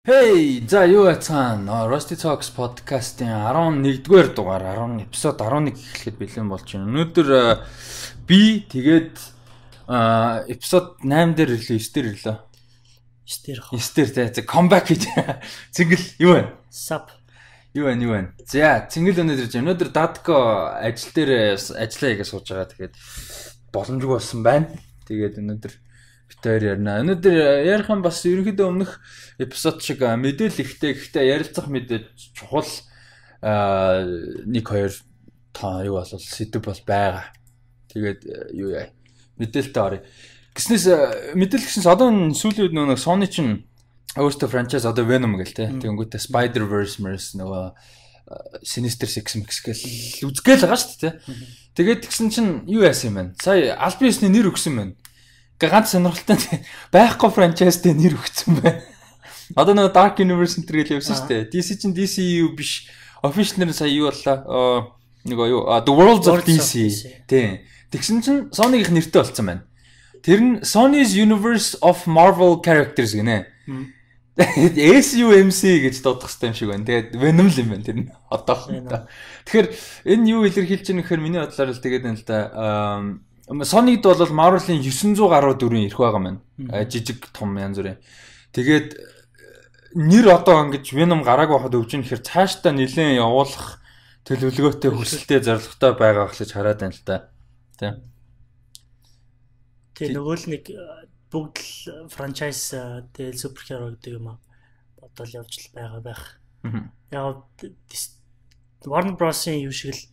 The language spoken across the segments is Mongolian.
Hey, за юу яцхан Rusty Talks podcast-ийн 11-р дугаар 10 эпизод 11 эхлэхэд бэлэн болж байна. Өнөөдөр би тэгээд эпизод 8 дээр ирлээ, 9 дээр ирлээ. 9 дээр хаа. 9 дээр за comeback хийж. Цэнгэл юу вэ? Sub. Юу вэ, юу вэ? За, цэнгэл өнөөдөр ирж байна. Өнөөдөр Датко ажил дээр ажиллаа хийгээ сууж байгаа. Тэгээд боломжгүй болсон байна. Тэгээд өнөөдөр бит хоёр ярина. Өнөөдөр ярих юм бас ерөнхийдөө өмнөх эпизод шиг мэдээлэл ихтэй, гэхдээ ярилцах мэдээ чухал 1 2 та юу болол сэдв бол байгаа. Тэгээд юу яа. Мэдээлэлтэй оръё. Гэснээс мэдээлэл гэснээс одоо сүүлийн үед нөгөө Sony чинь өөртөө франчайз одоо Venom гэл те. Тэнгүүтээ Spider-Verse мэрс нөгөө Sinister Six Mix гэл үзгээл байгаа шүү дээ. Тэгээд тэгсэн чинь юу яасан юм бэ? Сая албан ёсны нэр өгсөн байна. Гэ ганц сонирхолтой байхгүй франчайзтай нэр өгсөн байна. Одоо нөгөө Dark Universe энэ гэл явсан шүү дээ. DC чинь DCU биш. Official нэр сая юу боллоо? Нөгөө юу? The Worlds of DC. Тийм. Тэгсэн чинь Sony-гийн нэртэй болсон байна. Тэр нь Sony's Universe of Marvel Characters гинэ. SUMC гэж дуудах хэрэгтэй юм шиг байна. Тэгээд Venom л юм байна тэр нь одоохондоо. Тэгэхээр энэ юу илэрхийлж байгаа нөхөр миний бодлоор л тэгээд байна л да. Sony-д бол Marvel-ийн 900 гаруй дүрийн эрх байгаа маань. Жижиг том янз бүрийн. Тэгээд нэр одоо ингэж Venom гараагүй байхад өвж юм гэхээр цаашдаа нэлээд явуулах төлөвлөгөөтэй хүсэлтэй зорилготой байгаа гэж хараад байна л да. Тийм. Тэгээ нөгөө л нэг бүгд л франчайз тэгэл суперхеро гэдэг юм аа бодол явж л байгаа байх. Яг Warner Bros-ын юу шиг л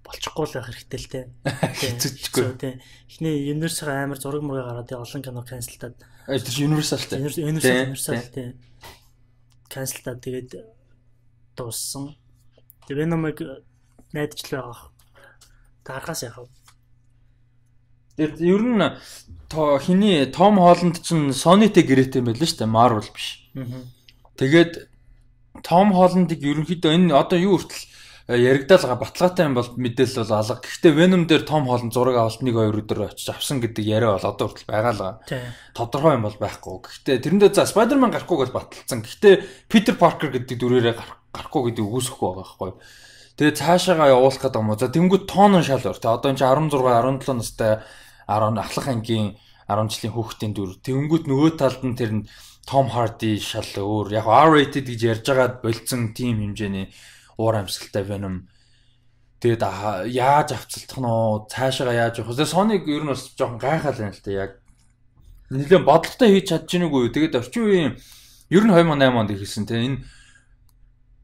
болчихгүй л байх хэрэгтэй л те. Хэцүүчгүй. Тий. Эхний Universal амар зураг мураг гараад олон кино cancel-таад. Тэр чинь Universal те. Universal те. Cancel-таад тэгээд дууссан. Тэгээд Venom-ыг найдаж л байгаа. Тархаас яхав. Тэр ер нь хиний Том Холланд чинь Sony-тэй гэрээтэй юм байл шүү дээ, Marvel биш. Тэгээд Том Холландыг ерөнхийдөө энэ одоо юу хүртэл яригдаал баталгаатай юм бол мэдээлэл бол алга. Гэхдээ Venom дээр Том Холланд зураг авалт 1 2 өдөр очиж авсан гэдэг яриа бол одоо хүртэл байгаа л. Тодорхой юм бол байхгүй. Гэхдээ тэрэндээ за Spider-Man гарахгүй гэж баталсан. Гэхдээ Peter Parker гэдэг дүрээрээ гарахгүй гэдэг үгүйсэхгүй байгаа байхгүй. Тэгээ цаашаагаа явуулах гэдэг юм уу. За тэнгууд тоон нь шал өөр. Тэ одоо энэ чинь 16 17 настай 10 ахлах ангийн 10 жилийн хүүхдийн дүр. Тэнгүүд нөгөө талд нь тэр нь Том Hardy шал өөр. Яг R-rated гэж ярьж байгаад болцсон тийм хэмжээний уур амьсгалтай Venom. Тэгээд яаж авцалдах нь уу? Цаашаагаа яаж явах вэ? Sony-г ер нь бас жоохон гайхал байна л та. Яг нэлээд бодлоготой хийж чадж гинүгүй. Тэгээд орчин үеийн ер нь 2008 онд эхэлсэн те энэ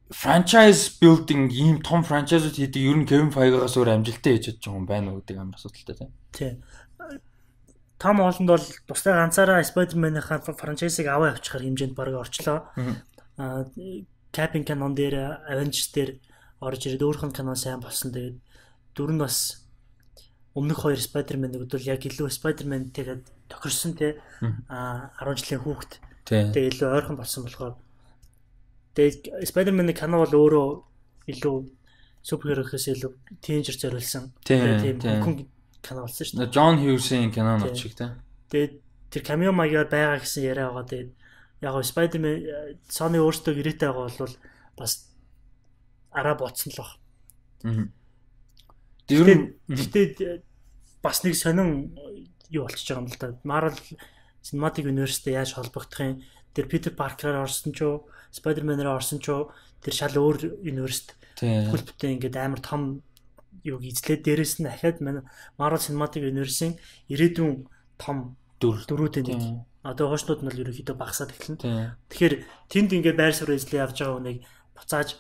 франчайз building ийм том франчайзууд хийдэг ер нь Kevin Feige-гаас өөр амжилттай хийж чадж байгаа юм байна уу гэдэг амар асуудалтай тийм. Тийм. Том Холланд бол тусдаа ганцаараа Spider-Man-ийн франчайзыг аваа явуулахар хэмжээнд бараг орчлоо. Cap-ийн канон дээр Avengers дээр орж ирээд өөрийнх нь канон сайн болсон. Тэгээд дүр нь бас өмнөх хоёр Spider-Man-ыг бол яг илүү Spider-Man-тэйгээ тохирсон те. 10 жилийн хүүхэд. Тэгээд илүү ойрхон болсон болохоор тэгээд Spider-Man-ийн кино бол өөрөө илүү суперхеро гэхээс илүү тинейжер зориулсан. Тийм хүн кино болсон шүү дээ. Джон Хьюсийн кинонууд шиг те. Тэгээд тэр камео маягаар байгаа гэсэн яриа байгаа. Тэгээд яг гоо Spider-Man Sony өөртөө гэрээтэй байгаа бол бас араа ботсон л баг. Гэхдээ бас нэг сонин юу болчихж байгаа юм л да. Marvel Cinematic Universe-тэй яаж холбогдох юм? Тэр Peter Parker-аар орсон ч уу, Spider-Man-аар орсон ч уу, тэр шал өөр universe-т бүхэл бүтэн ингээд амар том юуг эзлээд дээрэс нь ахаад Marvel Cinematic Universe-ийн ирээдүйн том дөрүүдийн нэг. Одоо хуучнууд нь бол ерөнхийдөө багасаад эхэлнэ. Тэгэхээр тэнд ингээд байр суурь эзлээ явж байгаа хүнийг буцааж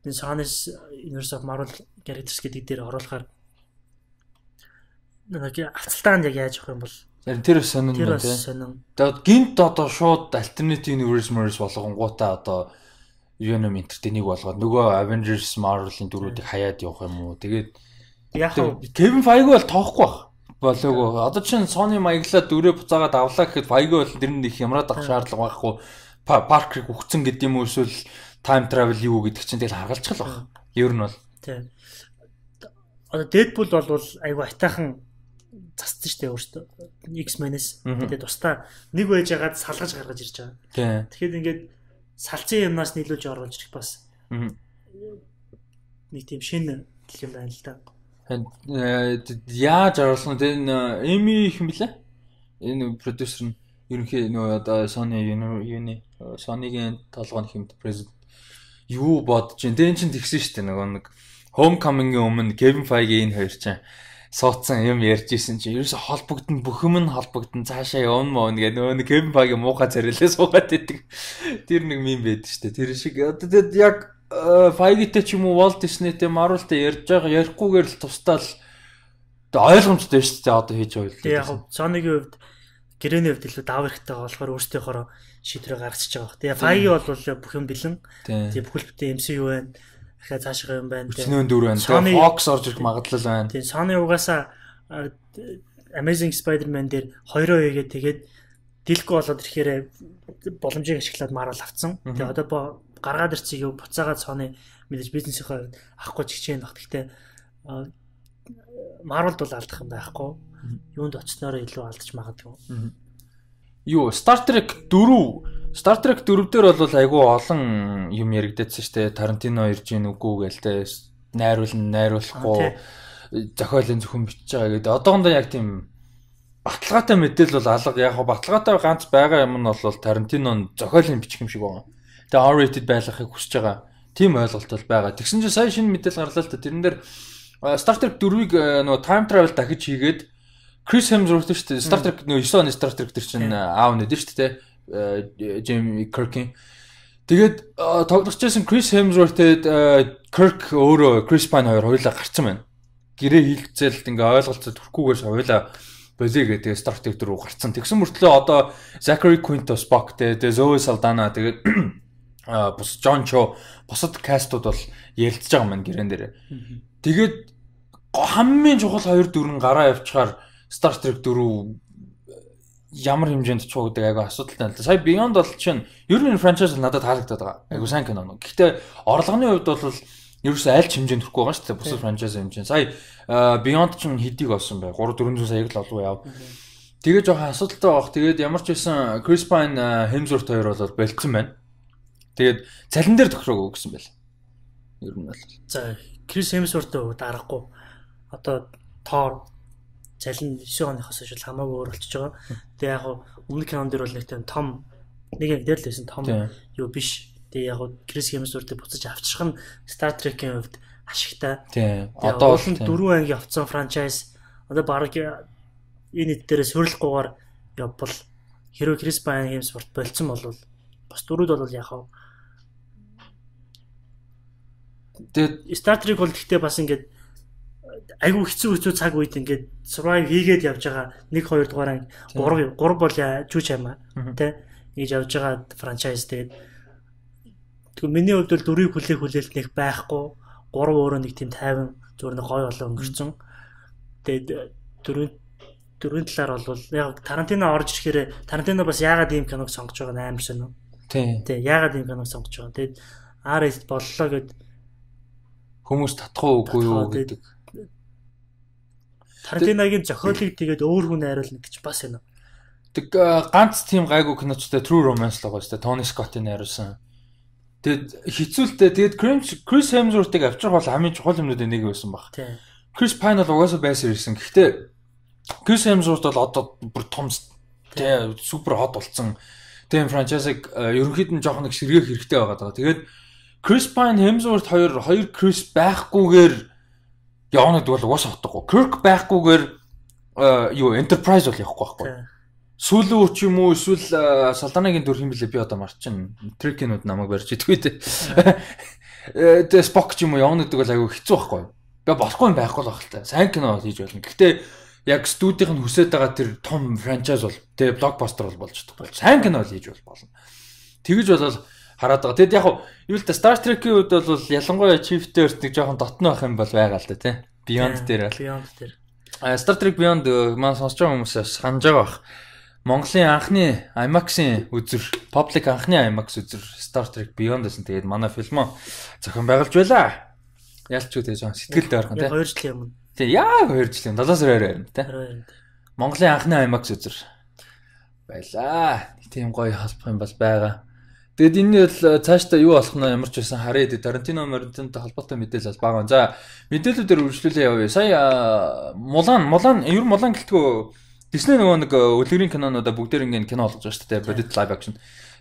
энэ Sony's Universe of Marvel Characters гэдэг дээр оруулахаар нэг авцалтаа нь яг яаж авах юм бол тэр сонин байна тийм. Тэгээд гинт одоо шууд Alternate Universe Merge болгонгуудаа одоо Venom Entertainment-ийг болгоод нөгөө Avengers Marvel-ын дүрүүдийг хаяад явах юм уу? Тэгээд яг Kevin Feige бол тоохгүй байх. Болоогүй. Одоо чинь Sony маяглаа дүрээ буцаагаад авлаа гэхэд Feige бол тэр нь их ямраад авах шаардлага байхгүй. Parker-ыг үхсэн гэдэг юм уу эсвэл time travel юу гэдэг чинь тэгэл харгалчих л баг. Ер нь бол. Тийм. Одоо Deadpool бол айгүй айтайхан Зассан шүү дээ өөртөө X-Men-с. Тэгээд тусдаа нэг байж байгаад салгаж гаргаж ирж байгаа. Тэгэхээр ингээд салцсан юмнаас нийлүүлж оруулж ирэх бас нэг тийм шинэ юм байна л да. Яаж оруулах нь тэр Эми хэм блэ? Энэ продюсер нь ерөнхий нөө одоо Sony юуны Sony-гийн толгойн хэмт президент юу бодож чинь. Тэр чинь тэгсэн шүү дээ нөгөө нэг Homecoming-ийн өмнө Kevin Feige энэ хоёр чинь суудсан юм ярьж исэн чинь ерөөсө холбогдсон бүх юм нь холбогдсон цаашаа явна мөн гэх нөгөө нэг Kevin Feige муухай царилээ суугаад байдаг. Тэр нэг мем байдаг шүү дээ. Тэр шиг одоо тэгэд яг Feige-тэй ч юм уу Walt Disney-тэй Marvel-тэй ярьж байгаа ярихгүйгээр л тусдаа л ойлгомжтой шүү дээ одоо хийж байгаа юм. Тэгээ яг Sony-гийн хувьд гэрээний хувьд илүү давар хэрэгтэй болохоор өөрсдийнхөө шийдвэрээ гаргачихж байгаа. Тэгээ Feige бол бүх юм бэлэн. Тэгээ бүхэл бүтэн MCU байна. Дахиад цаашгаа юм байна. Өчнөө дөрөв байна. Тэгээ Fox орж ирэх магадлал байна. Тийм Sony угаасаа Amazing Spider-Man дээр хоёроо хийгээд тэгээд дэлгүй болоод ирэхээр боломжийг ашиглаад Marvel авцсан. Тэгээ одоо гаргаад ирцгийг юу буцаагаад Sony мэдээж бизнесийнхээ хувьд авахгүй ч хичээн баг. Гэхдээ Marvel-д бол алдах юм байхгүй. Юунд очсноороо илүү алдчих магадгүй. Юу Star Trek 4 Star Trek 4 дээр бол айгүй олон юм яригдээдсэн шүү дээ. Тарантино ирж гин үгүй гээл те. Найруулна, найруулахгүй зохиолын зөвхөн бичиж байгаа гэдэг. Одоохондоо яг тийм баталгаатай мэдээлэл бол алга. Яг хоо баталгаатай ганц байгаа юм нь бол Тарантино нь зохиолын бичих юм шиг байгаа. Тэгээ R-rated байлгахыг хүсэж байгаа. Тийм ойлголт бол байгаа. Тэгсэн чинь сая шинэ мэдээлэл гарлаа л та. Тэрэн дээр Star Trek 4-ийг нөгөө time travel дахиж хийгээд Chris Hemsworth шүү дээ. Star Trek нөгөө 9 оны Star Trek дээр чинь аав нэдэ шүү дээ. James Kirk-ийн. Тэгээд тоглож байсан Chris Hemsworth-тэй Kirk өөрөө Chris Pine хоёр хоёулаа гарцсан байна. Гэрээ хийлцээлд ингээ ойлголцоод төрөхгүйгээр хоёулаа болиё гэдэг Star Trek 4 гарцсан. Тэгсэн мөртлөө одоо Zachary Quinto Spock тэгээ Zoe Saldana тэгээд бус John Cho бусад кастууд бол ярилцж байгаа юм байна гэрээн дээр. Тэгээд хамгийн чухал хоёр дүрэн гараа явчихаар Star Trek 4 ямар хэмжээнд очих вэ гэдэг айгүй асуудалтай л да. Сая Beyond бол чинь ер нь энэ франчайз бол надад таалагдаад байгаа. Айгүй сайн кино. Гэхдээ орлогын хувьд бол ерөөсөө аль ч хэмжээнд хүрэхгүй байгаа шүү дээ. Бусад франчайз хэмжээ. Сая Beyond чинь хэдийг олсон бэ? 3 400 саяг л олов яв. Тэгээ жоохон асуудалтай байх. Тэгээд ямар ч байсан Chris Pine Hemsworth хоёр бол болцсон байна. Тэгээд цалин дээр тохироогүй гэсэн байл. Ер нь бол. За Chris Hemsworth-ийн хувьд аргагүй. Одоо Thor цалин 9 оныхоос хойш хамаагүй өөр болчихж байгаа. Тэгээ яг өмнөх кинон дээр бол нэг тийм том нэг яг дээр л байсан том юу биш. Тэгээ яг Chris Hemsworth-ыг буцаж авчрах нь Star Trek-ийн хувьд ашигтай. Тийм. Одоо бол 4 анги авцсан франчайз одоо бараг энэ хэд дээрээ суйрлахгүйгээр явбал хэрвээ Chris Pine Hemsworth болцсон бол бас дөрүүд бол яг хав. Тэгээд Star Trek бол гэхдээ бас ингээд айгүй хэцүү цаг үед ингээд survive хийгээд явж байгаа 1 2 дугаар анги 3 3 бол жүж чамаа тий ингэж явж байгаа франчайз. Тэгээд тэгвэл миний хувьд бол дөрвийг хүлээх хүлээлт нэг байхгүй, 3 өөрөө нэг тийм тайван зүгээр нэг гоё болоо өнгөрцөн. Тэгээд дөрвийн талаар бол яг Тарантино орж ирэхээр Тарантино бас яагаад ийм киног сонгож байгаа нь амар сонь. Тий. Яагаад ийм киног сонгож байгаа. Тэгээд R-rated боллоо гэд хүмүүс татах уу үгүй юу гэдэг. Тарантиногийн зохиолыг тэгээд өөр хүн найруулна гэж бас юм. Тэг ганц тийм гайгүй киночтой True Romance л байгаа шүү дээ. Tony Scott-ийн найруулсан. Тэгээд хэцүүлтэй. Тэгээд Chris Hemsworth-ыг авчрах бол хамгийн чухал юмнуудын нэг байсан баг. Chris Pine бол угаасаа байсаар ирсэн. Гэхдээ Chris Hemsworth бол одоо бүр том тий супер хот болсон. Тийм франчайзыг ерөнхийд нь жоохон нэг сэргээх хэрэгтэй байгаа даа. Тэгээд Chris Pine Hemsworth хоёр Chris байхгүйгээр явна гэдэг бол угаасаа утгагүй. Kirk байхгүйгээр юу Enterprise бол явахгүй байхгүй. Сүүлийн үе ч юм уу эсвэл Салданагийн дүр хэм блэ би одоо марчин. Трекинууд намайг барьж идэггүй дээ. Тэгээ Spock ч юм уу явна гэдэг бол айгүй хэцүү байхгүй. Би болохгүй юм байхгүй л байх л та. Сайн кино хийж болно. Гэхдээ яг студийн нь хүсэж байгаа тэр том франчайз бол тэгээ блокбастер бол болж чадахгүй. Сайн кино хийж болно. Тэгэж болол хараад байгаа. Тэгэд яг юу л да Star Trek-ийн үед бол ялангуяа Chief-тэй өрт нэг жоохон дотно байх юм бол байгаа л да тий. Beyond дээр бол. Beyond дээр. Star Trek Beyond маань сонсож байгаа хүмүүсээс санаж байгаа бах. Монголын анхны IMAX-ийн үзэр, public анхны IMAX үзэр Star Trek Beyond гэсэн. Тэгээд манай фильмоо зохион байгуулж байлаа. Ялч үү тэгээ жоохон сэтгэл дойрхон тий. 2 жилийн өмнө. Тэг яг 2 жилийн 7 сарын 22-нд тий. 22-нд. Монголын анхны IMAX үзэр байлаа. Нэг тийм гоё холбох юм бол байгаа. Тэгэд энэ бол цаашдаа юу болох нь ямар ч байсан харъя. Тарантино Марантинотой холбоотой мэдээлэл бол бага. За мэдээллүүдээр үргэлжлүүлээ явъя. Сая Мулан ер нь Мулан гэлтгүү Disney нөгөө нэг үлгэрийн кинонуудаа бүгдээр ингэ кино болгож байгаа шүү дээ. Бодит live action.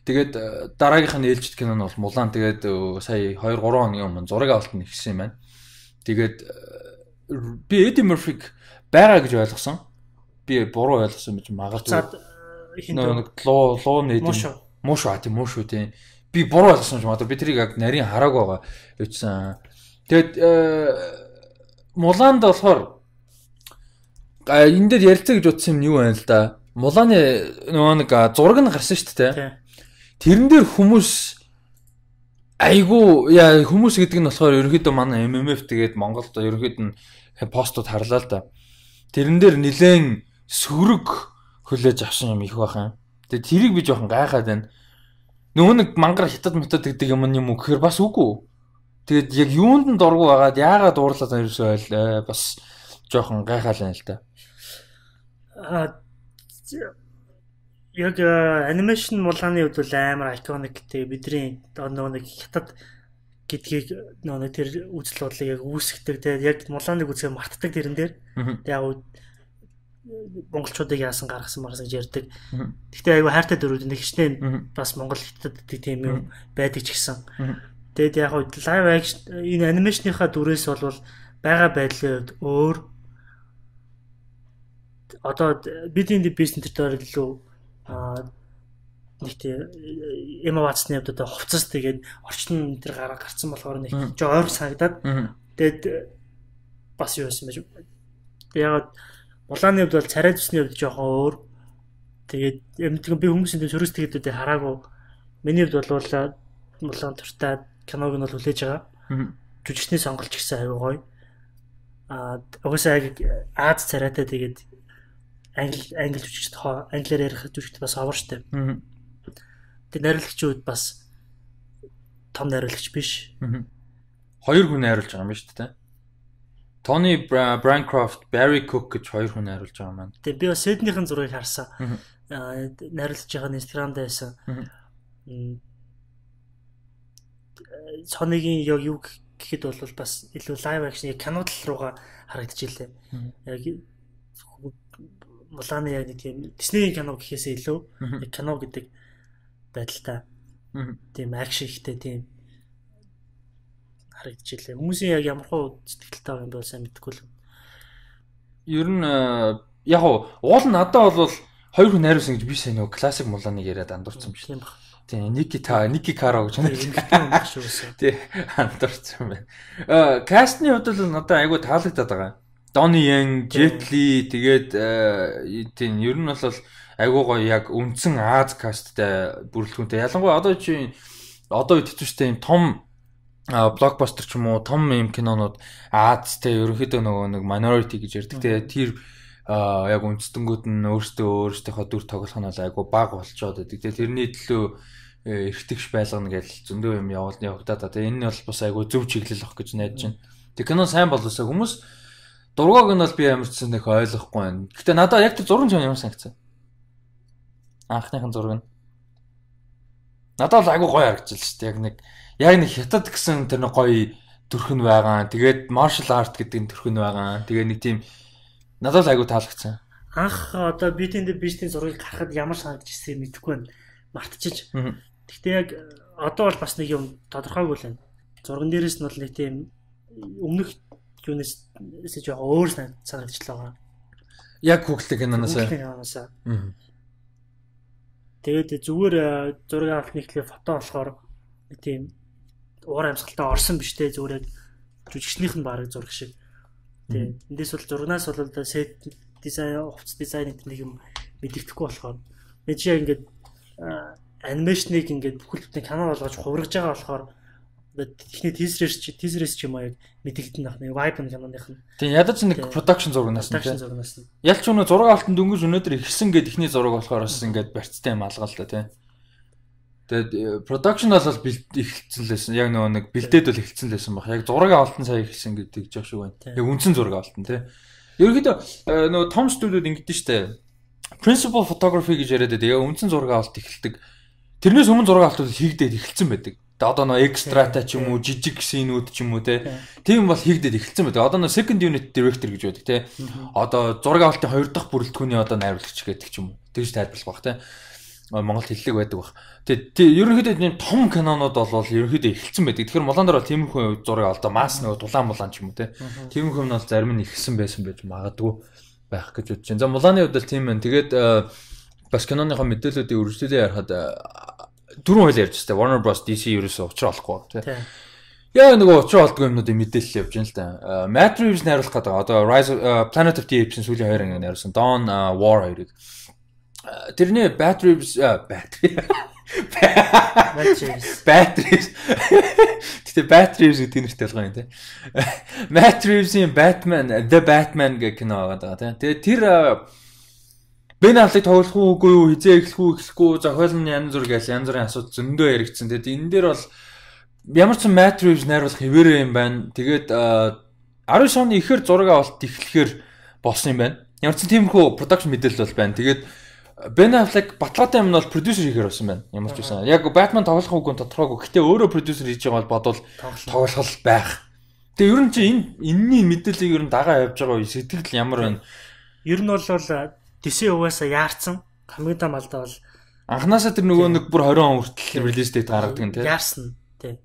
Тэгээд дараагийнх нь ээлжид кино нь бол Мулан. Тэгээд сая 2 3 хоногийн өмнө зураг авалт нь эхэлсэн юм байна. Тэгээд би Эдди Мерфиг байгаа гэж ойлгосон. Би буруу ойлгосон гэж магадгүй. Нэг луу нээд муу шүү тийм муу шүү тийм. Би буруу ойлгосон юм магадгүй. Би тэрийг яг нарийн хараагүй байгаа. Юусэн. Тэгээд Муланд болохоор энэ дээр ярилцаа гэж утсан юм юу байна л да. Муланы нөгөө нэг зураг нь гарсан шүү дээ. Тэрэн дээр хүмүүс айгу яа хүмүүс гэдэг нь болохоор ерөнхийдөө манай MMF тэгээд Монголд ерөнхийд нь постууд харлаа л да. Тэрэн дээр нилээн сөрөг хүлээж авсан юм их байх юм. Тэгээд тэрийг би жоохон гайхаад байна. Нөгөө нэг мангар хятад метод гэдэг юм юм уу гэхээр бас үгүй. Тэгээд яг юунд нь дургу байгаад яагаад уурлаад ерөөсөө бас жоохон гайхаал байна л да. Яг анимашн Муланы хувьд бол амар iconic тэгээ бидний нөгөө нэг хятад гэдгийг нөгөө нэг тэр үзэл бодлыг яг үүсгдэг тэгээ яг Муланыг үзэхээр мартдаг тэрэн дээр. Тэгээ яг монголчуудыг яасан гаргасан марсан гэж ярьдаг. Гэхдээ айгүй хайртай дөрүүд нэг хичнээн бас монгол хятад гэдэг тийм юм байдаг ч гэсэн. Тэгээд яг live action энэ анимашныхаа дүрээс бол байгаа байдлын хувьд өөр. Одоо бидний бизнес дээр илүү нэг тийм Эмма Ватсны хувьд одоо хувцас тэгээд орчин энэ төр гарцсан болохоор нэг жоо ойр санагдаад тэгээд бас юу байсан бэ? Яг Муланы хувьд бол царай зүсний хувьд жоохон өөр. Тэгээд би хүмүүсийн төв сөрөг сэтгэлдүүдийг хараагүй. Миний хувьд бол Мулан туртай киног нь бол хүлээж байгаа. Жүжигчний сонголт ч гэсэн аюу гоё. Угаасаа яг Аз царайтай тэгээд англи жүжигчд англиар ярих жүжигчд бас овор штэ. Тэгээд найруулагчийн хувьд бас том найруулагч биш. Хоёр хүн найруулж байгаа юм байна шүү дээ. Тони Брайнкрофт, Барри Кук гэж хоёр хүн найруулж байгаа маань. Тэгээ би бас Сэднийхэн зургийг харсан. Найруулж байгаа нь Instagram дээр байсан. Sony-гийн яг юу гэхэд бол бас илүү live action яг кино тал руугаа харагдчихлээ. Яг Муланы яг нэг тийм Disney-ийн кино гэхээсээ илүү яг кино гэдэг байдалтай. Тийм акшн ихтэй тийм харагдчихлээ. Хүмүүсийн яг ямар хуу сэтгэлтэй байгаа юм бэ сайн мэдэхгүй л. Ер нь яг уул нь надад бол хоёр хүн найруулсан гэж би сайн нөгөө классик Муланыг яриад андуурсан юм шиг. Тийм баг. Тийм Ники Каро гэж нэг юм шүү. Тий андуурсан байна. Кастны хувьд бол надад айгүй таалагдаад байгаа. Донни Ян, Jet Li тэгээд тийм ер нь бол айгүй гоё яг үндсэн Аз касттай бүрэлдэхүүнтэй. Ялангуяа одоо чи одоо үед хэвчтэй юм том блокбастер ч юм уу том юм кинонууд Азтэй ерөнхийдөө нөгөө нэг minority гэж ярьдаг. Тэгээ тэр яг үндэстэнгүүд нь өөрсдийнхөө дүр тоглох нь бол айгүй бага болчоод байдаг. Тэгээ тэрний төлөө эрхтгш байлгана гэж зөндөө юм явагдаад. Тэгээ энэ нь бол бас айгүй зөв чиглэл ах гэж найдаж байна. Тэгээ кино сайн болоосаа хүмүүс дургааг нь бол би ямар ч зүйл нэх ойлгохгүй байна. Гэтэ надад яг тэр зураг нь ямар санагдсан. Анхныхын зураг нь надад бол айгүй гоё харагдчихлаа шүү дээ. Яг нэг хятад гэсэн тэр нэг гоё төрх нь байгаа. Тэгээд martial art гэдэг нь төрх нь байгаа. Тэгээ нэг тийм надад л айгүй таалагдсан. Анх одоо Beauty and the Beast-ийн зургийг харахад ямар санагдчихсыг мэдэхгүй байна. Мартчихж. Гэхдээ яг одоо бол бас нэг юм тодорхойгүй л байна. Зурган дээрээс нь бол нэг тийм өмнөх юунаас жоохон өөр санагдчихлаа байгаа. Яг хүүхэлтэй киноноос. Тэгээд зүгээр зураг авалт нэгтлээ фото болохоор нэг тийм уур амьсгалтай орсон биш те зүгээр яг жүжигчнийх нь бараг зураг шиг. Тэгээд эндээс бол зургнаас бол сет дизайн, хувцас дизайн гэдэг нэг юм мэдэгдэхгүй болохоор нэг чи яг ингээд анимашныг ингээд бүхэл бүтэн кино болгож хувиргаж байгаа болохоор эхний тизерээс ч юм уу яг мэдэгдэн ах нэг vibe киноных нь. Тийм ядаж нэг production зурагнаас нь. Ялч өнөө зураг авалтанд дөнгөж өнөөдөр ихсэн гээд эхний зураг болохоор бас ингээд барьцтай юм алгаа л да тийм. Тэгээд production бол эхэлсэн л байсан. Яг нөгөө нэг бэлдээд бол эхэлсэн л байсан баг. Яг зураг авалтан сая эхэлсэн гэдэг жоо шиг байна. Яг үндсэн зураг авалтан тий. Ерөнхийдөө нөгөө том студиуд ингэдэж штэ. Principal photography гэж яриад байдаг. Яг үндсэн зураг авалт эхэлдэг. Тэрнээс өмнө зураг авалтууд хийгдээд эхэлсэн байдаг. Одоо нөгөө экстрата ч юм уу, жижиг синүүд ч юм уу те. Тийм бол хийгдээд эхэлсэн байдаг. Одоо нөгөө second unit director гэж байдаг те. Одоо зураг авалтын хоёр дахь бүрэлдэхүүний одоо найруулагч гэдэг ч юм уу. Тэгж тайлбарлах бах те. Монгол хэллэг байдаг бах. Тэгээ ерөнхийдөө тийм том кинонууд бол ерөнхийдөө эхэлсэн байдаг. Тэгэхээр Мулан дээр бол тиймэрхүү зураг авалт мас нөгөө дулаан мулаан ч юм уу те. Тиймэрхүү юм бол зарим нь эхэлсэн байсан байж магадгүй байх гэж бодож байна. За Муланы хувьд бол тийм байна. Тэгээд бас киноныхоо мэдээллүүдийг үргэлжлүүлээ ярихад дөрвөн хөл ярьж байна. Warner Bros DC ерөөсөө учраа олохгүй тий. Яа нөгөө учраа олдгүй юмнуудын мэдээлэл явж байна л да. Matt Reeves найруулах гэдэг. Одоо Rise Planet of the Apes-ийн сүүлийн хоёр анги найруулсан. Dawn War хоёрыг. Тэрний Matt Reeves Matt Reeves. Гэтэ Matt Reeves гэдэг нэртэй болгоо юм тий. Matt Reeves-ийн Batman The Batman гэх кино байгаа даа тий. Тэгээ тэр Ben Affleck тоглох уу үгүй юу, хизээ эхлэх үү эхлэхгүй, зохиол нь янз бүр гээл янз бүрийн асуудал зөндөө яригдсан. Тэгээд энэ дээр бол ямар ч Matt Reeves найруулах хэвээрээ юм байна. Тэгээд 19 оны ихээр зураг авалт эхлэхээр болсон юм байна. Ямар ч тиймэрхүү production мэдээлэл бол байна. Тэгээд Ben Affleck баталгаатай юм нь бол продюсер хийхээр болсон байна. Ямар ч байсан. Яг Batman тоглох үгүй тодорхойгүй. Гэтэ өөрөө продюсер хийж байгаа бол бодвол тоглох байх. Тэгээ ер нь чи энэ энэний мэдээллийг ер нь дагаа явж байгаа үе сэтгэл ямар байна? Ер нь бол DC угаасаа яарсан. Хамгийн том алдаа бол анханасаа тэр нөгөө нэг бүр 20 он хүртэл релиз дэйт гаргадаг нь тий. Яарсан тий.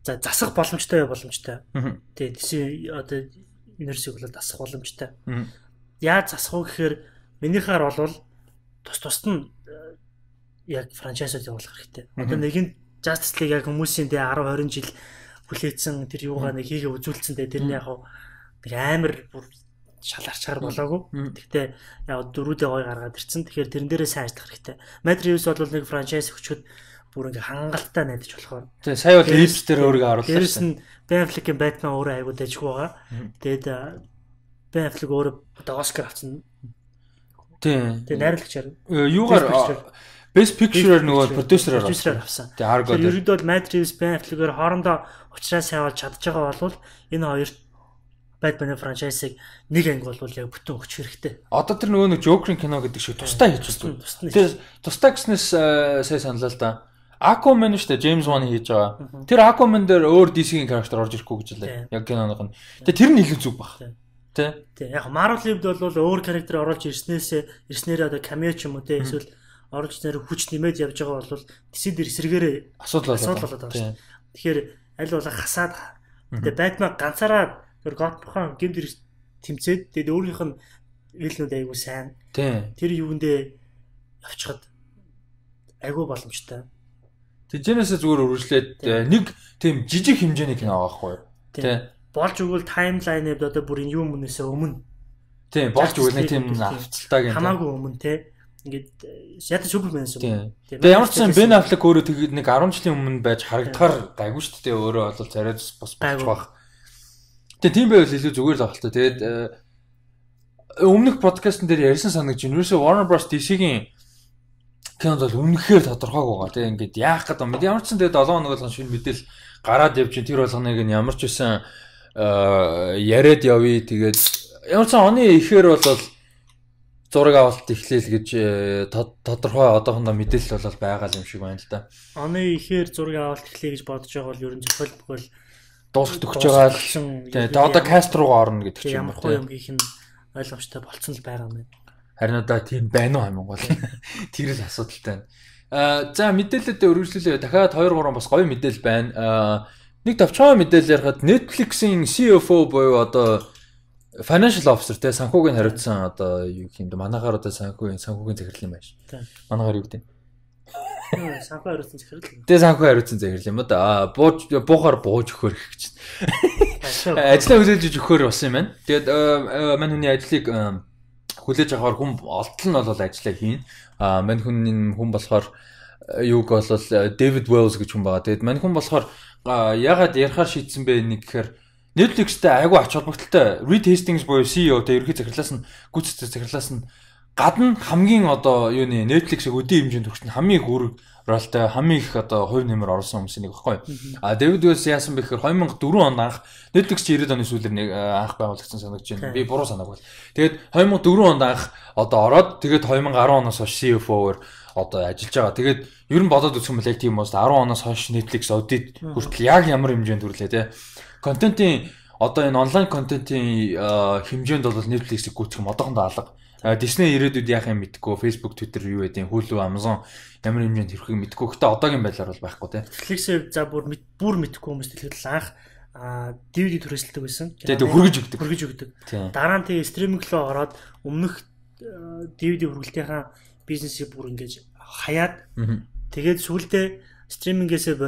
За засах боломжтой боломжтой. Тий DC одоо universe-ийг бол засах боломжтой. Яаж засах вэ гэхээр минийхаар бол тус тусад нь яг франчайзууд явуулах хэрэгтэй. Одоо нэг нь Justice League яг хүмүүсийн тий 10 20 жил хүлээсэн тэр юугаа нэг хийгээ үзүүлсэн тий тэрний яг нэг амар бүр шаларчаар болоогүй. Гэхдээ яг дөрүүдээ гой гаргаад ирсэн. Тэгэхээр тэрэн дээрээ сайн ажиллах хэрэгтэй. Matt Reeves бол нэг франчайз өчгöd бүр ингээ хангалттай найдаж болохоор. Тэгээ сая бол Apes дээр өөрийгөө оруулсан. Дээрээс нь Ben Affleck-ийн Batman өөрөө айгуу дайжгүй байгаа. Тэгээд Ben Affleck өөрөө одоо Оскар авсан. Тийм. Тэгээ найруулагчаар юугаар Best Picture-аар нөгөө продюсераар авсан. Тэгээ Argo дээр. Ерөнхийдөө бол Matt Reeves, Ben Affleck-ээр хоорондоо уучраа сайн болж чадж байгаа бол энэ хоёр Batman-ы франчайзыг нэг анги бол яг бүтэн өгч хэрэгтэй. Одоо тэр нөгөө нэг Joker-ийн кино гэдэг шиг тусдаа хийж байна. Тэр тусдаа гэснээс сая саналаа л да. Aquaman шүү дээ, James Wan хийж байгаа. Тэр Aquaman дээр өөр DC-ийн характер орж ирэхгүй гэж лээ. Яг киноных нь. Тэгээ тэр нь илүү зүг баг. Тэ? Тэ. Яг Marvel-ийн хувьд бол өөр характер оруулж ирснээс ирснээрээ одоо cameo ч юм уу тэ эсвэл оруулж ирснээр хүч нэмээд явж байгаа бол DC дээр эсрэгээрээ асуудал болоод байгаа шүү. Тэгэхээр аль болох хасаад тэгээ Batman ганцаараа тэр Gotham гэмт хэрэг тэмцээд тэгээд өөрийнх нь вилнүүд айгүй сайн. Тийм. Тэр юундээ явчихад айгүй боломжтой. Тэжэнээсээ зүгээр үргэлжлээд нэг тийм жижиг хэмжээний кино байгаа байхгүй юу? Тийм. Болж өгвөл таймлайныг одоо бүр энэ юм үнээсээ өмнө. Тийм, болж өгвөл нэг тийм авцалтайг юм. Хамаагүй өмнө те. Ингээд ядаж Супермэнээс өмнө. Тэгээ ямар ч сан Ben Affleck өөрөө тэгээд нэг 10 жилийн өмнө байж харагдахаар гайгүй шүү дээ. Өөрөө бол царайд бас болчих واخ. Тэгээ тийм байвал илүү зүгээр л авах та. Тэгээд өмнөх подкастн дээр ярьсан санагч ерөөсөө Warner Bros DC-гийн кинонд бол үнэхээр тодорхойгүй байгаа. Тэгээ ингээд яах гэдэг юм. Ямар ч сан тэгээд 7 хоног болгон шинэ мэдээлэл гараад явж чинь тэр болгоныг нь ямар ч байсан яриад явъя. Тэгээд ямар ч сан оны ихээр бол зураг авалт эхлээл гэж тодорхой одоохондоо мэдээлэл бол байгаа юм шиг байна л да. Оны ихээр зураг авалт эхлэе гэж бодож байгаа бол ер нь зохиол бүхэл дуусах төгсөж байгаа л. Тэгээ одоо каст руугаа орно гэдэг чинь ямар хуу юм хийх нь ойлгомжтой болцсон л байгаа юм байна. Харин одоо тийм байна уу хамаагүй бол тэр л асуудалтай байна. За мэдээлэлдээ үргэлжлүүлээ. Дахиад 2 3 бас гоё мэдээлэл байна. Нэг товчхон мэдээлэл ярихад Netflix-ийн CFO буюу одоо Financial officer те санхүүгийн хариуцсан одоо юу гэх юм бэ? Манайхаар одоо санхүүгийн захирал юм байна. Манайхаар юу гэдэг юм? Санхүү хариуцсан захирал. Тэ санхүү хариуцсан захирал юм да. Бууж буухаар бууж өгөхөр гэх чинь. Ажлаа хүлээж өгөхөр болсон юм байна. Тэгээд мань хүний ажлыг хүлээж авахар хүн олдол нь бол ажлаа хийн. Мань хүний хүн болохоор юуг бол David Wells гэж хүн байгаа. Тэгээд мань хүн болохоор ягаад ярихаар шийдсэн бэ нэг гэхээр Netflix-тэй айгүй ач холбогдолтой Reed Hastings буюу CEO тэ ерөнхий захирлаас нь гүйцэтгэх захирлаас нь гадна хамгийн одоо юуны Netflix-ийг өдийн хэмжээнд хүрсэн хамгийн их үүрэг ролтой хамгийн их одоо хувь нэмэр оруулсан хүмүүсийн нэг баггүй. А Дэвид Уэллс яасан бэ гэхээр 2004 онд анх Netflix 90-ад оны сүүлээр нэг анх байгуулагдсан санагдаж байна. Би буруу санааг бол. Тэгээд 2004 онд анх одоо ороод тэгээд 2010 оноос хойш CFO-оор одоо ажиллаж байгаа. Тэгээд ер нь бодоод үзэх юм бол яг тийм уус 10 оноос хойш Netflix аудит хүртэл яг ямар хэмжээнд хүрлээ те. Контентын одоо энэ онлайн контентын хэмжээнд бол Netflix-ийг гүйцэх юм одоохондоо алга. Disney ирээдүйд яах юм мэдэхгүй, Facebook, Twitter юу гэдэг, Hulu, Amazon ямар хэмжээнд хэрэгхийг мэдэхгүй. Гэтэ одоогийн байдлаар бол байхгүй те. Netflix-ийг за бүр мэдэхгүй хүмүүс дэлхийд л анх DVD түрээсэлдэг байсан. Тэгээд хүргэж өгдөг. Хүргэж өгдөг. Дараа нь тэгээ стриминг руу ороод өмнөх DVD хүргэлтийнхаа бизнесийг бүр ингэж хаяад тэгээд сүүлдээ стримингээсээ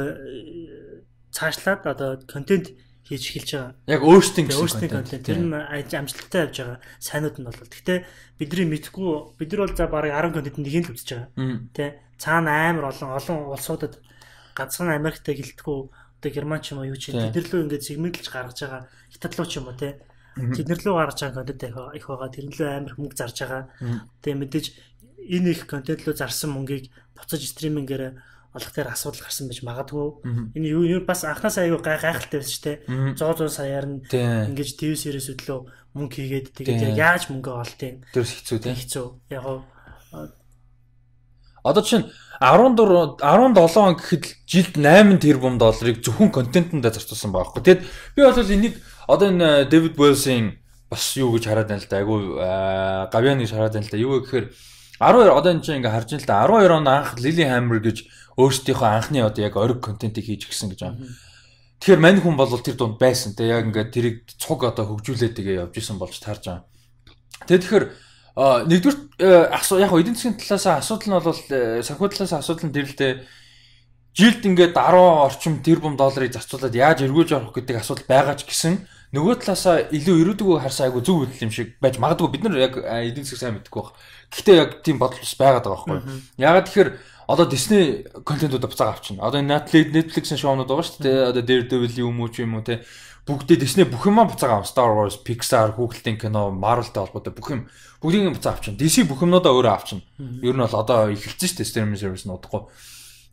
цаашлаад одоо контент хийж эхэлж байгаа. Яг өөрсдийн гэсэн контент. Тэр нь амжилттай явж байгаа. Сайнууд нь бол. Гэхдээ бидний мэдхгүй бид нар бол за бараг 10 контент нэг нь л үзэж байгаа. Тэ цаана амар олон улсуудад ганцхан Америктэй гэлтгүү одоо Герман ч юм уу юу ч тэд нар лөө ингээд сегментлж гаргаж байгаа. Хятад руу ч юм уу тэ. Тэд нар лөө гаргаж байгаа контент их байгаа. Тэр нь лөө амар мөнгө зарж байгаа. Тэгээ мэдээж энэ их контент лөө зарсан мөнгийг буцаж стримингээр олох дээр асуудал гарсан байж магадгүй. Энэ юу бас анхнаасаа аягүй гайхалтай байсан шүү дээ. 100 саяар нь ингэж TV series өдлөө мөнгө хийгээд тэгээд яаж мөнгө олдیں۔ Тэр хэцүү тийм. Хэцүү. Яг одоо чинь 14 17 он гэхэд жилд 8 тэрбум долларыг зөвхөн контентэндээ зарцуулсан байгаа хгүй. Тэгэд би бол энийг одоо энэ Дэвид Уэллсийн бас юу гэж хараад байна л да. Айгүй гавьяаны гэж хараад байна л да. Юу гэхээр 12 одоо энэ чинь ингээ харж байна л да. 12 он анх Lilyhammer гэж өөрсдийнхөө анхны одоо яг ориг контентыг хийж гисэн гэж байна. Тэгэхээр мань хүн бол тэр дунд байсан те яг ингээд тэрийг цуг одоо хөгжүүлээд тэгээ явж исэн болж таарж байгаа. Тэгээ тэгэхээр нэгдүгээр яг эдийн засгийн талаас асуудал нь бол санхүү талаас асуудал нь тэр л дээ жилд ингээд 10 орчим тэрбум долларыг зарцуулаад яаж эргүүлж авах гэдэг асуудал байгаа ч гэсэн нөгөө талаасаа илүү ирээдүгөө харсан айгу зөв үйлдэл юм шиг байж магадгүй бид нар яг эдийн засаг сайн мэдэхгүй байх. Гэхдээ яг тийм бодол бас байгаад байгаа байхгүй. Ягаад тэгэхээр одоо Disney контентуудаа буцаага авчина. Одоо Netflix-ийн шоунууд байгаа шүү дээ. Одоо Daredevil юм уу ч юм уу те. Бүгдээ Disney бүх юмаа буцаага авна. Star Wars, Pixar, хүүхэлдэйн кино, Marvel-тай холбоотой бүх юм бүгдийг буцаага авчина. DC бүх юмнуудаа өөрөө авчина. Ер нь бол одоо эхэлсэн шүү дээ streaming service нь удахгүй.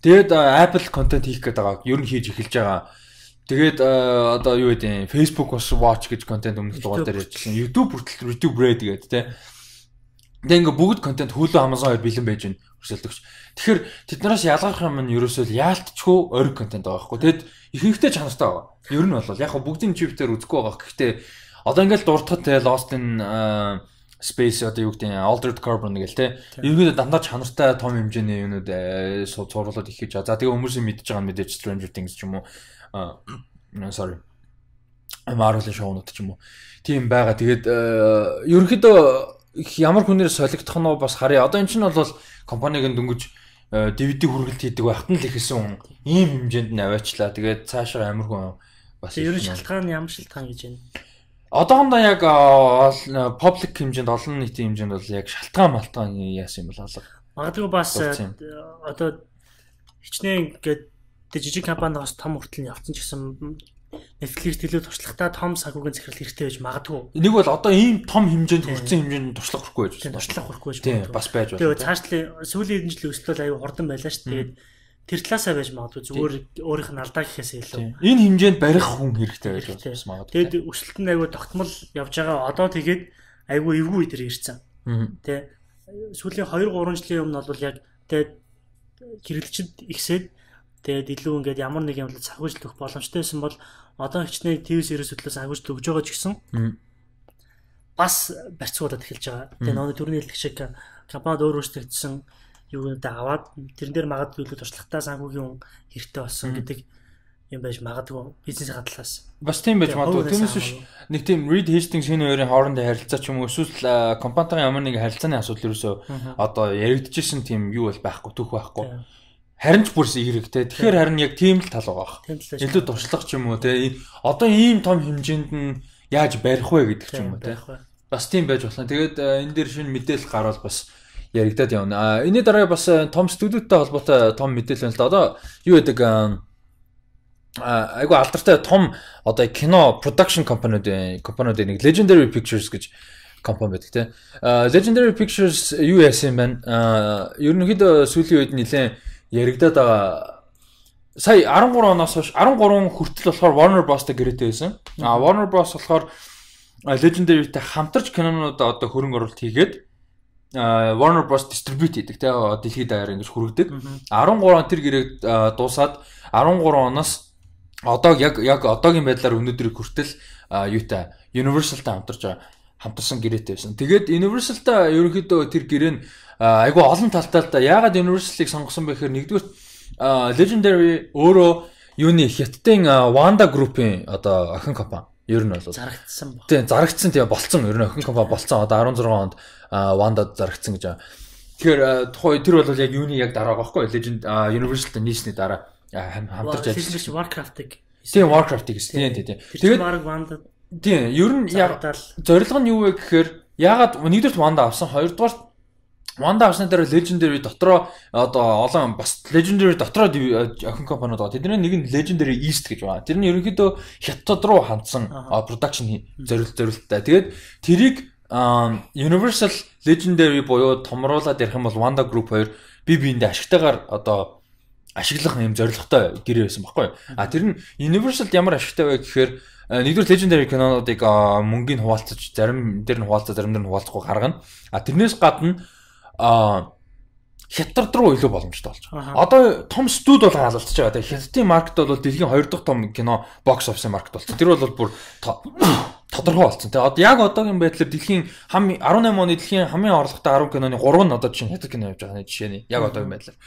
Тэгээд Apple контент хийх гээд байгаа. Ер нь хийж эхэлж байгаа. Тэгээд одоо юу гэдэг юм Facebook бас Watch гэж контент өмнөх дугаар дээр ярьжсэн. YouTube хүртэл YouTube Red гэдэг те. Тэгээ ингээ бүгд контент Hulu, Amazon хоёр бэлэн байж байна өрсөлдөгч. Тэгэхээр тэднээс ялгарх юм нь ерөөсөө яалтчгүй ориг контент байгаа байхгүй. Тэгэд ихэнхдээ чанартай байгаа. Ер нь бол яг хөө бүгдийн чиптээр үзэхгүй байгаа. Гэхдээ одоо ингээл дуртахад те Lost in Space одоо юу гэдэг нь Altered Carbon гэл те. Ерөнхийдөө дандаа чанартай том хэмжээний юмнууд цувралууд их хийж байгаа. За тэгээ хүмүүсийн мэдж байгаа нь мэдээж Stranger Things ч юм уу sorry Marvel-ийн шоунууд ч юм уу. Тийм байгаа. Тэгээд ерөнхийдөө ямар хүнээр солигдох нь бас харъя. Одоо эн чинь бол компаниг нь дөнгөж DVD хүргэлт хийдэг байхад нь л ихсэн хүн ийм хэмжээнд нь аваачлаа. Тэгээд цаашаа амар хүн бас ер нь шалтгаан нь ямар шалтгаан гэж байна? Одоохондоо яг public хэмжээнд олон нийтийн хэмжээнд бол яг шалтгаан малтгаан яасан юм бол алга. Магадгүй бас одоо хичнээн ингээд жижиг компаниас том хүртэл нь явцсан ч гэсэн Netflix төлөө туршлагатай том санхүүгийн захирал хэрэгтэй байж магадгүй. Нэг бол одоо ийм том хэмжээнд хүрсэн хэмжээнд туршлага хүрэхгүй байж байна. Туршлага хүрэхгүй байж магадгүй. Бас байж байна. Тэгээ цаашлын сүүлийн хэдэн жилийн өсөлт бол аюу хурдан байлаа шүү дээ. Тэгээд тэр талаасаа байж магадгүй. Зүгээр өөрийнх нь алдаа гэхээс илүү. Энэ хэмжээнд барих хүн хэрэгтэй байж бас магадгүй. Тэгээд өсөлт нь аюу тогтмол явж байгаа. Одоо тэгээд аюу эвгүй үе дээр ирсэн. Тэ сүүлийн 2 3 жилийн өмнө бол яг тэгээд хэрэглэгчд ихсээд тэгээд илүү ингээд ямар нэг юм бол санхүүжилт өгөх боломжтой байсан бол одоо хичнээн TV series хөтлөө санхүүжилт өгж байгаа ч гэсэн бас барьцуулаад эхэлж байгаа. Тэгээд нөгөө төрний хэлдэг шиг компанид өөр өөрчлөгдсөн юунуудаа аваад тэрэн дээр магадгүй илүү туршлагатай санхүүгийн хүн хэрэгтэй болсон гэдэг юм байж магадгүй бизнесийн талаас. Бас тийм байж магадгүй. Түүнээс биш нэг тийм Reed Hastings энэ хоёрын хоорондын харилцаа ч юм уу эсвэл компанитайгаа ямар нэг харилцааны асуудал ерөөсөө одоо яригдчихсэн тийм юу бол байхгүй, түүх байхгүй. Харин ч бүрс эерэг те. Тэгэхээр харин яг тийм л тал байгаа. Илүү туршлага ч юм уу те. Одоо ийм том хэмжээнд нь яаж барих вэ гэдэг ч юм уу те. Бас тийм байж болно. Тэгээд энэ дээр шинэ мэдээлэл гарвал бас яригадад явна. Энэний дараа бас том студиудтай холбоотой том мэдээлэл байна л да. Одоо юу гэдэг айгу алдартай том одоо кино production компаниуд нэг Legendary Pictures гэж компани байдаг те. Legendary Pictures юу яасан юм бэ? Ерөнхийдөө сүүлийн үед нэлээд яригадаад байгаа сая 13 оноос хойш 13 хүртэл болохоор Warner Bros-тай гэрээтэй байсан. А Warner Bros болохоор Legendary-тэй хамтарч кинонууд одоо хөрөнгө оруулалт хийгээд Warner Bros distribute хийдэг те дэлхийд даяар ингэж хүргэдэг. 13 он тэр гэрээг дуусаад 13 оноос одоо яг одоогийн байдлаар өнөөдрийг хүртэл юутай Universal-тай хамтарч байгаа хамтарсан гэрээтэй байсан. Тэгээд Universal-тай ерөнхийдөө тэр гэрээ нь айгүй олон талтай л да. Яагаад Universal-ыг сонгосон бэ гэхээр нэгдүгээр Legendary өөрөө юуны Хятадын Wanda Group-ийн одоо охин компани. Ер нь бол зарагдсан баг. Тийм, зарагдсан тийм болцсон. Ер нь охин компани болцсон. Одоо 16 онд Wanda зарагдсан гэж байгаа. Тэгэхээр тухайн тэр бол яг юуны яг дараа байгаа байхгүй Legend Universal-тай нийсний дараа хамтарч ажилласан. Warcraft-ыг. Тийм, Warcraft-ыг гэсэн. Тийм, тийм. Тэгээд баг Wanda тийм, ер нь яг зорилго нь юу вэ гэхээр яагаад нэгдүгээрт Wanda авсан, хоёрдугаар Wanda авсны дараа Legendary дотроо одоо олон бас Legendary дотроо охин компаниуд байгаа. Тэдний нэг нь Legendary East гэж байгаа. Тэр нь ерөнхийдөө Хятад руу хандсан production зорилттой. Тэгээд тэрийг Universal Legendary буюу томруулаад ярих юм бол Wanda Group 2 бие биендээ ашигтайгаар одоо ашиглах юм зорилготой гэрээ байсан баггүй. А тэр нь Universal ямар ашигтай вэ гэхээр нэгдүгээр Legendary кинонуудыг мөнгөний хуваалцаж зарим дээр нь хуваалцаа зарим дээр нь хуваалцахгүй гаргана. А тэрнээс гадна Хятад руу илүү боломжтой болж байгаа. Одоо том студ болгон халалцж байгаа. Тэгээ Хятадын маркет бол дэлхийн 2 дахь том кино бокс офисын маркет болсон. Тэр бол бүр тодорхой болсон. Тэгээ одоо яг одоогийн байдлаар дэлхийн 18 оны дэлхийн хамгийн орлоготой 10 киноны 3 нь одоо чинь Хятад кино явж байгаа нэг жишээ нь. Яг одоогийн байдлаар.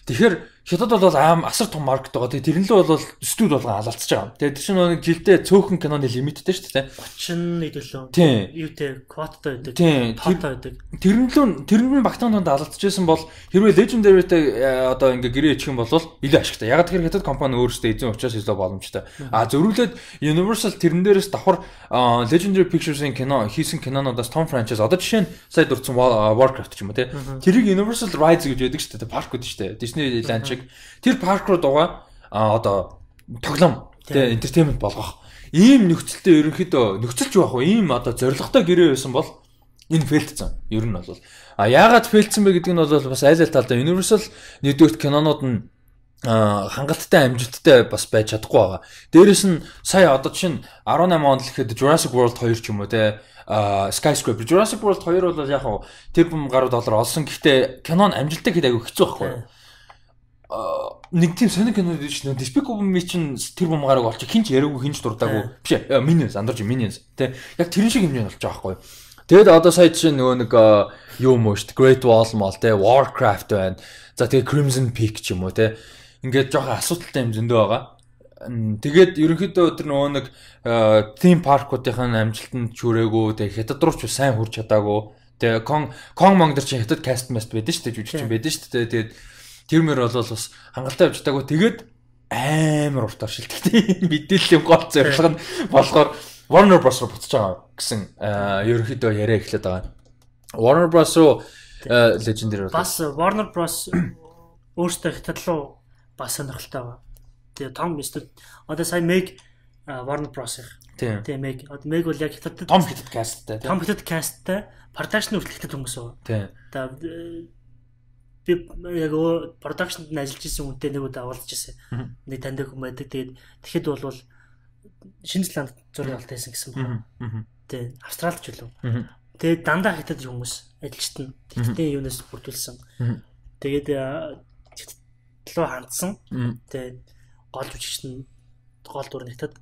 Тэгэхээр Хятад бол аим асар том маркет байгаа. Тэгээ тэрэн лөө бол студ болгон халалцж байгаа. Тэгээ тэр чинь нэг жилдээ цөөхөн киноны лимиттэй шүү дээ. 31 төлөө. Тийм. Юутэй квоттой байдаг. Тоотой байдаг. Тэрэн лөө тэрэнд нь багтаан тунд халалцж байсан бол хэрвээ Legendary-тэй одоо ингээ гэрээ ичих юм бол илүү ашигтай. Яг тэр Хятад компани өөрөөсөө эзэн учраас илүү боломжтой. А зөрүүлээд Universal тэрэн дээрээс давхар Legendary Pictures-ийн кино хийсэн кинонуудаас том франчайз одоо жишээ нь сая дурдсан Warcraft ч юм уу те. Тэрийг Universal Rides гэж байдаг шүү дээ. Парк гэдэг шүү дээ. Disneyland шиг тэр парк руу дугаа одоо тоглоом тэ entertainment болгох ийм нөхцөлтэй ерөнхийдөө нөхцөлч байх уу ийм одоо зорилготой гэрээ байсан бол энэ фейлдсэн. Ер нь бол а яагаад фейлдсэн бэ гэдэг нь бол бас айл айл талдаа Universal нэгдүгürt кинонууд нь хангалттай амжилттай бас байж чадахгүй байгаа. Дээрэс нь сая одоо чинь 18 онд л ихэд Jurassic World 2 ч юм уу те Skyscraper Jurassic World 2 бол яг хав тэрбум гаруй доллар олсон. Гэхдээ кинон амжилттай хэд айгүй хэцүү байхгүй юу? Нэг тийм сонир кино гэж нэ Despicable Me чинь тэр бум гараг олчих хинч яриаггүй хинч дурдаагүй биш Minions андарч Minions тэ яг тэрэн шиг хэмжээнд болж байгаа байхгүй. Тэгэд одоо сая чинь нөгөө нэг юу юм уу шүү дээ Great Wall мол тэ Warcraft байна. За тэгээ Crimson Peak ч юм уу тэ ингээд жоохон асуудалтай юм зөндөө байгаа. Тэгээд ерөнхийдөө тэр нөгөө нэг theme park-уудын амжилтанд чүрээгүй тэгээ Хятад руу ч сайн хүрч чадаагүй. Тэгээ Kong Mong дээр чинь Хятад cast mast байдаг шүү дээ жүжигчин байдаг шүү дээ. Тэгээд тэр мөр бол бас хангалттай явж чадаагүй. Тэгээд амар урт оршилттэй мэдээллийн гол зорилго нь болохоор Warner Bros руу буцаж байгаа гэсэн ерөнхийдөө яриа эхлээд байгаа. Warner Bros руу Legendary бас Warner Bros өөртөө Хятад руу бас сонирхолтой байгаа. Тэгээ том студ одоо сая Meg Warner Bros-ийн тийм Meg одоо Meg бол яг Хятадд том Хятад касттай том Хятад касттай production хүртэл Хятад хүмүүс байгаа. Тийм. Одоо би яг продакшнд нь ажиллаж исэн хүнтэй нэг удаа уулзаж ирсэн. Нэг таньдаг хүн байдаг. Тэгээд тэгэхэд бол Шинэ Зеланд зураг авалт хийсэн гэсэн байна. Тийм, Австралид ч үлээ. Тэгээд дандаа Хятад хүмүүс ажилчт нь Хятадын юунаас бүрдүүлсэн. Тэгээд Хятад руу хандсан. Тэгээд гол жүжигч нь гол дүр нь Хятад.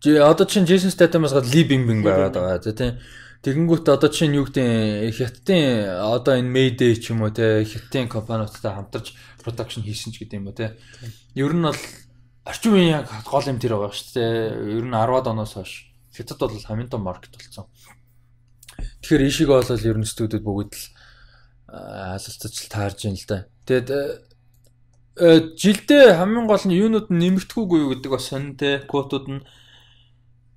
Одоо чинь Jason Statham-аас гадна Lee Bingbing байгаад байгаа. Тийм. Тэгэнгүүт одоо чинь юу гэдэг Хятадын одоо энэ Mayday ч юм уу те Хятадын компаниудтай хамтарч production хийсэн ч гэдэг юм уу те. Ер нь бол орчин үеийн яг гол юм тэр байгаа шүү дээ. Ер нь 10-аад оноос хойш Хятад бол хамгийн том маркет болсон. Тэгэхээр ийшээгээ бол ер нь студиуд бүгд л халалцаж таарж байна л да. Тэгээд жилдээ хамгийн гол нь юунууд нь нэмэгдэхүүгүй юу гэдэг бас сонин те квотууд нь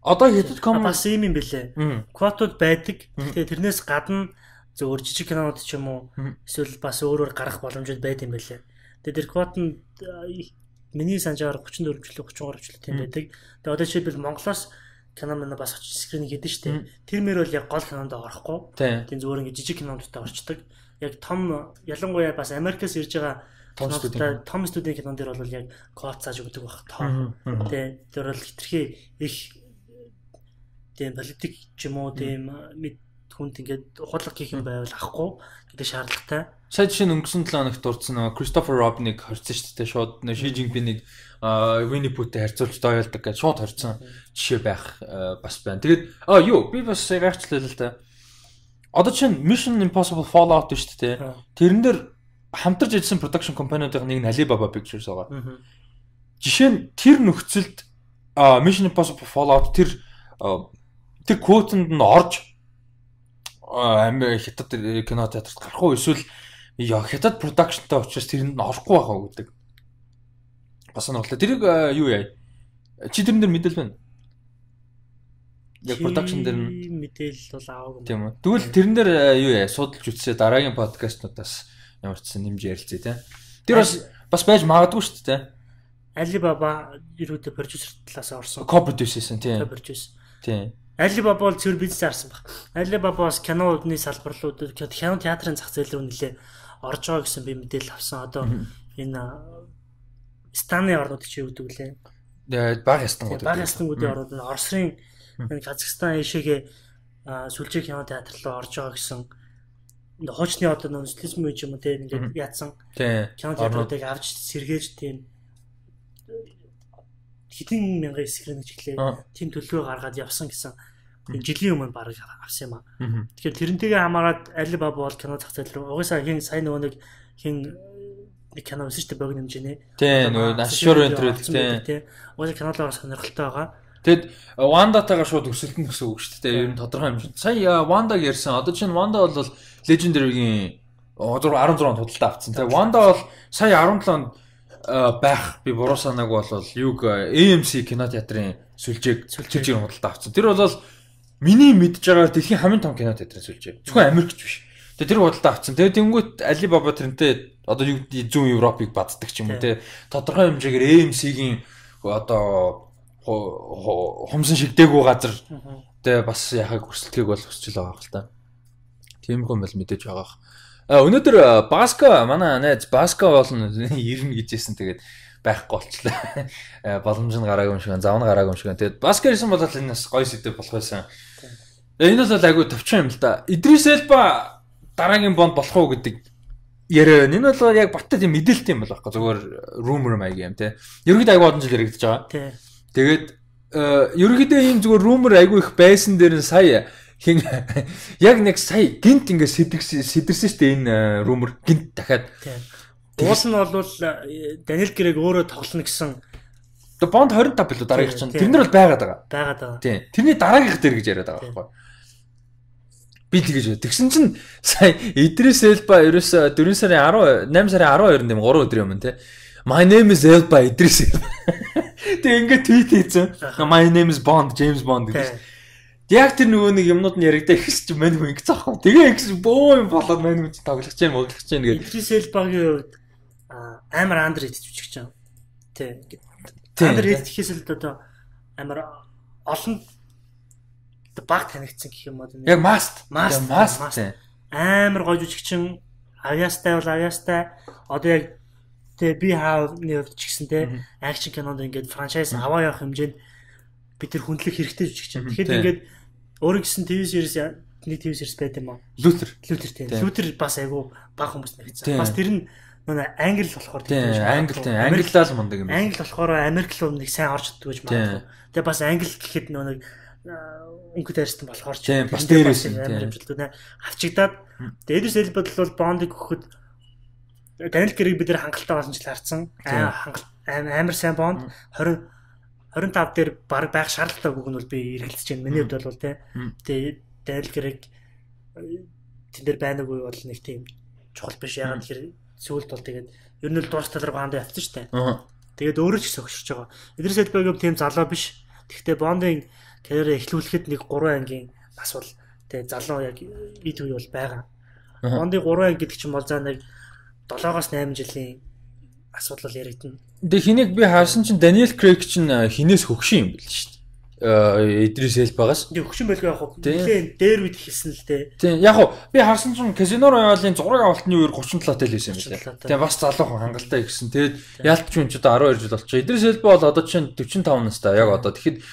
одоо Хятад ком бас юм бэлээ. Квотууд байдаг. Тэгээ тэрнээс гадна зөвөр жижиг кинонууд ч юм уу эсвэл бас өөрөөр гарах боломжууд байд юм бэлээ. Тэгээ тэр квот нь миний санаж байгаагаар 34 жилээ 33 жилээ тийм байдаг. Тэгээ одоо жишээлбэл Монголоос кино мань бас очиж скрин хийдэж штэ. Тэр мөр бол яг гол кинонд орохгүй. Тийм зүгээр ингээ жижиг кинонуудтай орчдөг. Яг том ялангуяа бас Америкаас ирж байгаа Том студийн кинон дээр бол яг код зааж өгдөг байх тоо. Тэ тэр бол хитрхи их тийм политик ч юм уу тийм мэд хүнд ингээд ухаалаг хийх юм байвал авахгүй гэдэг шаардлагатай. Сая жишээ нь өнгөрсөн 7 хоногт дурдсан нөгөө Кристофер Робиныг хорьсон шүү дээ. Шууд нөгөө Ши Жинпинийг Винни Пүтэй харьцуулж доёолдог гэж шууд хорьсон жишээ байх бас байна. Тэгээд юу би бас гайхчлаа л да. Одоо чинь Mission Impossible Fallout шүү дээ. Тэрэн дээр хамтарч ажилласан production company-уудын нэг нь Alibaba Pictures байгаа. Жишээ нь тэр нөхцөлд Mission Impossible Fallout тэр тэр квотанд нь орж Хятад кино театрт гарах уу эсвэл Хятад production-тай учраас тэрэнд нь орохгүй байх уу гэдэг. Бас сонирхолтой. Тэрийг юу яа? Чи тэрэн дээр мэдээлэл байна? Яг production дээр нь мэдээлэл бол аваагүй. Тийм үү. Тэгвэл тэрэн дээр юу яа? Судалж үзсээ дараагийн подкастнуудаас ямар ч сан нэмж ярилцъя те. Тэр бас байж магадгүй шүү дээ. Alibaba ерөөдөө продюсер талаас орсон. Co-produce хийсэн тийм. Co-produce. Тийм. Alibaba бол цэвэр бизнес арсан баг. Alibaba бас киноны салбар руу, кино театрын зах зээл рүү нэлээ орж байгаа гэсэн би мэдээлэл авсан. Одоо энэ Станы орнууд чи юу гэдэг лээ? Баг ястангууд. Баг ястангуудын орнууд нь Оросын энэ Казахстан ийшээгээ сүлжээ кино театр руу орж байгаа гэсэн хуучны одоо нөөцлөсөн үе юм уу те ингээд яатсан. Кино театруудыг авч сэргээж тийм хэдэн мянган скрин гэж хэлээ. Тийм төлөвөө гаргаад явсан гэсэн жилийн өмнө бараг авсан юм аа. Тэгэхээр тэрнтэйгээ хамаарат Alibaba бол кино зах зээл рүү угаасаа хин сайн нөгөө нэг хин нэг кино байсан шүү дээ богино хэмжээний. Тийм нөгөө Ashore Venture тийм. Угаасаа кинолоор сонирхолтой байгаа. Тэгэд Wanda-тайгаа шууд өсөлтөн гэсэн үг шүү дээ. Ер нь тодорхой хэмжээнд. Сая Wanda-г ярьсан. Одоо чинь Wanda бол Legendary-гийн 16 онд худалдаа авсан. Тэгээ Wanda бол сая 17 онд байх би буруу санааг бол юг AMC кино театрын сүлжээг сүлжээгээр худалдаа авсан. Тэр бол миний мэдж байгаагаар дэлхийн хамгийн том кино театрын сүлжээ. Зөвхөн Америкч биш. Тэгээ тэр худалдаа авсан. Тэгээ тэнгуут Alibaba тэрнтэй одоо юу гэдэг зүүн Европыг баддаг ч юм уу те. Тодорхой хэмжээгээр AMC-гийн одоо хумсан шигдээгүй газар тэгээ бас яхаг өрсөлдөхийг бол хүсэж л байгаа хэл та. Тийм юм бол мэдээж байгаа. Өнөөдөр Баска манай найз Баска болно ирнэ гэжсэн тэгээд байхгүй болчлаа. Боломж нь гараагүй юм шиг байна, зав нь гараагүй юм шиг байна. Тэгээд Баска ирсэн бол энэ бас гоё сэдв болох байсан. Энэ бол айгүй товчхон юм л да. Идрис Элба дараагийн Бонд болох уу гэдэг яриа. Энэ бол яг баттай тийм мэдээлэлтэй юм бол байхгүй. Зүгээр rumor маяг юм те. Ерөнхийдөө айгүй олон жил яригдж байгаа. Тэгээд ерөнхийдөө ийм зүгээр rumor айгүй их байсан дээр нь сая хин яг нэг сая гинт ингээд сэтэрсэн шүү дээ энэ rumor гинт дахиад. Уус нь бол Даниэл Крэг өөрөө тоглоно гэсэн. Одоо Бонд 25 билүү дараагийнх чинь. Тэрнэр бол байгаад байгаа. Байгаад байгаа. Тийм. Тэрний дараагийнх дээр гэж яриад байгаа байхгүй. Би тэгэж. Тэгсэн чинь сая Идрис Элба ерөөсө 4 сарын 10 8 сарын 12-нд юм 3 өдрийн өмнө те. My name is Elba Idris Elba. Тэг ингээд твит хийсэн. My name is Bond, James Bond гэж. Яг тэр нөгөө нэг юмнууд нь яригдаа ихс чи мань хүн ингэц аахгүй. Тэгээ ихс бөө юм болоод мань хүн тоглох чинь моглох чинь гээд. Идрис Элбагийн хувьд амар underrated жүжигч юм. Тэ. Underrated гэхээс л одоо амар олон баг танигдсан гэх юм уу. Яг must. Амар гоё жүжигчин авьяастай бол авьяастай. Одоо яг тэ би хааны хувьд ч гэсэн тэ акшн кинонд ингээд франчайз аваа явах хэмжээнд бид тэр хүндлэх хэрэгтэй жүжигчин. Тэгэхээр ингээд өөрөө гэсэн TV series нэг TV series байт юм аа. Лютер тийм. Лютер бас айгүй баг хүмүүс нэгцсэн. Бас тэр нь нөө англи болохоор тийм англи тийм англиал мундаг юм. Англи болохоор Америк руу нэг сайн орж чаддгүй гэж магадгүй. Тэгээ бас англи гэхэд нөө нэг өнгө дайрсан болохоор ч бас дээрээс нь амар хэмжилтүүд авчигдаад тэгээ Эдрис Элба бол Бондыг өгөхөд Даниэл Крэг бид нэр хангалттай болсон ч л харцсан. Амар сайн Бонд 25 дээр баг байх шаардлагатай үг нь бол би эргэлзэж байна. Миний хувьд бол тий. Тэгээ Даниэл Крэг тэн дээр байна уугүй бол нэг тийм чухал биш. Яагаад тэгэхээр сүүлд бол тэгээд ер нь л дуус тал руу хандаа явцсан шүү дээ. Тэгээд өөрөө ч согширч байгаа. Эдрис Элбагийн тийм залуу биш. Тэгэхдээ Бондын карьераа эхлүүлэхэд нэг 3 ангийн нас бол тэгээ залуу яг эд үе бол байгаа. Бондын 3 анги гэдэг чинь бол за нэг 7-оос 8 жилийн асуудал яригдана. Тэгээ хэнийг би харсан чинь Даниэл Крэг чинь хинээс хөгшин юм бэл шүү дээ. Идрис Элбагаас. Тэг хөгшин байлгүй яг хөө. Нилээн дээр үед хэлсэн л дээ. Тийм яг хөө би харсан чинь Casino Royale-ын зураг авалтны үеэр 37 тэл байсан юм байна. Тийм бас залуу хүн хангалттай ихсэн. Тэгээд яалтч хүн ч одоо 12 жил болчих. Идрис Элба бол одоо чинь 45 настай яг одоо. Тэгэхэд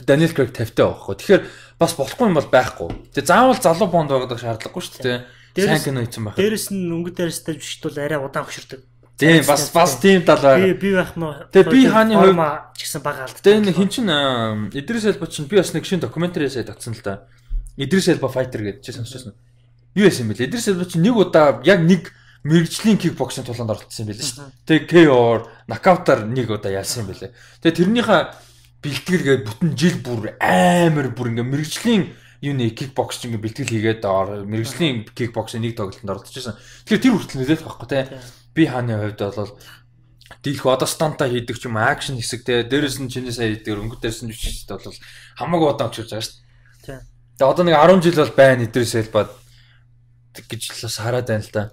Даниэл Крэг 50 таа байхгүй. Тэгэхээр бас болохгүй юм бол байхгүй. Тэгээ заавал залуу Бонд байгадаг шаардлагагүй шүү дээ. Сайн кино хийсэн байх. Дээрэс нь өнгө дээрстэй бишт бол арай удаан хөшөрдөг. Тийм бас тийм тал байгаа. Би байх мó. Тэгээ би хааны хувьд ч гэсэн бага алддаг. Тэгээ энэ хин чин Идрис Элба чинь би бас нэг шинэ докюментари сая татсан л да. Идрис Элба fighter гэдэг чи сонсчихсон. Юу яасан юм бэ? Идрис Элба чинь нэг удаа яг нэг мэрэгжлийн кикбоксинг тулаанд оролцсон юм байл шүү дээ. Тэгээ KO-ор нокаутаар нэг удаа ялсан юм байлээ. Тэгээ тэрнийхээ бэлтгэл гээд бүтэн жил бүр амар бүр ингээ мэрэгжлийн юуны кикбокс ингээ бэлтгэл хийгээд мэрэгжлийн кикбоксing нэг тоглолтод оролцож байсан. Тэгэхээр тэр хүртэл нөлөөлөх байхгүй те. Би хааны хувьд бол дийлэх одоо станта хийдэг ч юм акшн хэсэг те. Дээрээс нь чиний сая хийдэг өнгө дээрс нь жүжигчд бол хамаагүй удаан өчөж байгаа шүү дээ. Тэгээ одоо нэг 10 жил бол байна Идрис Элба гэж л бас хараад байна л да.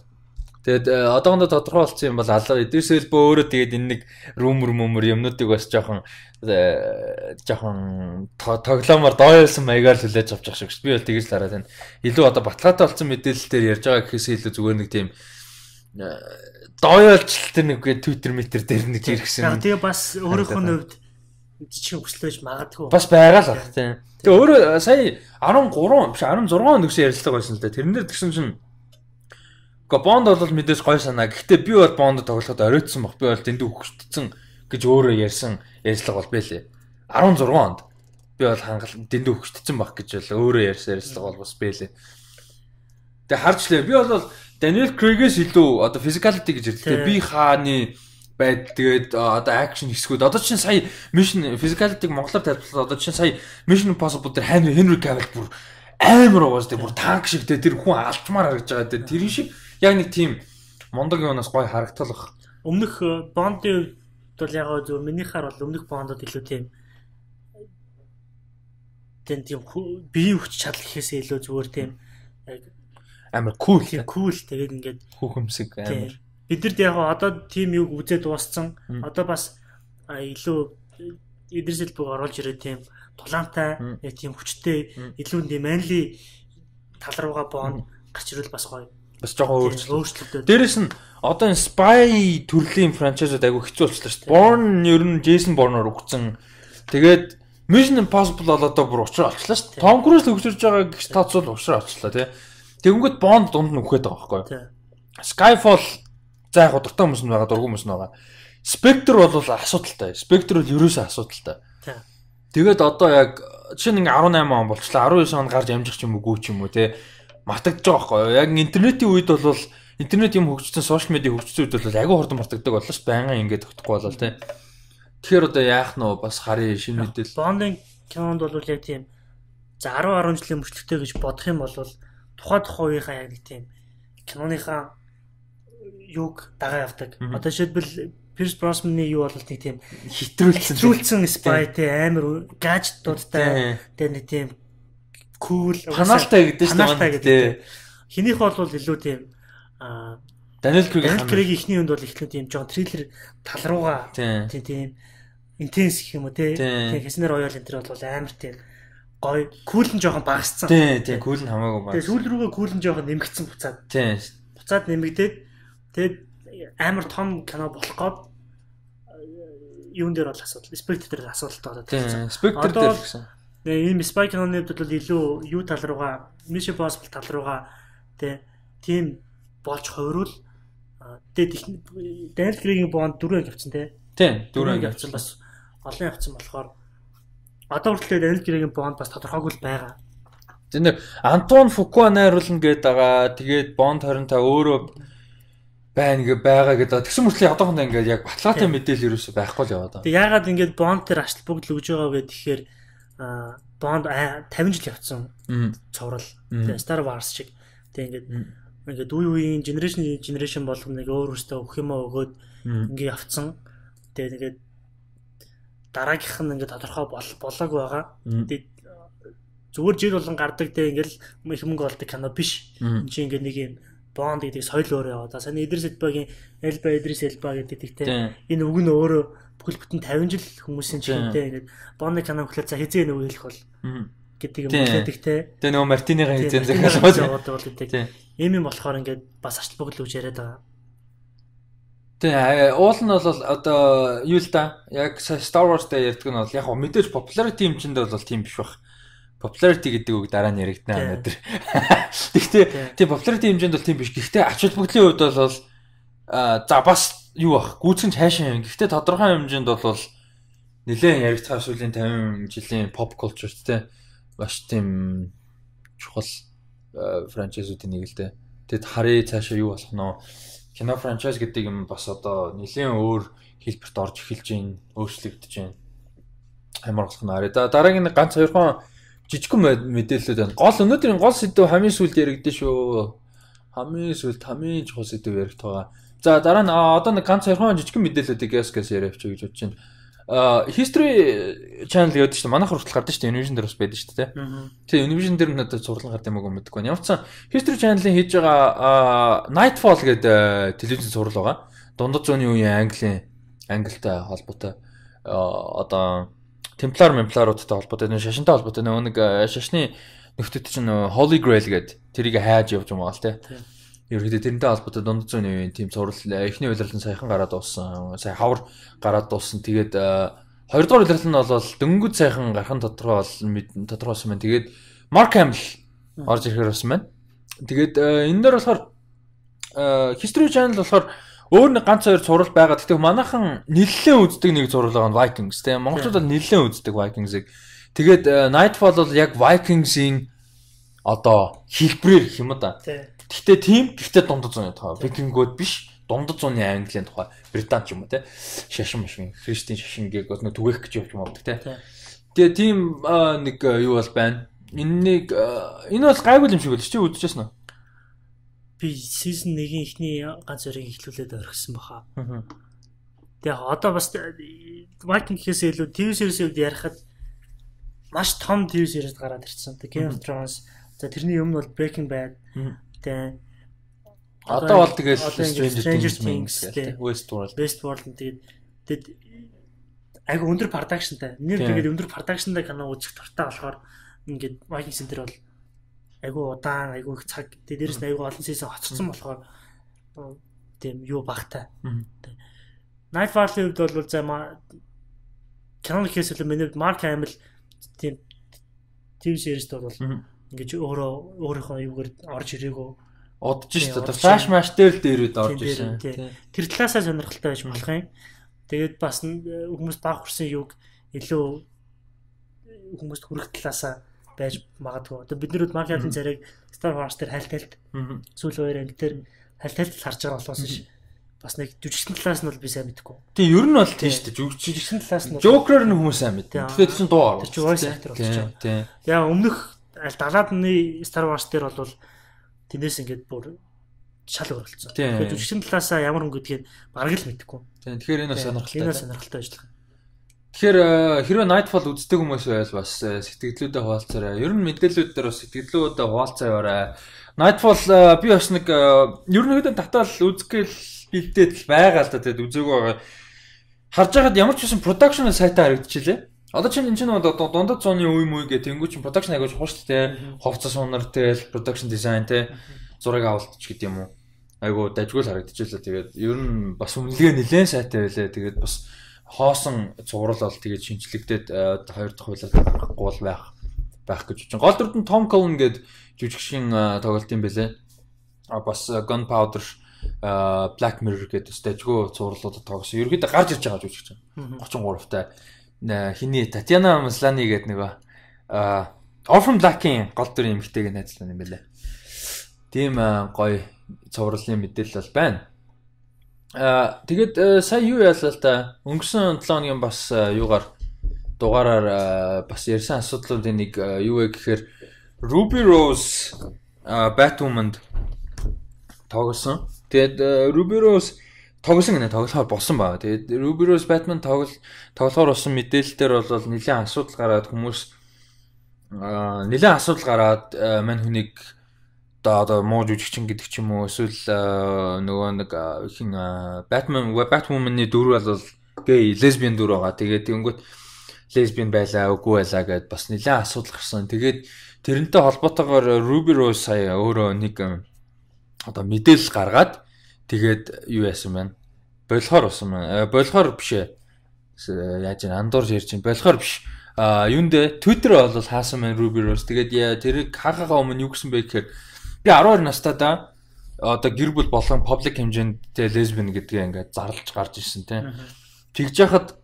Тэгээд одоохондоо тодорхой болсон юм бол алга Идрис Элба өөрөө тэгээд энэ нэг rumor мөмөр юмнуудыг бас жоохон тоглоомор дооёлсон маягаар л хүлээж авч байгаа шиг. Би бол тэгж л хараад байна. Илүү одоо баталгаатай болсон мэдээлэл дээр ярьж байгаа гэхээс илүү зүгээр нэг тийм дооёлч тэр нэг Twitter метр дээр нэг иргэсэн. Тэгээ бас өөрийнх нь хувьд жижигхэн хүслэж магадгүй. Бас байгаа л баг тийм. Тэгээ өөрөө сая 13 биш 16 онд өгсөн ярилцлага байсан л да. Тэрэн дээр тэгсэн чинь Бонд бол мэдээж гой санаа. Гэхдээ би бол Бонд тоглоход оройтсон баг. Би бол дэндүү хөгжтсөн гэж өөрөө ярьсан ярилцлага бол байлээ. 16 онд би бол хангал дэндүү хөгжтсөн баг гэж бол өөрөө ярьсан ярилцлага бол бас байлээ. Тэгээ харж лээ. Би бол Даниэл Крэгээс илүү одоо physicality гэж ярьдаг. Би хааны байд тэгээд одоо акшн хэсгүүд одоо чинь сая Mission physicality-г монголоор тайлбарлаад одоо чинь сая Mission Impossible дээр Henry Cavill бүр амар угаас тэр бүр танк шиг тэр хүн алчмаар харагдаж байгаа. Тэр шиг яг нэг тийм мундаг юунаас гоё харагдтал баг. Өмнөх Бондын хувьд бол яг зөв минийхаар бол өмнөх Бондод илүү тийм тийм биеийн хүч чадал гэхээсээ илүү зүгээр тийм яг амар кул кул тэгээд ингээд хүүхэмсэг амар. Бидэрт яг одоо тийм юг үзээ дууссан. Одоо бас илүү Идрис Элбэг оруулж ирээ тийм тулаантай яг тийм хүчтэй илүү тийм manly тал руугаа Бонд гарч ирвэл бас гоё. Бас жоохон өөрчлөлттэй. Дээрэс нь одоо энэ spy төрлийн франчайзууд айгүй хэцүү болчихлоо шүү дээ. Bourne ер нь Jason Bourne-оор өгцөн. Тэгээд Mission Impossible бол одоо бүр учраа олчлаа шүү дээ. Tom Cruise төгсөрж байгаа гэж тооцвол учраа олчлаа тий. Тэгэнгүүт Bond дунд нь үхээд байгаа байхгүй юу? Skyfall за яг дуртай хүмүүс нь байгаа, дургүй хүмүүс нь байгаа. Spectre бол асуудалтай. Spectre бол ерөөсөө асуудалтай. Тэгээд одоо яг жишээ нь ингээ 18 он болчлаа. 19 он гарч амжих ч юм уу ч юм уу тий. Мартагдж байгаа байхгүй юу? Яг интернетийн үед бол интернет юм хөгжсөн, сошиал медиа хөгжсөн үед бол айгүй хурдан мартагддаг боллоо ш. Байнгын ингээд тогтохгүй болол тий. Тэгэхээр одоо яах нь вэ? Бас харъя шинэ мэдээлэл. Бондын кинонд бол яг тийм за 10 10 жилийн мөрчлөгтэй гэж бодох юм бол тухай үеийнхаа яг нэг тийм киноныхаа юг дагаа явдаг. Одоо жишээлбэл Pierce Brosnan-ы юу бол нэг тийм хэтрүүлсэн spy тий амар гаджетуудтай тэгээ нэг тийм cool паналтай гэдэг шүү дээ. Тий. Хинийх бол илүү тийм Даниэл Крэг ихний үнд бол ихлэ тийм жоон триллер тал руугаа тийм intense гэх юм уу тий. Casino Royale энэ төр бол амар тийм гоё cool нь жоохон багассан. Тий, cool нь хамаагүй багассан. Тэгээ сүүл рүүгээ cool нь жоохон нэмэгдсэн буцаад. Тий. Буцаад нэмэгдээд тэгээд амар том кино болох гээд юун дээр бол асуудал, Spectre дээр асуудалтай болоод байна. Spectre дээр гэсэн. Ийм spy киноны хувьд бол илүү юу тал руугаа, Mission Impossible тал руугаа тийм болж хувирвал тэгээд Daniel Craig-ийн Bond 4 анги явцсан тий. Тийм, 4 анги явцсан бас олон явцсан болохоор одоо хүртэл Daniel Craig-ийн Bond бас тодорхойгүй л байгаа. Тэр нэг Антон Фукуа найруулна гээд байгаа. Тэгээд Bond 25 өөрөө байна гэ байгаа гэдэг. Тэгсэн мөртлөө одоохондоо ингээд яг баталгаатай мэдээлэл ерөөсөй байхгүй л яваад байгаа. Тэг яагаад ингээд Bond тэр ачлал бүгд л өгж байгаа вэ гэхээр Bond 50 жил явцсан цоврал. Тэг Star Wars шиг. Тэг ингээд ингээд үе үеийн generation болгоно нэг өөр өөртөө өгөх юм аа өгөөд ингээд явцсан. Тэгээд ингээд дараагийнх нь ингээд тодорхой болоогүй байгаа. Тэгээд зүгээр жил болгон гардаг те ингээд их мөнгө олдог кино биш. Энд чинь ингээд нэг юм Bond гэдэг соёл өөрөө яваа. За сайн Идрис Элбагийн Элба Идрис Элба гэдэг те энэ үг нь өөрөө бүхэл бүтэн 50 жил хүмүүсийн чихэнтэй ингээд Bond-ы кино гэхлээр за хизээ энэ үг хэлэх бол гэдэг юм хэлдэг те. Тэгээ нөгөө Мартиныгаа хизээ захиалгаж яваад бол гэдэг. Ийм юм болохоор ингээд бас ач холбогдол өгч яриад байгаа. Тэгээ уул нь бол одоо юу л да яг Star Wars дээр ярьдаг нь бол яг мэдээж popularity хэмжээнд бол тийм биш байх. Popularity гэдэг үг дараа нь яригдана өнөөдөр. Гэхдээ тийм popularity хэмжээнд бол тийм биш. Гэхдээ ач холбогдлын хувьд бол за бас юу бах гүйцэн цаашаа юм. Гэхдээ тодорхой хэмжээнд бол нэлээд яригдах сүүлийн 50 жилийн pop culture те маш тийм чухал франчайзуудын нэг л дээ. Тэгэд харъя цаашаа юу болох нь вэ? Кино франчайз гэдэг юм бас одоо нэлээд өөр хэлбэрт орж эхэлж байна, өөрчлөгдөж байна. Ямар болох нь арай. Дараагийн нэг ганц хоёрхон жижигхэн мэдээлэлүүд байна. Гол өнөөдрийн гол сэдэв хамгийн сүүлд яригдэн шүү. Хамгийн сүүлд хамгийн чухал сэдэв яригдах байгаа. За дараа нь одоо нэг ганц хоёрхон жижигхэн мэдээллүүдийг гэс яриа авчиг гэж бодож байна. History Channel гэдэг чинь манайх хүртэл гардаг шүү дээ. Univision дээр бас байдаг шүү дээ. Тэгээ Univision дээр надад зурлан гард юм уу мэдэхгүй байна. Ямар ч сан History Channel-ийн хийж байгаа Nightfall гэдэг телевизийн зураг байгаа. Дундад зууны үеийн Английн Англитай холбоотой одоо Templar Memplаруудтай холбоотой, шашинтай холбоотой нөгөө нэг шашны нөхдөд чинь Holy Grail гэдэг тэрийг хайж явж байгаа л тий. Ерөнхийдөө тэрнтэй холбоотой дунд зууны үеийн тийм цуврал эхний улирал нь саяхан гараад дууссан. Сая хавар гараад дууссан. Тэгээд хоёрдугаар улирал нь бол дөнгөж сайхан гарах нь тодорхой бол тодорхой болсон байна. Тэгээд Mark Hamill орж ирэхээр болсон байна. Тэгээд энэ дээр болохоор History Channel болохоор өөр нэг ганц хоёр цуврал байгаа. Гэхдээ манайхан нэлээд үздэг нэг цуврал байгаа нь Vikings тийм. Монголчууд бол нэлээд үздэг Vikings-ыг. Тэгээд Nightfall бол яг Vikings-ийн одоо хэлбэрээр гэх юм да. Гэхдээ тийм гэхдээ дундад зууны тухай. Викингүүд биш, дундад зууны Английн тухай, Британи ч юм уу те. Шашин машин, христийн шашин гийг бол түгээх гэж явж юм авдаг те. Тэгээ тийм нэг юу бол байна. Энэ нэг энэ бол гайгүй юм шиг байл чи үзчихсэн үү? Би season 1-ийн эхний ганц хоёрыг эхлүүлээд орхисон баха. Тэгээ одоо бас Viking гэхээс илүү TV series-ийн хувьд ярихад маш том TV series гараад ирсэн. Game of Thrones, за тэрний өмнө бол Breaking Bad. Тэгээ одоо бол тэгэл Stranger Things, Westworld тэгээд айгу өндөр продакшнтай. Нэр тэгээд өндөр продакшнтай кино үзэх дуртай болохоор ингээд Vikings энэ бол айгу удаан, айгу их цаг. Тэгээд дээрэс нь айгу олон season хоцорсон болохоор тийм юу багтай. Nightfall-ийн хувьд бол за кино гэхээс илүү миний хувьд Mark Hamill тийм TV series-д бол ингэж өөрөө өөрийнхөө юугаар орж ирээгүй удаж шүү дээ. Flash mash дээр л дээрүүд орж ирсэн. Тэр талаасаа сонирхолтой байж болох юм. Тэгээд бас хүмүүс баг хурсан юг илүү хүмүүст хүрэх талаасаа байж магадгүй. Одоо бид нар Mark Hamill-ийн царайг Star Wars дээр хайлт-хайлт сүүлийн хоёр анги дээр хайлт-хайлт харж байгаа болохоос ш бас нэг жүжигчдэн талаас нь бол би сайн мэдэхгүй. Тийм ер нь бол тийм шүү дээ. Жүжигчдэн талаас нь Joker-ээр нь хүмүүс сайн мэднэ. Тэгэхээр чинь дуу орно. Тэр чинь voice actor болчих. Яа өмнөх 70-аад оны Star Wars дээр бол тэрнээс ингээд бүр шал өөр болсон. Тэгэхээр жүжигчдэн талаасаа ямар хүн гэдгийг бараг л мэдэхгүй. Тийм тэгэхээр энэ бас сонирхолтой. Энэ бас сонирхолтой ажиллах. Тэгэхээр хэрвээ Nightfall үздэг хүмүүс байвал бас сэтгэлдлүүдээ хуваалцаарай. Ер нь мэдээллүүд дээр бас сэтгэлдлүүдээ хуваалцаа яваарай. Nightfall би бас нэг ер нь хэдэн татаал үзэх гээл бэлдээд л байгаа л да. Тэгээд үзээгүй байгаа. Харж байхад ямар ч байсан production сайтай харагдчихлээ. Одоо чинь энэ чинь дундад зууны үе мүй гэх тэнгуү чинь production айгууч хурц те. Хувцас сунар тэгэл production design те. Зураг авалт ч гэдэг юм уу. Айгуу дажгүй л харагдчихлаа. Тэгээд ер нь бас үнэлгээ нэлээд сайтай байлаа. Тэгээд бас хоосон цуврал бол тэгээд шинжлэгдээд хоёр дахь хуулиар гарахгүй бол байх гэж бодож. Гол дүрд нь Том Cullen гээд жүжигчийн тоглолт юм байлээ. А бас Gunpowder, Black Mirror гэдэг бас дажгүй цувралуудад тоглосон. Ерөнхийдөө гарч ирж байгаа жүжигч. 33-тай. Хиний Татьяна Маслани гэдэг нөгөө Orphan Black-ийн гол дүрийн эмэгтэйг найзлаа юм байлээ. Тийм гоё цувралын мэдээлэл бол байна. Тэгээд сая юу ялаа л та өнгөрсөн 7 хоногийн бас юугаар дугаараар бас ярьсан асуудлуудын нэг юу вэ гэхээр Ruby Rose Batwoman-д тоглосон. Тэгээд Ruby Rose тоглосон гэнэ тоглохоор болсон ба. Тэгээд Ruby Rose Batman тоглохоор болсон мэдээлэл дээр бол нэлээд асуудал гараад хүмүүс нэлээд асуудал гараад мань хүнийг Одоо муу жүжигчин гэдэг ч юм уу эсвэл нөгөө нэг хин Batman Batwoman-ы дүр бол гей лесбиан дүр байгаа. Тэгээд тэгэнгүүт лесбиан байлаа үгүй байлаа гэд бас нэлээд асуудал гарсан. Тэгээд тэрнтэй холбоотойгоор Ruby Rose сая өөрөө нэг одоо мэдээлэл гаргаад тэгээд юу яасан бэ? Болохоор болсон байна. Болохоор биш ээ. Яаж энэ андуурж ярьж чинь болохоор биш. А юунд Twitter бол хаасан байна Ruby Rose. Тэгээд тэрийг хаахаа өмнө юу гэсэн бэ гэхээр би 12 настай да одоо гэр бүл болгон public хэмжээнд тэ лесбиан гэдгээ ингээд зарлж гарч ирсэн тэ. Тэгж яхад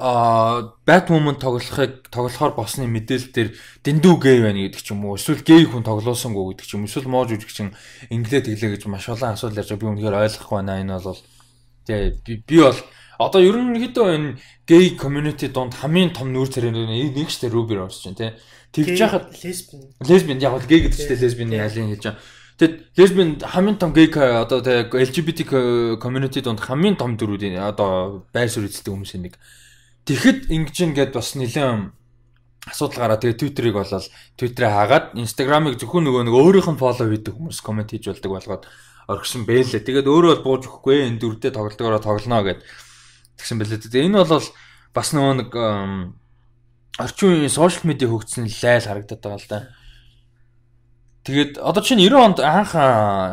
Batwoman тоглохоор болсны мэдээлэл дээр дэндүү гей байна гэдэг ч юм уу эсвэл гей хүн тоглоосонгүй гэдэг ч юм эсвэл муу жүжигчин инглээ тэглээ гэж маш олон асуудал ярьж байгаа. Би үнэхээр ойлгохгүй байна. Энэ бол тэгээ би бол одоо ерөнхийдөө энэ гей community донд хамгийн том нүүр царай нэг ч тэр Ruby Rose чинь тий. Тэгж яхад лесбиан яг бол гей гэдэг чинь лесбиан ялын хэлж байгаа. Тэгэд лесбиан хамгийн том гей одоо тэгээ LGBT community донд хамгийн том дөрүүдийн одоо байр суурь эзэлдэг хүмүүсийн нэг. Тэгэхэд ингэж ингээд бас нэлээд асуудал гараа. Тэгээ Twitter-ыг болол Twitter-ээ хаагаад Instagram-ыг зөвхөн нөгөө нэг өөрийнх нь follow хийдэг хүмүүс коммент хийж болдог болгоод орхисон бэлээ. Тэгээд өөрөө бол бууж өгөхгүй энэ дүрдээ тоглодогоороо тоглоно гэд тэгсэн бэлээ. Тэгээ энэ бол бас нөгөө нэг орчин үеийн сошиал медиа хөгжсөн лайл харагдаад байгаа л да. Тэгээд одоо чинь 90 онд анх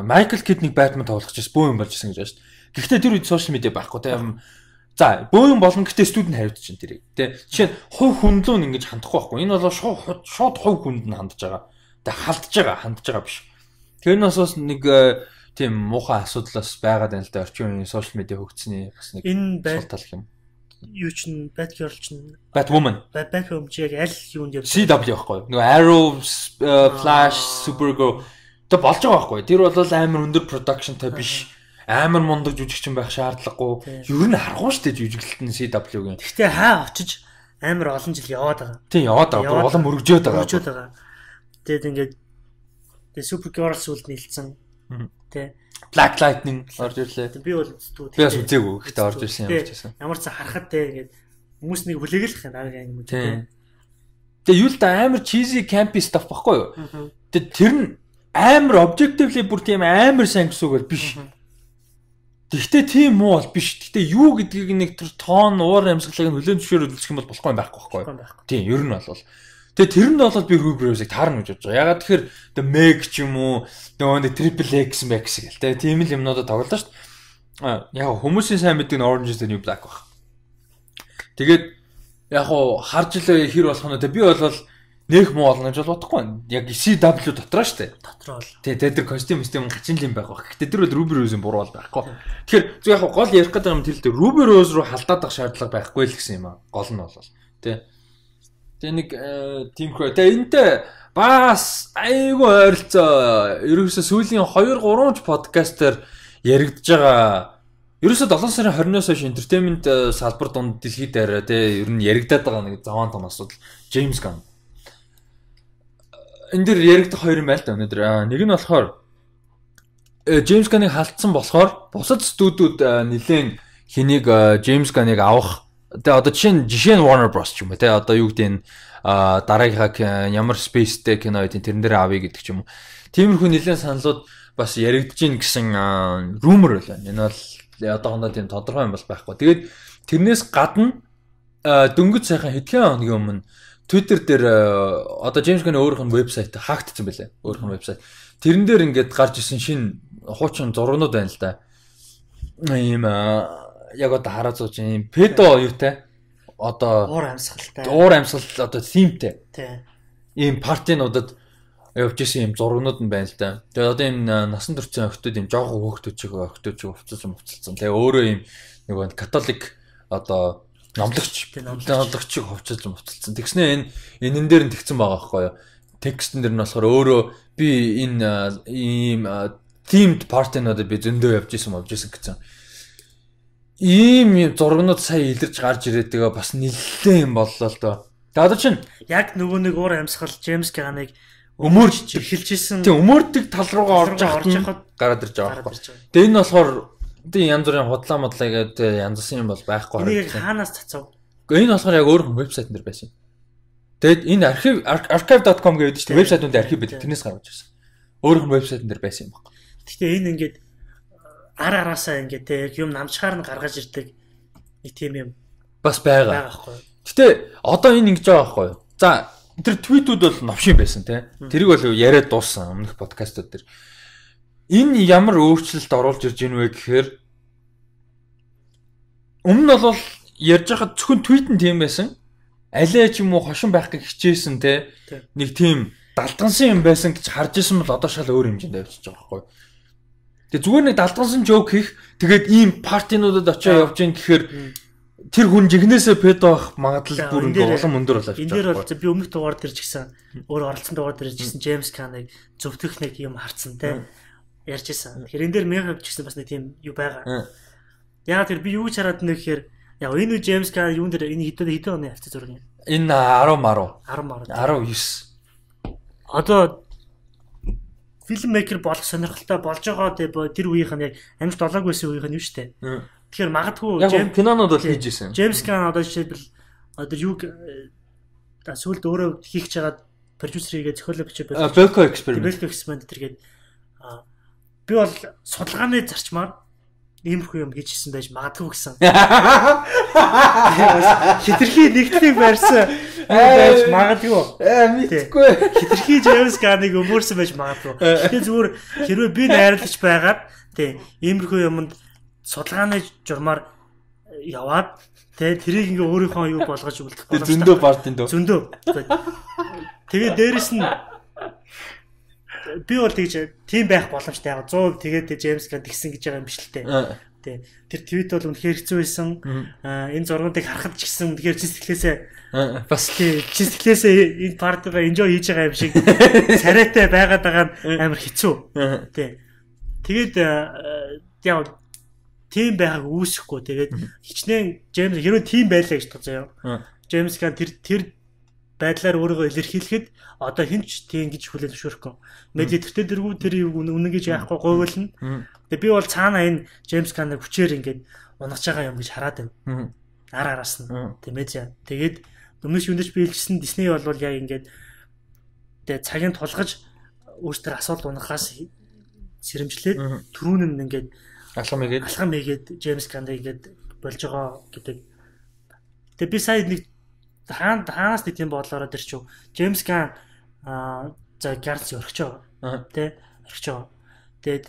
Майкл Китнийг Batman тоглох гэж бөө юм болж исэн гэж байна шүү дээ. Гэхдээ тэр үед сошиал медиа байхгүй тийм. За бөө юм болно гэхдээ студент хариуд чинь тэрийг тий. Жишээ нь хувь хүн лөө ингэж хандахгүй байхгүй. Энэ бол шууд хувь хүнд нь хандж байгаа. Тэг халдж байгаа, хандж байгаа биш. Тэр нь бас нэг тийм муухай асуудал бас байгаад байна л да. Орчин үеийн сошиал медиа хөгжсөний бас нэг сул тал юм. Юу чинь Batgirl чинь Batwoman. Batwoman чи яг аль юунд явж CW байхгүй. Нөгөө Arrow, Flash, Supergirl тэг болж байгаа байхгүй. Тэр бол амар өндөр productionтай биш. Амар мундаг жүжигчин байх шаардлагагүй. Ер нь харахгүй шүү дээ жүжиглэлт нь CW-гийн. Гэхдээ хаа очиж амар олон жил яваад байгаа. Тийм яваад байгаа. Улам өргөжөөд байгаа. Өргөжөөд байгаа. Тэгээд ингээд тэгээд Supergirl сүүлд нийлцэн. Тэ. Black Lightning орж ирлээ. Би бол үзтгүү. Би бас үзээгүй. Гэхдээ орж ирсэн юм ч гэсэн. Ямар ч харахад те ингээд хүмүүс нэг хүлээгэл их дараагийн анги юм те. Тэгээ юу л да амар cheesy campy stuff баггүй юу? Тэгээ тэр нь амар objectively бүр тийм амар сайн гэсэн үг бол биш. Тэгвэл тийм муу бол биш. Тэгвэл юу гэдгийг нэг тэр тоон уур амьсгалыг нь хүлээн зөвшөөрөл үзэх юм бол болохгүй юм байхгүй байхгүй. Тийм, ер нь бол. Тэгээ тэр нь бол би Ruby Rose-ыг таарна гэж бодож байгаа. Ягаад тэгэхээр The Meg ч юм уу, нөгөө нэг Triple X Max гэл тэ тийм л юмнуудаа тоглолоо шүү дээ. Яг хүмүүсийн сайн мэддэг нь Orange is the New Black баг. Тэгээд яг хуу харж илээ хэр болох нь тэ би бол нэх муу болно гэж бодохгүй байна. Яг CW дотроо шүү дээ. Дотроо л. Тэ тэр костюм систем гачин л юм байх баг. Гэтэ тэр бол Ruby Rose-ийн буруу бол байхгүй. Тэгэхээр зөв яг гол ярих гэдэг юм тэр л дээ Ruby Rose руу халдаад ах шаардлага байхгүй л гэсэн юм аа. Гол нь бол тэ. Тэгээ нэг тиймэрхүү. Тэгээ энэтэй бас айгүй ойролцоо ерөөсөө сүүлийн 2 3 ч подкастер яригдж байгаа. Ерөөсөө 7 сарын 20-оос хойш entertainment салбар дунд дэлхийд дээр тэ ер нь яригдаад байгаа нэг заваан том асуудал James Gunn. Энэ дэр яригдах хоёр юм байна л да өнөөдөр. Нэг нь болохоор James Gunn-ыг халдсан болохоор бусад студиуд нэлээд хэнийг James Gunn-ыг авах. Тэгээ одоо жишээ нь Warner Bros ч юм уу те одоо юу гэдэг нь дараагийнхаа ямар space-тэй кино гэдэг тэрэн дээр авъя гэдэг ч юм уу. Тиймэрхүү нэлээд саналууд бас яригдж гин гэсэн rumor байлаа. Энэ бол одоохондоо тийм тодорхой юм бол байхгүй. Тэгээд тэрнээс гадна дөнгөж сайхан хэдхэн хоногийн өмнө Twitter дээр одоо James Gunn өөрийнх нь вебсайт хаагдсан байлаа. Өөрийнх нь вебсайт. Тэрэн дээр ингээд гарч ирсэн шинэ хуучин зургнууд байна л да. Ийм яг одоо хараа зууч юм педо юутай одоо уур амьсгалтай. Уур амьсгал одоо тиймтэй. Тий. Ийм партинуудад явж исэн юм зургнууд нь байна л да. Тэгээд одоо ийм насан туршийн охтууд ийм жоохон хөөхтүүд чиг охтууд чиг хувцалсан. Тэгээ өөрөө ийм нөгөө католик одоо номлогч номлогчийг хувцалж хувцалсан. Тэгснэ энэ энэн дээр нь тэгсэн байгаа байхгүй юу? Текстэн дээр нь болохоор өөрөө би энэ ийм themed party-нуудад би зөндөө явж исэн гэсэн. Ийм зургнууд сая илэрч гарч ирээд байгаа бас нэлээд юм боллоо л доо. Тэгээ одоо чинь яг нөгөө нэг уур амьсгал Джеймс Ганныг өмөрч эхэлж исэн. Тийм өмөрдөг тал руугаа орж явахад гараад ирж байгаа байхгүй. Тэгээ энэ болохоор тийм янз бүрийн худлаа модлаа гэдэг янзсан юм бол байхгүй харагдаж. Энийг хаанаас цацав? Гэхдээ энэ болохоор яг өөр вебсайтн дээр байсан. Тэгээд энэ архив archive.com гэдэг чинь вебсайтнууд архив байдаг. Тэрнээс гаргаж ирсэн. Өөрийнх нь вебсайтн дээр байсан юм байна. Гэхдээ энэ ингээд ар араасаа ингээд те юм намчгаар нь гаргаж ирдэг нэг тийм юм бас байгаа байхгүй. Гэтэ одоо энэ ингэж байгаа байхгүй юу? За тэр твитүүд бол новшин байсан те. Тэрийг бол яриад дууссан өмнөх подкастууд дээр. Энэ ямар өөрчлөлт оруулж ирж ийн вэ гэхээр өмнө нь бол ярьж байхад зөвхөн твит нь тийм байсан. Алиа ч юм уу хошин байх гэж хичээсэн те. Нэг тийм далдгансан юм байсан гэж харж исэн бол одоо шал өөр хэмжээнд авчиж байгаа байхгүй юу? Тэгээ зүгээр нэг далдгансан жоок хийх тэгээд ийм партинуудад очиж явж гин гэхээр тэр хүн жигнэсээ педо байх магадлал бүр ингээ улам өндөр болоо. Энэ дээр бол би өмнөх дугаар дээр ч гэсэн өөр оролцсон дугаар дээр ч гэсэн Джеймс Каныг зөвтгөх нэг юм харцсан те ярьж исэн. Тэгэхээр энэ дээр миний хувьд ч гэсэн бас нэг тийм юу байгаа. Яг тэр би юу гэж хараад нэ гэхээр яг энэ үе Джеймс Кан юун дээр энэ хэдэн оны хавцаа зураг юм. Энэ 10 19. Одоо фильммейкер болох сонирхолтой болж байгаа тэр үеийнх нь яг амжилт олоогүй байсан үеийнх нь юу штэ. Тэгэхээр магадгүй Джеймс кинонууд бол хийж исэн. Джеймс Ган одоо жишээлбэл одоо юуг сүүлд өөрөө хийх гэж байгаа продюсер хийгээ зохиолоо бичээ байсан. Belko Experiment. Belko Experiment тэргээд би бол судалгааны зарчмаар иймэрхүү юм хийж исэн байж магадгүй гэсэн. Хитрхи нэгтлийг барьсан байж магадгүй. Мэдгүй. Хитрхи Джеймс Ганыг өмөрсөн байж магадгүй. Гэтэ зүгээр хэрвээ би найруулагч байгаад тий иймэрхүү юмд судалгааны журмаар яваад тий тэрийг ингээ өөрийнхөө юу болгож үлдэх боломжтой. Зөндөө бартын дөө. Зөндөө. Тэгээ дээрэс нь би бол тэгж тийм байх боломжтой яг 100% тэгээд Джеймс Ган тэгсэн гэж байгаа юм биш л дээ. Тэ. Тэр твит бол үнэхээр хэцүү байсан. Энэ зургуудыг харахад ч гэсэн үнэхээр чи сэтгэлээсээ бас чи сэтгэлээсээ энэ партигаа enjoy хийж байгаа юм шиг царайтай байгаад байгаа нь амар хэцүү. Тэ. Тэгээд яг тийм байгааг үүсэхгүй. Тэгээд хичнээн Джеймс хэрвээ тийм байлаа гэж бодсон юм. Джеймс Ган тэр байдлаар өөрийгөө илэрхийлэхэд одоо хэн ч тийм гэж хүлээн зөвшөөрөхгүй. Медиа тэртээ дэргүү тэр үнэн гэж яахгүй гуйвална. Тэгээ би бол цаана энэ Джеймс Ганыг хүчээр ингээд унах байгаа юм гэж хараад байна. Ар араас нь. Тэ медиа. Тэгээд өмнөөс юундч би хэлжсэн Disney бол яг ингээд тэгээ цагийн тулгаж өөртөө асуудал унахаас сэрэмжлээд түрүүн нь ингээд алхам хийгээд Джеймс Ганыг ингээд болж байгаа гэдэг. Тэгээ би сая нэг хаанаас нэг тийм бодлороо тэр чив Джеймс Ган за Guardians өргөж байгаа тий өргөж байгаа. Тэгээд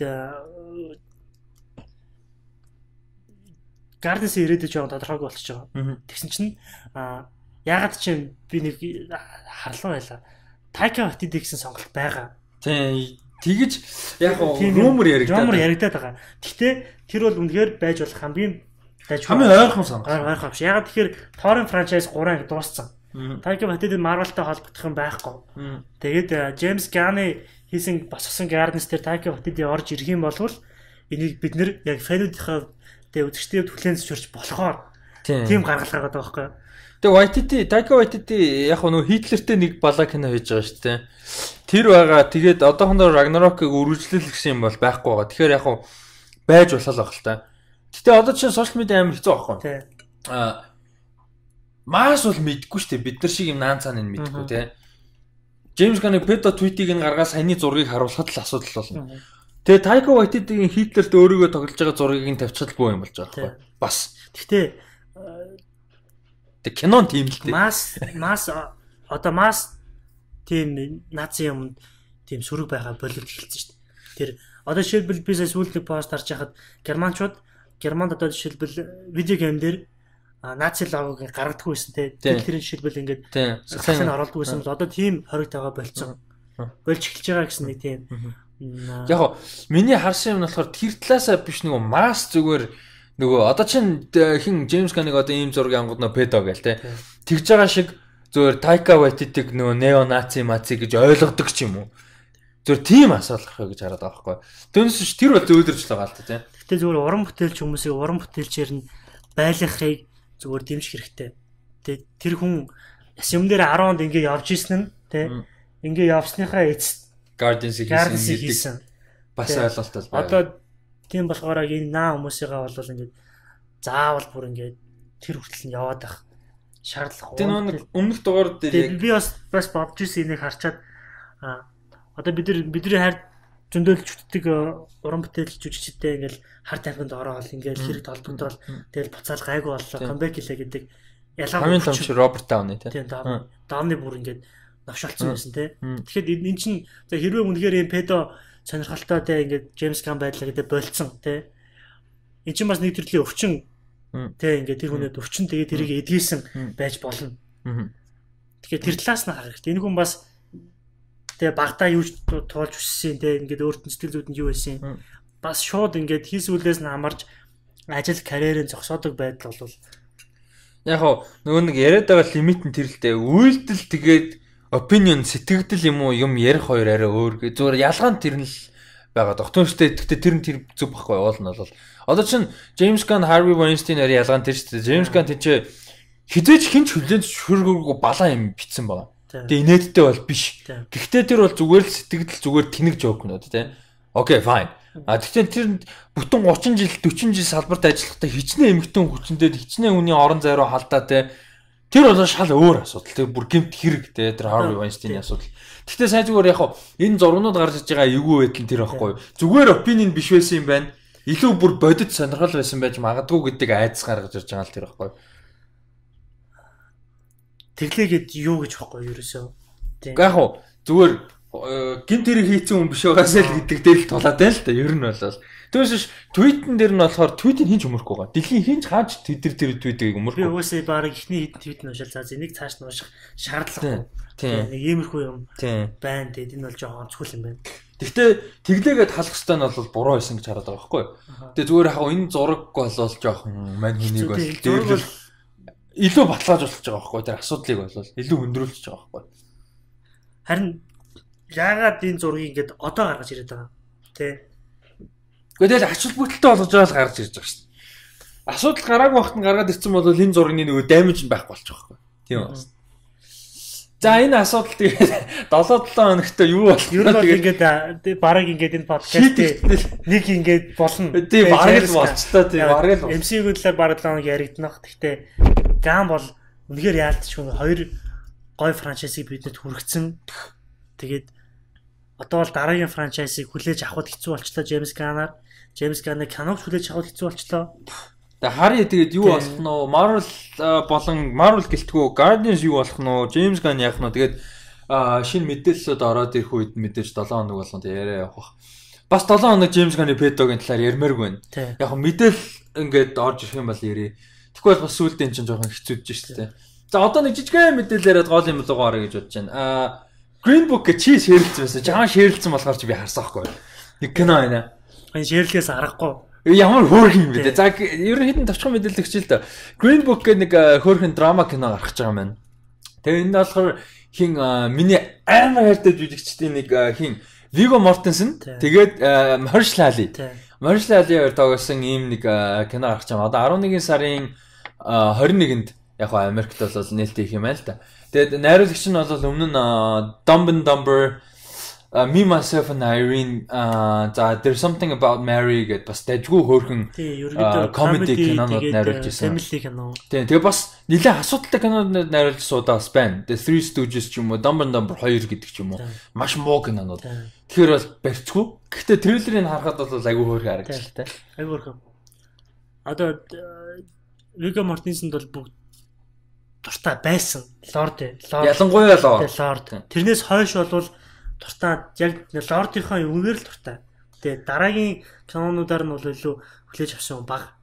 Guardians ирээдүйд жоохон тодорхойгүй болчихж байгаа. Тэгсэн чинь яагаад чи би нэг харлан байлаа. Taika Waititi гэсэн сонголт байгаа. Тий тэгэж яг rumor яригдаад байгаа. Гэхдээ тэр бол үнэхээр байж болох хамгийн хамгийн ойрхон сонголт. Ойрхон биш. Ягаад тэгэхээр Thor-ын франчайз 3 анги дууссан. Taika Waititi Marvel-тай холбогдох юм байхгүй. Тэгээд James Gunn-ы хийсэн босгосон Guardians дээр Taika Waititi орж ирэх юм бол энийг бид нэр яг фэнүүдийнхээ тэгээ үзэгчдийн хүлээн зөвшөөрч болохоор тийм гаргалгаа байгаа байхгүй. Тэгээ Waititi, Taika Waititi яг нөө Хитлертэй нэг балаа кино хийж байгаа шүү дээ. Тэр байгаа. Тэгээд одоохондоо Ragnarok-ыг үргэлжлэл гэсэн юм бол байхгүй байгаа. Тэгэхээр яг байж болох л байх л та. Гэтэ одоо чинь сошиал медиа амар хэцүү байхгүй. Маас бол мэдгүй шүү дээ. Бид нар шиг юм наан цаана нь мэдгүй тий. Джеймс Ганны педо твитийг нь гаргаад саяны зургийг харуулхад л асуудал болно. Тэгээ Taika Waititi-ийн Хитлерт өөрийгөө тоглож байгаа зургийг нь тавьчихад бүү юм болж байгаа байхгүй. Бас. Гэтэ тэг кинон тийм л дээ. Мас одоо мас тийм наци юмд тийм сөрөг байгаа боловч эхэлсэн шүү дээ. Тэр одоо жишээлбэл би сая сүүлд нэг пост харж байхад германчууд Германд одоо жишээлбэл видео гейм дээр наци логог гаргадаггүй байсан те. Тэр жишээлбэл ингээд сайн оруулдаг байсан бол одоо тийм хоригтойгоо болцсон. Болж эхэлж байгаа гэсэн нэг тийм. Яг миний харсан юм нь болохоор тэр талаасаа биш нөгөө масс зүгээр нөгөө одоо чин хин Джеймс Ганыг одоо ийм зураг ангууд нөө педо гээл те. Тэгж байгаа шиг зүгээр Taika Waititi-г нөгөө нео наци маци гэж ойлгодог ч юм уу. Зүгээр тийм асуудал гарах гэж хараад байгаа байхгүй. Түүнээс ч тэр бол зөөлрч л байгаа л та тийм. Гэтэ зүгээр уран бүтээлч хүмүүсийг уран бүтээлчээр нь байлгахыг зүгээр дэмжих хэрэгтэй. Тэ тэр хүн яс юм дээр 10 онд ингээ явж исэн нь тэ ингээ явсныхаа эцэст Guardians-ийг хийсэн гэдэг бас ойлголт бол байна. Одоо тийм болохоор энэ наа хүмүүсийгаа бол ингээд заавал бүр ингээд тэр хүртэл нь яваад байх шаардлага. Тэр нэг өмнөх дугаар дээр би бас бодож исэн энийг харчаад одоо бидний хайр зөндөл жүтдэг уран бүтээл жүжигчтэй ингээл хар тамхинд ороод ингээл хэрэг толбогдоод тэгэл буцаал гайгүй боллоо comeback хийлээ гэдэг ялангуяа том чи Роберт Дауни тий. Дауни бүр ингээд новшолцсон байсан тий. Тэгэхээр эн чинь за хэрвээ үнэхээр юм педо сонирхолтой тий ингээд Джеймс Ган байдлаа гэдэг болцсон тий. Эн чинь бас нэг төрлийн өвчин тий ингээд тэр хүнээд өвчин тэгээд тэрийг эдгээсэн байж болно. Тэгэхээр тэр талаас нь харах хэрэгтэй. Энэ хүн бас тэгээ багтаа юу ч туулж өссөн те ингээд өөрт нь сэтгэл зүйд нь юу байсан бас шууд ингээд хийсүүлээс нь хамаарч ажил карьерийн зогсоодог байдал бол яг хоо нөгөө нэг яриад байгаа лимит нь тэр л дээ үйлдэл тэгээд opinion сэтгэгдэл юм уу юм ярих хоёр арай өөр зүгээр ялгаа нь тэр нь л байгаа дох. Түүнтэй гэхдээ тэр нь тэр зүг байхгүй уул нь бол одоо чин Джеймс Ганн Харви Вайнстайн арай ялгаа нь тэр шүү дээ. Джеймс Ганн тийч хизээч хинч хүлээн зөвшөөргөөгүй балаа юм битсэн байгаа. Тэгээ инээдтэй бол биш. Гэхдээ тэр бол зүгээр л сэтгэгдэл зүгээр тэнэг жоокнууд тий. Окей, fine. А тэгтээ тэр бүтэн 30 жил 40 жил салбарт ажиллахдаа хичнээн эмэгтэй хүчнээд хичнээн хүний орон зай руу халдаа тий. Тэр бол шал өөр асуудал. Тэр бүр гэмт хэрэг тий. Тэр Harvey Weinstein-ийн асуудал. Тэгтээ сайн зүгээр яг хав энэ зургнууд гарч иж байгаа эвгүй байдал нь тэр байхгүй юу? Зүгээр opinion биш байсан юм байна. Илүү бүр бодит сонирхол байсан байж магадгүй гэдэг айдас гаргаж ирж байгаа л тэр байхгүй юу? Тэглээгээд юу гэж байхгүй ерөөсөө. Тийм. Яг хуу зүгээр гэмт хэрэг хийцэн хүн биш байгаасаа л гэдэг дээр л тулаад байна л да. Ер нь бол. Түүнээс биш твитэн дээр нь болохоор твитийг хинч өмөрөхгүй байгаа. Дэлхийн хинч хаач тэр твитийг өмөрөхгүй. Би угаасаа баг ихний хэдэн твит нь уншаал за энийг цааш нь унших шаардлагагүй. Тийм. Нэг иймэрхүү юм байна. Тэгээд энэ бол жоохон онцгой юм байна. Гэхдээ тэглээгээд халах хэвээр нь бол буруу байсан гэж хараад байгаа байхгүй юу? Тэгээ зүгээр яг энэ зураг болол жоохон мань хүнийг бол дээрлэл илүү баталгаажуулж байгаа байхгүй тэр асуудлыг бол илүү өндрүүлж байгаа байхгүй. Харин яагаад энэ зургийг ингээд одоо гаргаж ирээд байгаа тэ? Гэхдээ тэгэл ач холбогдолтой болгож байгаа л гаргаж ирж байгаа шүү дээ. Асуудал гараагүй багт нь гаргаад ирсэн бол энэ зургийн нөгөө дэмэж нь байхгүй болчих байхгүй. Тийм үү. За энэ асуудал тэгээд 7 7 хоногт юу болох вэ? Ер нь бол ингээд бараг ингээд энэ подкаст нэг ингээд болно. Тийм бараг л болчлоо тийм бараг л. MCU-ийн талаар бараг 7 хоног яригдана. Гэхдээ Ган бол үнэхээр яалтчгүй хоёр гой франчайзыг бидэнд хүргэсэн. Тэгээд одоо бол дараагийн франчайзыг хүлээж авахд хэцүү болчлоо Джеймс Ганнаар. Джеймс Ганныг киног хүлээж авахд хэцүү болчлоо. Тэгээ харъя тэгээд юу болох нь вэ? Marvel болон Marvel гэлтгүү Guardians юу болох нь вэ? James Gunn яах нь вэ? Тэгээд шинэ мэдээллүүд ороод ирэх үед мэдээж 7 хоног болгон тэг яриа явах бах. Бас 7 хоног James Gunn-ы Pedo-гийн талаар ярмааргүй байна. Яг мэдээлэл ингээд орж ирэх юм бол ярив. Тэгэхгүй бол бас сүүлд энэ чинь жоохон хэцүүдж шүү дээ. За одоо нэг жижигхэн мэдээлэл яриад гол юм руу орё гэж бодож байна. Green Book гэж чи шеэрлсэн байсан. Жахан шеэрлсэн болохоор чи би харсан байхгүй. Нэг кино байна. Энэ шеэрлээс аргагүй. Ямар хөөрхөн юм бэ те. За ер нь хэдэн товчхон мэдээлэл өгч л да. Green Book гэх нэг хөөрхөн драма кино гарах гэж байгаа юм байна. Тэгээ энэ болохоор хин миний амар хайртай жүжигчдийн нэг хин Viggo Mortensen тэгээд Mahershala Ali. Mahershala Ali хоёр тоглосон ийм нэг кино гарах гэж байгаа. Одоо 11 сарын 21-нд яг хаа Америкт бол нээлттэй их юм байна л да. Тэгээд найруулагч нь бол өмнө нь Dumb and Dumber, Me, Myself and Irene, за There's Something About Mary гэдээ бас дажгүй хөөрхөн comedy кинонууд найруулж ирсэн. Family кино. Тийм, тэгээ бас нэлээд асуудалтай кинонууд найруулж суудаа бас байна. The Three Stooges ч юм уу, Dumb and Dumber 2 гэдэг ч юм уу. Маш муу кинонууд. Тэгэхээр бол барьцгүй. Гэхдээ трейлерыг харахад бол айгүй хөөрхөн харагдчихлаа те. Айгүй хөөрхөн. Одоо Viggo Mortensen бол бүгд дуртай байсан. Лорд. Ялангуяа Лорд. Лорд. Тэрнээс хойш бол дуртай яг Лордынхаа үгээр л дуртай. Тэгээ дараагийн кинонуудаар нь бол илүү хүлээж авсан баг.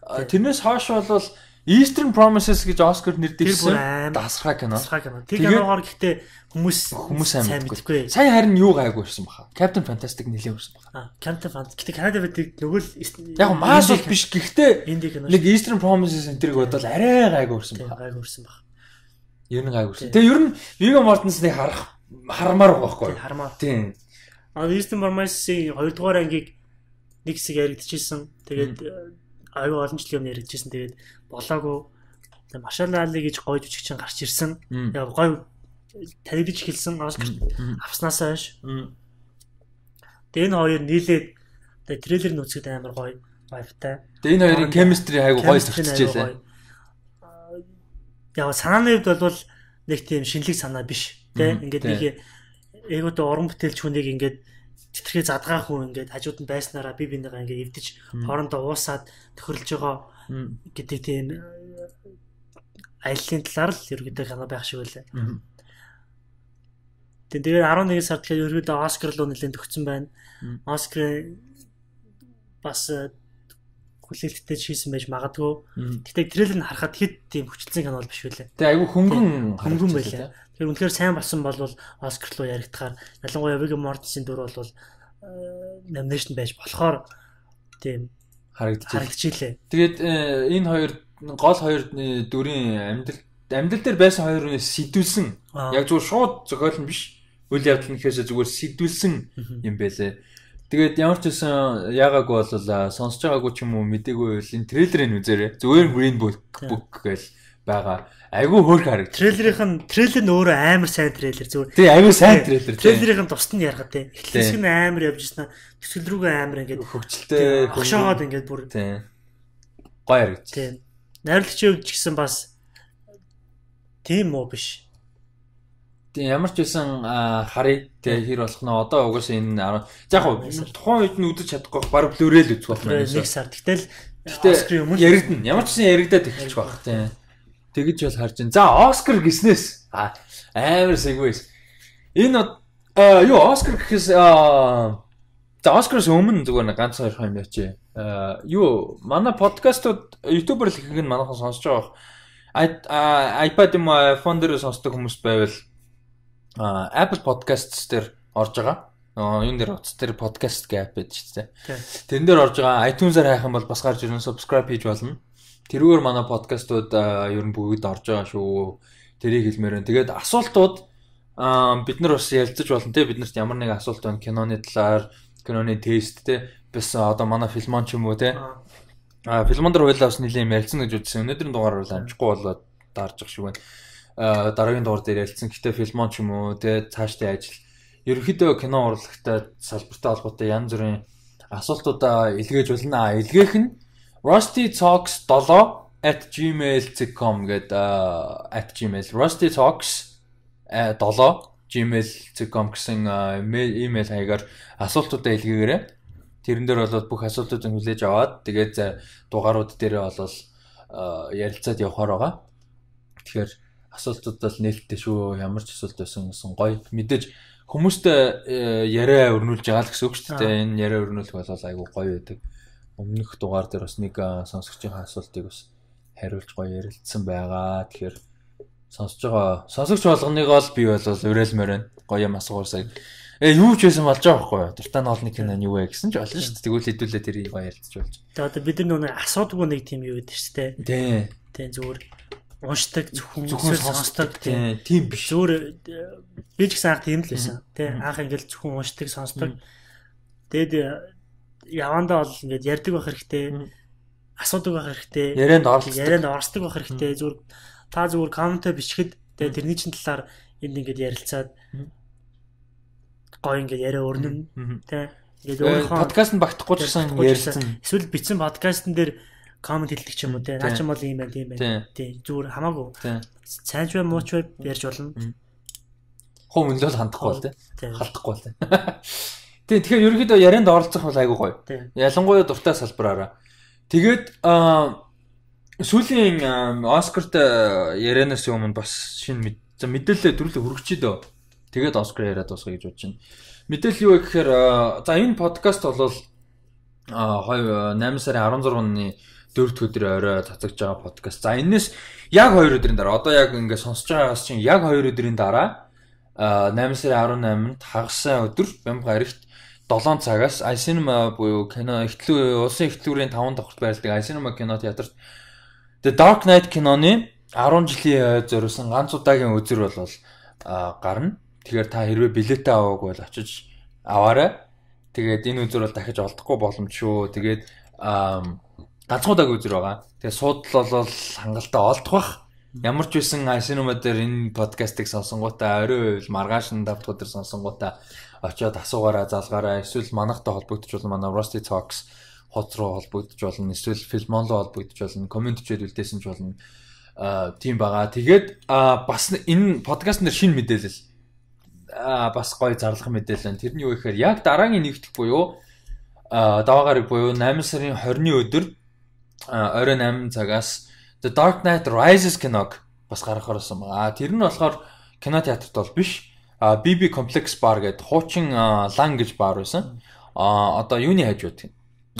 Тэрнээс хойш бол Eastern Promises гэж Оскар нэр дэвшсэн дасархай кино. Тэр киногоор гэхдээ хүмүүс сайн мэдгүй. Сая харин юу гайгүй ирсэн баха. Captain Fantastic нэлээд өрсөн баха. Captain Fantastic. Гэтэ Канада байдаг нөгөө л яг маас бол биш гэхдээ нэг Eastern Promises энэ тэрэг бодвол арай гайгүй ирсэн баха. Гайгүй ирсэн баха. Ер нь гайгүй ирсэн. Тэгээ ер нь Viggo Mortensen-ыг харах хармаар байгаа байхгүй юу? Хармаар. Тийм. А Eastern Promises-ийн 2 дугаар ангийг нэг хэсэг яригдчихсэн. Тэгээд аюу олон жил өмнө яригдчихсэн. Тэгээд болоогүй. Mahershala Ali гэж гоё жүжигчин гарч ирсэн. Яг гоё танигдж эхэлсэн. Оскар авснаас хойш. Тэгээ энэ хоёр нийлээд тэгээ трейлер нь үзэхэд амар гоё vibe-тай. Тэгээ энэ хоёрын chemistry айгу гоё зөрчилжээ. Яг санааны хувьд бол нэг тийм шинэлэг санаа биш. Тэ ингээд нэг эготой уран бүтээлч хүнийг ингээд тэтэрхий задгаа хүн ингээд хажууд нь байснараа би бинийгаа ингээд эвдэж хоорондоо уусаад төхөрлөж байгаа гэдэг тийм аяллаа талаар л ерөнхийдөө кино байх шиг байлаа. Тэгээд 11 сард тэгэхээр ерөнхийдөө Оскар руу нэлээд төгссөн байна. Оскар бас хүлээлттэй хийсэн байж магадгүй. Гэхдээ трейлер нь харахад хэд тийм хүчлсэн кино бол биш үлээ. Тэгээ айгүй хөнгөн байлаа. Тэгэхээр үнэхээр сайн болсон бол Оскар руу яригдахаар ялангуяа Viggo Mortensen дүр бол номинашн байж болохоор тийм харагдчихлээ. Тэгээд энэ хоёр гол хоёр дүрийн амьдрал дээр байсан хоёр хүнээс сэтүүлсэн. Яг зүгээр шууд зохиол нь биш. Үйл явдал нь гэхээсээ зүгээр сэтүүлсэн юм байлээ. Тэгээд ямар ч байсан яагаагүй бол сонсож байгаагүй ч юм уу мдээгүй байвал энэ трейлерыг үзээрэй. Зүгээр Green Book гэж байгаа. Айгүй хөөрхөн харагдаж. Трейлер нь өөрөө амар сайн трейлер зүгээр. Тий, айгүй сайн трейлер. Трейлерийн тусад нь ярахад тий. Эхлэлсэг нь амар явж ирсэн. Төсөл рүүгээ амар ингээд хөгжилтэй хошоогоод ингээд бүр тий. Гоё харагдаж. Тий. Найруулагчийн хувьд ч гэсэн бас тийм үү биш. Тийм ямар ч байсан харъя. Тэгээ хэр болох нь одоо угаасаа энэ за яг тухайн үед нь үзэж чадахгүй баг Blu-ray л үзэх болно. 1 сар. Гэтэл Оскарын өмнө яригдана. Ямар ч байсан яригдаад эхэлчих байх тийм. Тэгэж бол харж байна. За Оскар гиснээс амар сегвэс. Энэ юу Оскар гэхээс за Оскараас өмнө зүгээр нэг ганц хоёр юм яачи. Юу манай подкастууд YouTube-ээр л ихэнх нь манайхан сонсож байгаа бах. iPad юм уу iPhone дээр сонсдог хүмүүс байвал Apple Podcasts дээр орж байгаа. Юун дээр утас дээр podcast гэх app байдаг шүү дээ. Тэрэн дээр орж байгаа. iTunes-аар хайх юм бол бас гарч ирнэ, subscribe хийж болно. Тэрүүгээр манай подкастууд ер нь бүгд орж байгаа шүү. Тэрийг хэлмээр байна. Тэгээд асуултууд бид нар бас ярилцаж болно те. Бид нарт ямар нэгэн асуулт байна киноны талаар, киноны тест те. Бас одоо манай Филмон ч юм уу те. Филмон дээр хоёлаа бас нэлээд юм ярилцсан гэж үзсэн. Өнөөдрийн дугаар бол амжихгүй болоод дарж байгаа шиг байна. Дараагийн дугаар дээр ярилцсан. Гэтэ Филмон ч юм уу те цаашдын ажил ерөнхийдөө кино урлагтай салбартай холбоотой янз бүрийн асуултуудаа илгээж болно. Илгээх нь rustytalks7@gmail.com гэдэг @gmail rustytalks7@gmail.com гэсэн имэйл хаягаар асуултуудаа илгээгээрэй. Тэрэн дээр бол бүх асуултуудыг хүлээж аваад тэгээд дугаарууд дээрээ бол ярилцаад явахаар байгаа. Тэгэхээр асуултууд бол нээлттэй шүү. Ямар ч асуулт байсан гэсэн гоё. Мэдээж хүмүүстэй яриа өрнүүлж байгаа л гэсэн үг шүү дээ. Энэ яриа өрнүүлэх бол айгүй гоё байдаг. Өмнөх дугаар дээр бас нэг сонсогчийн асуултыг бас хариулж гоё ярилцсан байгаа. Тэгэхээр сонсож байгаа сонсогч болгоныг бол би бол уриалмаар байна. Гоё юм асуусаа. Юу ч байсан болж байгаа байхгүй юу? Дуртай ноолны кино нь юу вэ гэсэн ч болно шүү дээ. Тэгвэл хэдүүлээ тэрийг гоё ярилцж болж. Тэгээ одоо бид нар нэг асуудаггүй нэг тийм юу гэдэг шүү дээ. Тий. Тий зүгээр уншдаг зөвхөн сонсдог тийм биш. Зүгээр би ч гэсэн анх тийм л байсан. Тий анх ингээл зөвхөн уншдаг сонсдог. Тэгээд явандаа бол ингээд ярьдаг байх хэрэгтэй, асуудаг байх хэрэгтэй, ярианд оролцдог байх хэрэгтэй. Зүгээр та зүгээр комментээ бичихэд тэгээд тэрний чинь талаар энд ингээд ярилцаад гоё ингээд яриа өрнөн. Тий ингээд өөрийнхөө подкаст нь багтахгүй ч гэсэн ярилцсан. Эсвэл бичсэн подкастн дээр коммент хэлдэг ч юм уу те. Наа ч юм бол ийм байна, тийм байна. Тий зүгээр хамаагүй. Сайн ч бай муу ч бай ярьж болно. Хуу мөнлөл хандахгүй бол те. Халдахгүй бол те. Тий тэгэхээр ерөнхийдөө ярианд оролцох бол айгүй гоё. Ялангуяа дуртай салбараараа. Тэгээд сүүлийн Оскарт ярианаас өмнө бас шинэ мэдээлэл төрөлөө хүргэчихье дөө. Тэгээд Оскар яриад дуусгая гэж бодож байна. Мэдээлэл юу вэ гэхээр за энэ подкаст бол 8 сарын 16-ны 4-р өдөр орой цацагж байгаа подкаст. За энэс яг 2 өдрийн дараа одоо яг ингээд сонсож байгаагаас чинь яг 2 өдрийн дараа 8 сарын 18-нд хагас сайн өдөр Бямба гарагт 7 цагаас iCinema буюу кино ихтлүү улсын ихтлүүрийн 5 давхарт байрладаг iCinema кино театрт The Dark Knight киноны 10 жилийн зориулсан ганц удаагийн үзэр бол гарна. Тэгэхээр та хэрвээ билетээ аваагүй бол очиж аваарай. Тэгээд энэ үзэр бол дахиж олдохгүй боломж шүү. Тэгээд ганцхан удаагийн үзэр байгаа. Тэгээд суудлал бол хангалттай олдох бах. Ямар ч байсан iCinema дээр энэ подкастыг сонсонгуудаа орой байвал маргааш нь 5 дахь өдөр сонсонгуудаа очиод асуугаараа залгаараа эсвэл манайхтай холбогдож болно. Манай Rusty Talks хот руу холбогдож болно. Эсвэл Filmon руу холбогдож болно. Коммент бичээд үлдээсэн ч болно. Тийм байгаа. Тэгээд бас энэ подкаст нэр шинэ мэдээлэл бас гоё зарлах мэдээлэл байна. Тэр нь юу гэхээр яг дараагийн нэгдэх буюу даваа гараг буюу 8 сарын 20-ны өдөр оройн 8 цагаас The Dark Knight Rises киног бас гаргахаар болсон байгаа. Тэр нь болохоор кино театрт бол биш. BB Complex Bar гэдэг хуучин лан гэж бар байсан. Одоо юуны хажууд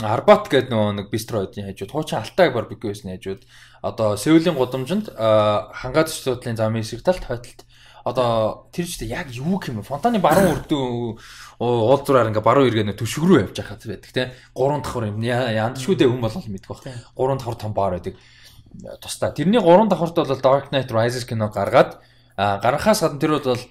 Арбат гэдэг нөгөө нэг бистроидын хажууд, хуучин Алтай барбекю байсны хажууд, одоо Сеулийн гудамжинд хангаа төслөдлийн замын эсрэг талд хойтолт одоо тэр ч яг юу гэх юм бэ? Фонтаны баруун үрдэн уулзраар ингээ баруун эргээ нэг төшөг рүү явж байхад байдаг те. 3 давхар юм. Яндшүүдээ хүн болгол мэдэх бах. 3 давхар том бар байдаг. Тусдаа. Тэрний 3 давхарт бол Dark Knight Rises кино гаргаад гаргахаас гадна тэр бол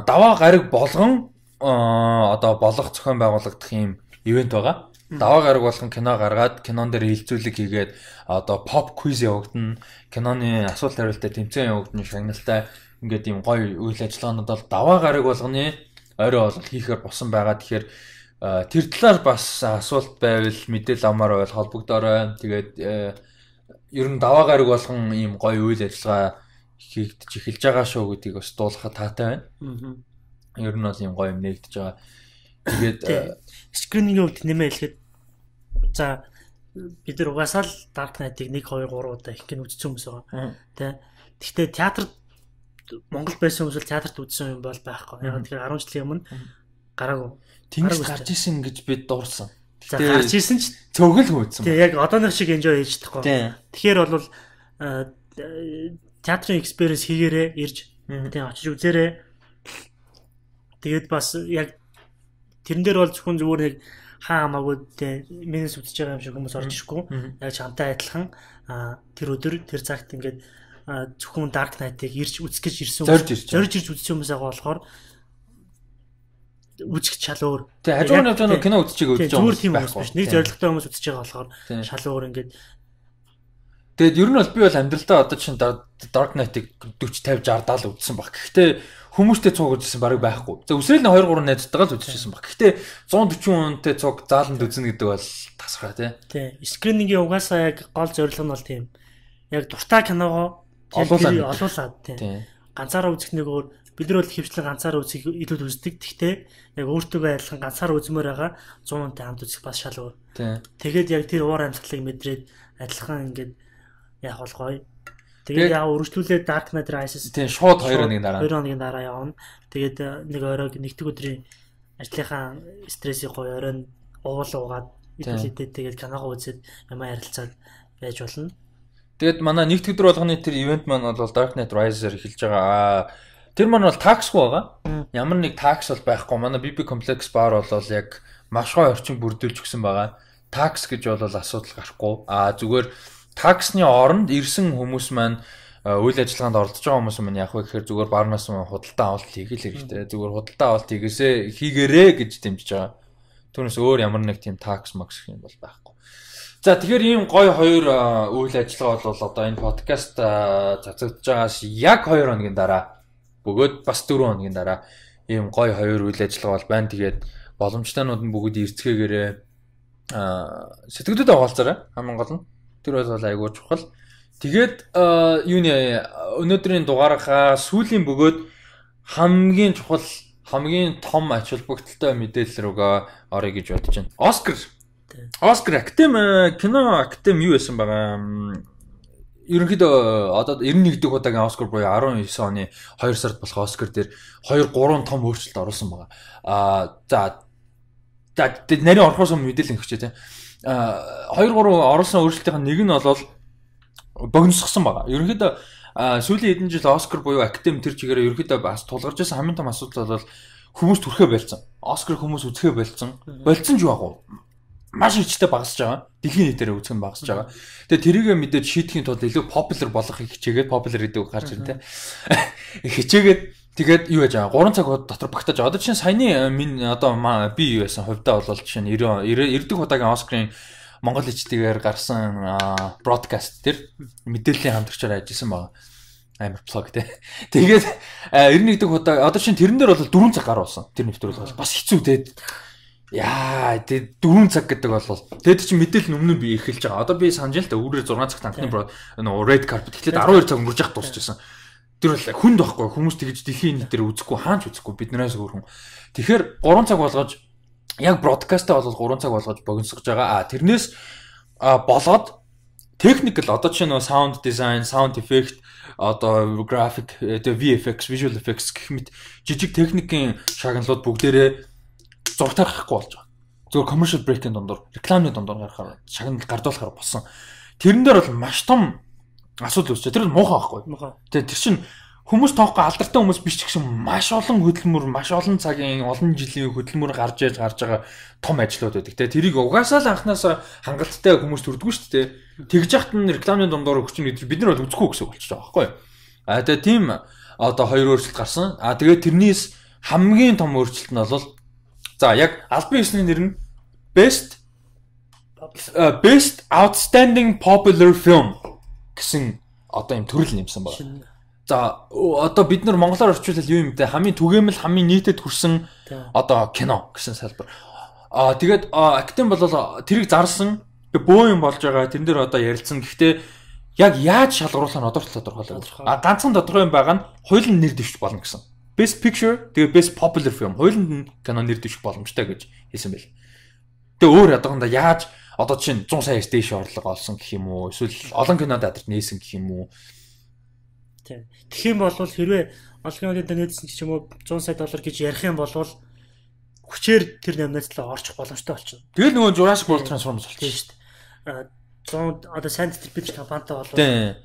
даваа гариг болгон одоо болох зохион байгуулагдах юм ивент байгаа. Даваа гараг болгон кино гаргаад кинон дээр хилцүүлэг хийгээд одоо pop quiz явагдана. Киноны асуулт хариулттай тэмцээн явагдана, шагналтай ингээд ийм гоё үйл ажиллагаанууд бол даваа гараг болгоны орой бол хийхээр босон байгаа. Тэгэхээр тэр талаар бас асуулт байвал мэдээлэл авмаар байвал холбогдоорой. Тэгээд ер нь даваа гараг болгон ийм гоё үйл ажиллагаа хийгдэж эхэлж байгаа шүү гэдгийг бас дуулахад таатай байна. Ер нь бол ийм гоё юм нэгдэж байгаа. Тэгээд screening-ийн хувьд нэмээ хэлэхэд за бид нар угаасаа л Dark Knight-ыг 1 2 3 удаа их гэн үзсэн хүмүүс байгаа. Тэ. Гэхдээ театрт Монгол байсан хүмүүс бол театрт үзсэн юм бол байхгүй. Яг тэгэхээр 10 жилийн өмнө гараагүй. Тэнгис гарч исэн гэж бид дурсан. За гарч исэн ч цөөхөл хөөцсөн. Тэг яг одооных шиг enjoy хийж чадахгүй. Тэгэхээр бол театрын experience хийгээрээ ирж тэг очиж үзээрэй. Тэгээд бас яг тэрэн дээр бол зөвхөн зүгээр нэг хаа хамаагүй тэ минус үзэж байгаа юм шиг хүмүүс орж ирэхгүй. Яг чамтай адилхан тэр өдөр тэр цагт ингээд зөвхөн Dark Knight-ыг ирж үзэх гэж ирсэн зорж ирж үзсэн хүмүүс байгаа болохоор үзэх шал өөр. Тэ хажуугаар явж байгаа кино үзчихээ үзэж байгаа хүмүүс тийм хүмүүс биш. Нэг зорилготой хүмүүс үзэж байгаа болохоор шал өөр ингээд. Тэгээд ер нь бол би бол амьдралдаа одоо чинь Dark Knight-ыг 40 50 60 70 үзсэн баг. Гэхдээ хүмүүстэй цуг үзсэн бараг байхгүй. За үсрээл нь 2 3 найзтайгаа л үзчихсэн баг. Гэхдээ 140 хүнтэй цуг зааланд үзнэ гэдэг бол тасархай тий. Тий. Скринингийн угаасаа яг гол зорилго нь бол тийм. Яг дуртай киногоо олуулаад тий. Ганцаараа үзэх нэг өөр, бид нар бол хөвчлэн ганцаараа үзэх илүү үздэг. Гэхдээ яг өөртөөгөө адилхан ганцаараа үзмээр байгаа 100 хүнтэй хамт үзэх бас шал өөр. Тий. Тэгээд яг тэр уур амьсгалыг мэдрээд адилхан ингээд яг бол гоё. Тэгээд яг үргэлжлүүлээд Dark Knight Rises тийм шууд 2 хоногийн дараа 2 хоногийн дараа явна. Тэгээд нэг оройг нэгдэг өдрийн ажлынхаа стрессийг гоё оройн уул уугаад идэлээ тэгээд киногоо үзээд ямаа ярилцаад байж болно. Тэгээд манай нэгдэх өдөр болгоны тэр ивент маань бол Dark Knight Rises-аар эхэлж байгаа. Тэр маань бол таксгүй байгаа. Ямар нэг такс бол байхгүй. Манай BB Complex Bar бол яг маш гоё орчин бүрдүүлж өгсөн байгаа. Такс гэж бол асуудал гарахгүй. Зүгээр таксны оронд ирсэн хүмүүс маань үйл ажиллагаанд оролцож байгаа хүмүүс маань яг вэ гэхээр зүгээр барнаас худалдаа авалт хийх л хэрэгтэй. Зүгээр худалдаа авалт хийгээрэй гэж дэмжиж байгаа. Түүнээс өөр ямар нэг тийм такс макс гэх юм бол байхгүй. За тэгэхээр ийм гоё хоёр үйл ажиллагаа бол одоо энэ подкаст цацагдж байгаас яг 2 хоногийн дараа бөгөөд бас 4 хоногийн дараа ийм гоё хоёр үйл ажиллагаа бол байна. Тэгээд боломжтойнууд нь бүгд ирцгээгээрээ сэтгэлдээ хуваалцаарай. Хамгийн гол нь тэр бол айгүй чухал. Тэгээд юуны өнөөдрийн дугаарынхаа сүүлийн бөгөөд хамгийн чухал, хамгийн том ач холбогдолтой мэдээлэл рүүгээ орё гэж бодож байна. Оскар. Оскар Академи кино Академи юу байсан байгаа? Ерөнхийдөө одоо 91 дэх удаагийн Оскар буюу 19 оны 2 сард болох Оскар дээр 2 3 том өөрчлөлт оруулсан байгаа. За нарийн орохоос өмнө мэдээлэл өгчээ тийм. 2 3 оруулсан өөрчлөлтийн нэг нь бол богиносгосон байгаа. Ерөнхийдөө сүүлийн хэдэн жил Оскар буюу Академи тэр чигээрээ ерөнхийдөө бас тулгарч байсан хамгийн том асуудал бол хүмүүс түрхээ болцсон. Оскар хүмүүс үзэхээ болцсон. Болцсон ч яг маш ичтэй багасж байгаа. Дэлхийн нийтээр үзэх нь багасж байгаа. Тэгээ тэрийг мэдээд шийдэхин тулд илүү popular болгохыг хичээгээд popular гэдэг үг гарч ирнэ те. Хичээгээд тэгээд юу яаж байгаа? 3 цаг дотор багтаж байгаа. Одоо чинь саяны минь одоо би юу яасан хувьдаа бол жишээ нь 90 дэх удаагийн Оскарын Монгол ичтэйгээр гарсан бродкаст тэр мэдээллийн хамтрагчаар ажилласан байгаа. Амар блог те. Тэгээд 91 дэх удаа одоо чинь тэрэн дээр бол 4 цаг гаруулсан. Тэр нэвтрүүлэг бол бас хэцүү те. Яа, тэгээд 4 цаг гэдэг бол тэгээд чинь мэдээлэл өмнө би эхэлж байгаа. Одоо би санаж л та өөрөөр 6 цагт анхны нөгөө red carpet эхлээд 12 цаг өнгөрч явах дуусчихсан. Тэр бол хүнд байхгүй хүмүүс тэгж дэлхийн нийтээр үзэхгүй хаач үзэхгүй биднээс өөр хүн. Тэгэхээр 3 цаг болгож яг бродкастаа бол 3 цаг болгож богиносгож байгаа. А тэрнээс болоод technical одоо чинь нөгөө sound design, sound effect, одоо graphic, тэгээ VFX, visual effects гэх мэт жижиг техникийн шагналууд бүгдээрээ зургатаар гарахгүй болж байгаа. Зөвхөн commercial break-ийн дундуур, рекламны дундуур гарахаар шагнал гардуулахаар болсон. Тэрэн дээр бол маш том асуудал үүсчээ. Тэр муухай байхгүй. Тэгээ тэр чинь хүмүүс тоохгүй алдартай хүмүүс биш ч гэсэн маш олон хөдөлмөр, маш олон цагийн, олон жилийн хөдөлмөр гарч ээж гарч байгаа том ажлууд байдаг. Тэгээ тэрийг угаасаа л анханасаа хангалттай хүмүүс төрдгөө шүү дээ. Тэгж яхад нь рекламны дундуур өгч нь бид нар бол үзэхгүй гэсэн үг болчихж байгаа байхгүй. А тэгээ тийм одоо хоёр өөрчлөлт гарсан. А тэгээ тэрнээс хамгийн том өөрчлөлт нь бол за яг албан ёсны нэр нь Best Outstanding Popular Film гэсэн одоо юм төрөл нэмсэн байна. За одоо бид нар монголоор орчуулбал юу юм бэ? Хамгийн түгээмэл, хамгийн нийтэд хүрсэн одоо кино гэсэн салбар. Аа тэгээд Академи бол тэрийг зарласан бөө юм болж байгаа. Тэрэн дээр одоо ярилцсан. Гэхдээ яг яаж шалгаруулах нь одоо хүртэл тодорхойлоогүй. А ганцхан тодорхой юм байгаа нь хуулийн нэр дэвших болно гэсэн. Best Picture тэгээ Best Popular Film хуулинд нь кино нэр дэвших боломжтой гэж хэлсэн байл. Тэгээ өөр одоохондоо яаж одоо чинь 100 саяас дээш орлого олсон гэх юм уу? Эсвэл олон кино театрт нээсэн гэх юм уу? Тийм. Тэгэх юм бол хэрвээ олон кино театрт нээсэн ч юм уу 100 сая доллар гэж ярих юм бол хүчээр тэр номинацлаа орчих боломжтой болчихно. Тэгэл нөгөө Jurassic World Transformers болчихно шүү дээ. 100 одоо сайн дистрибьютор компанитай бол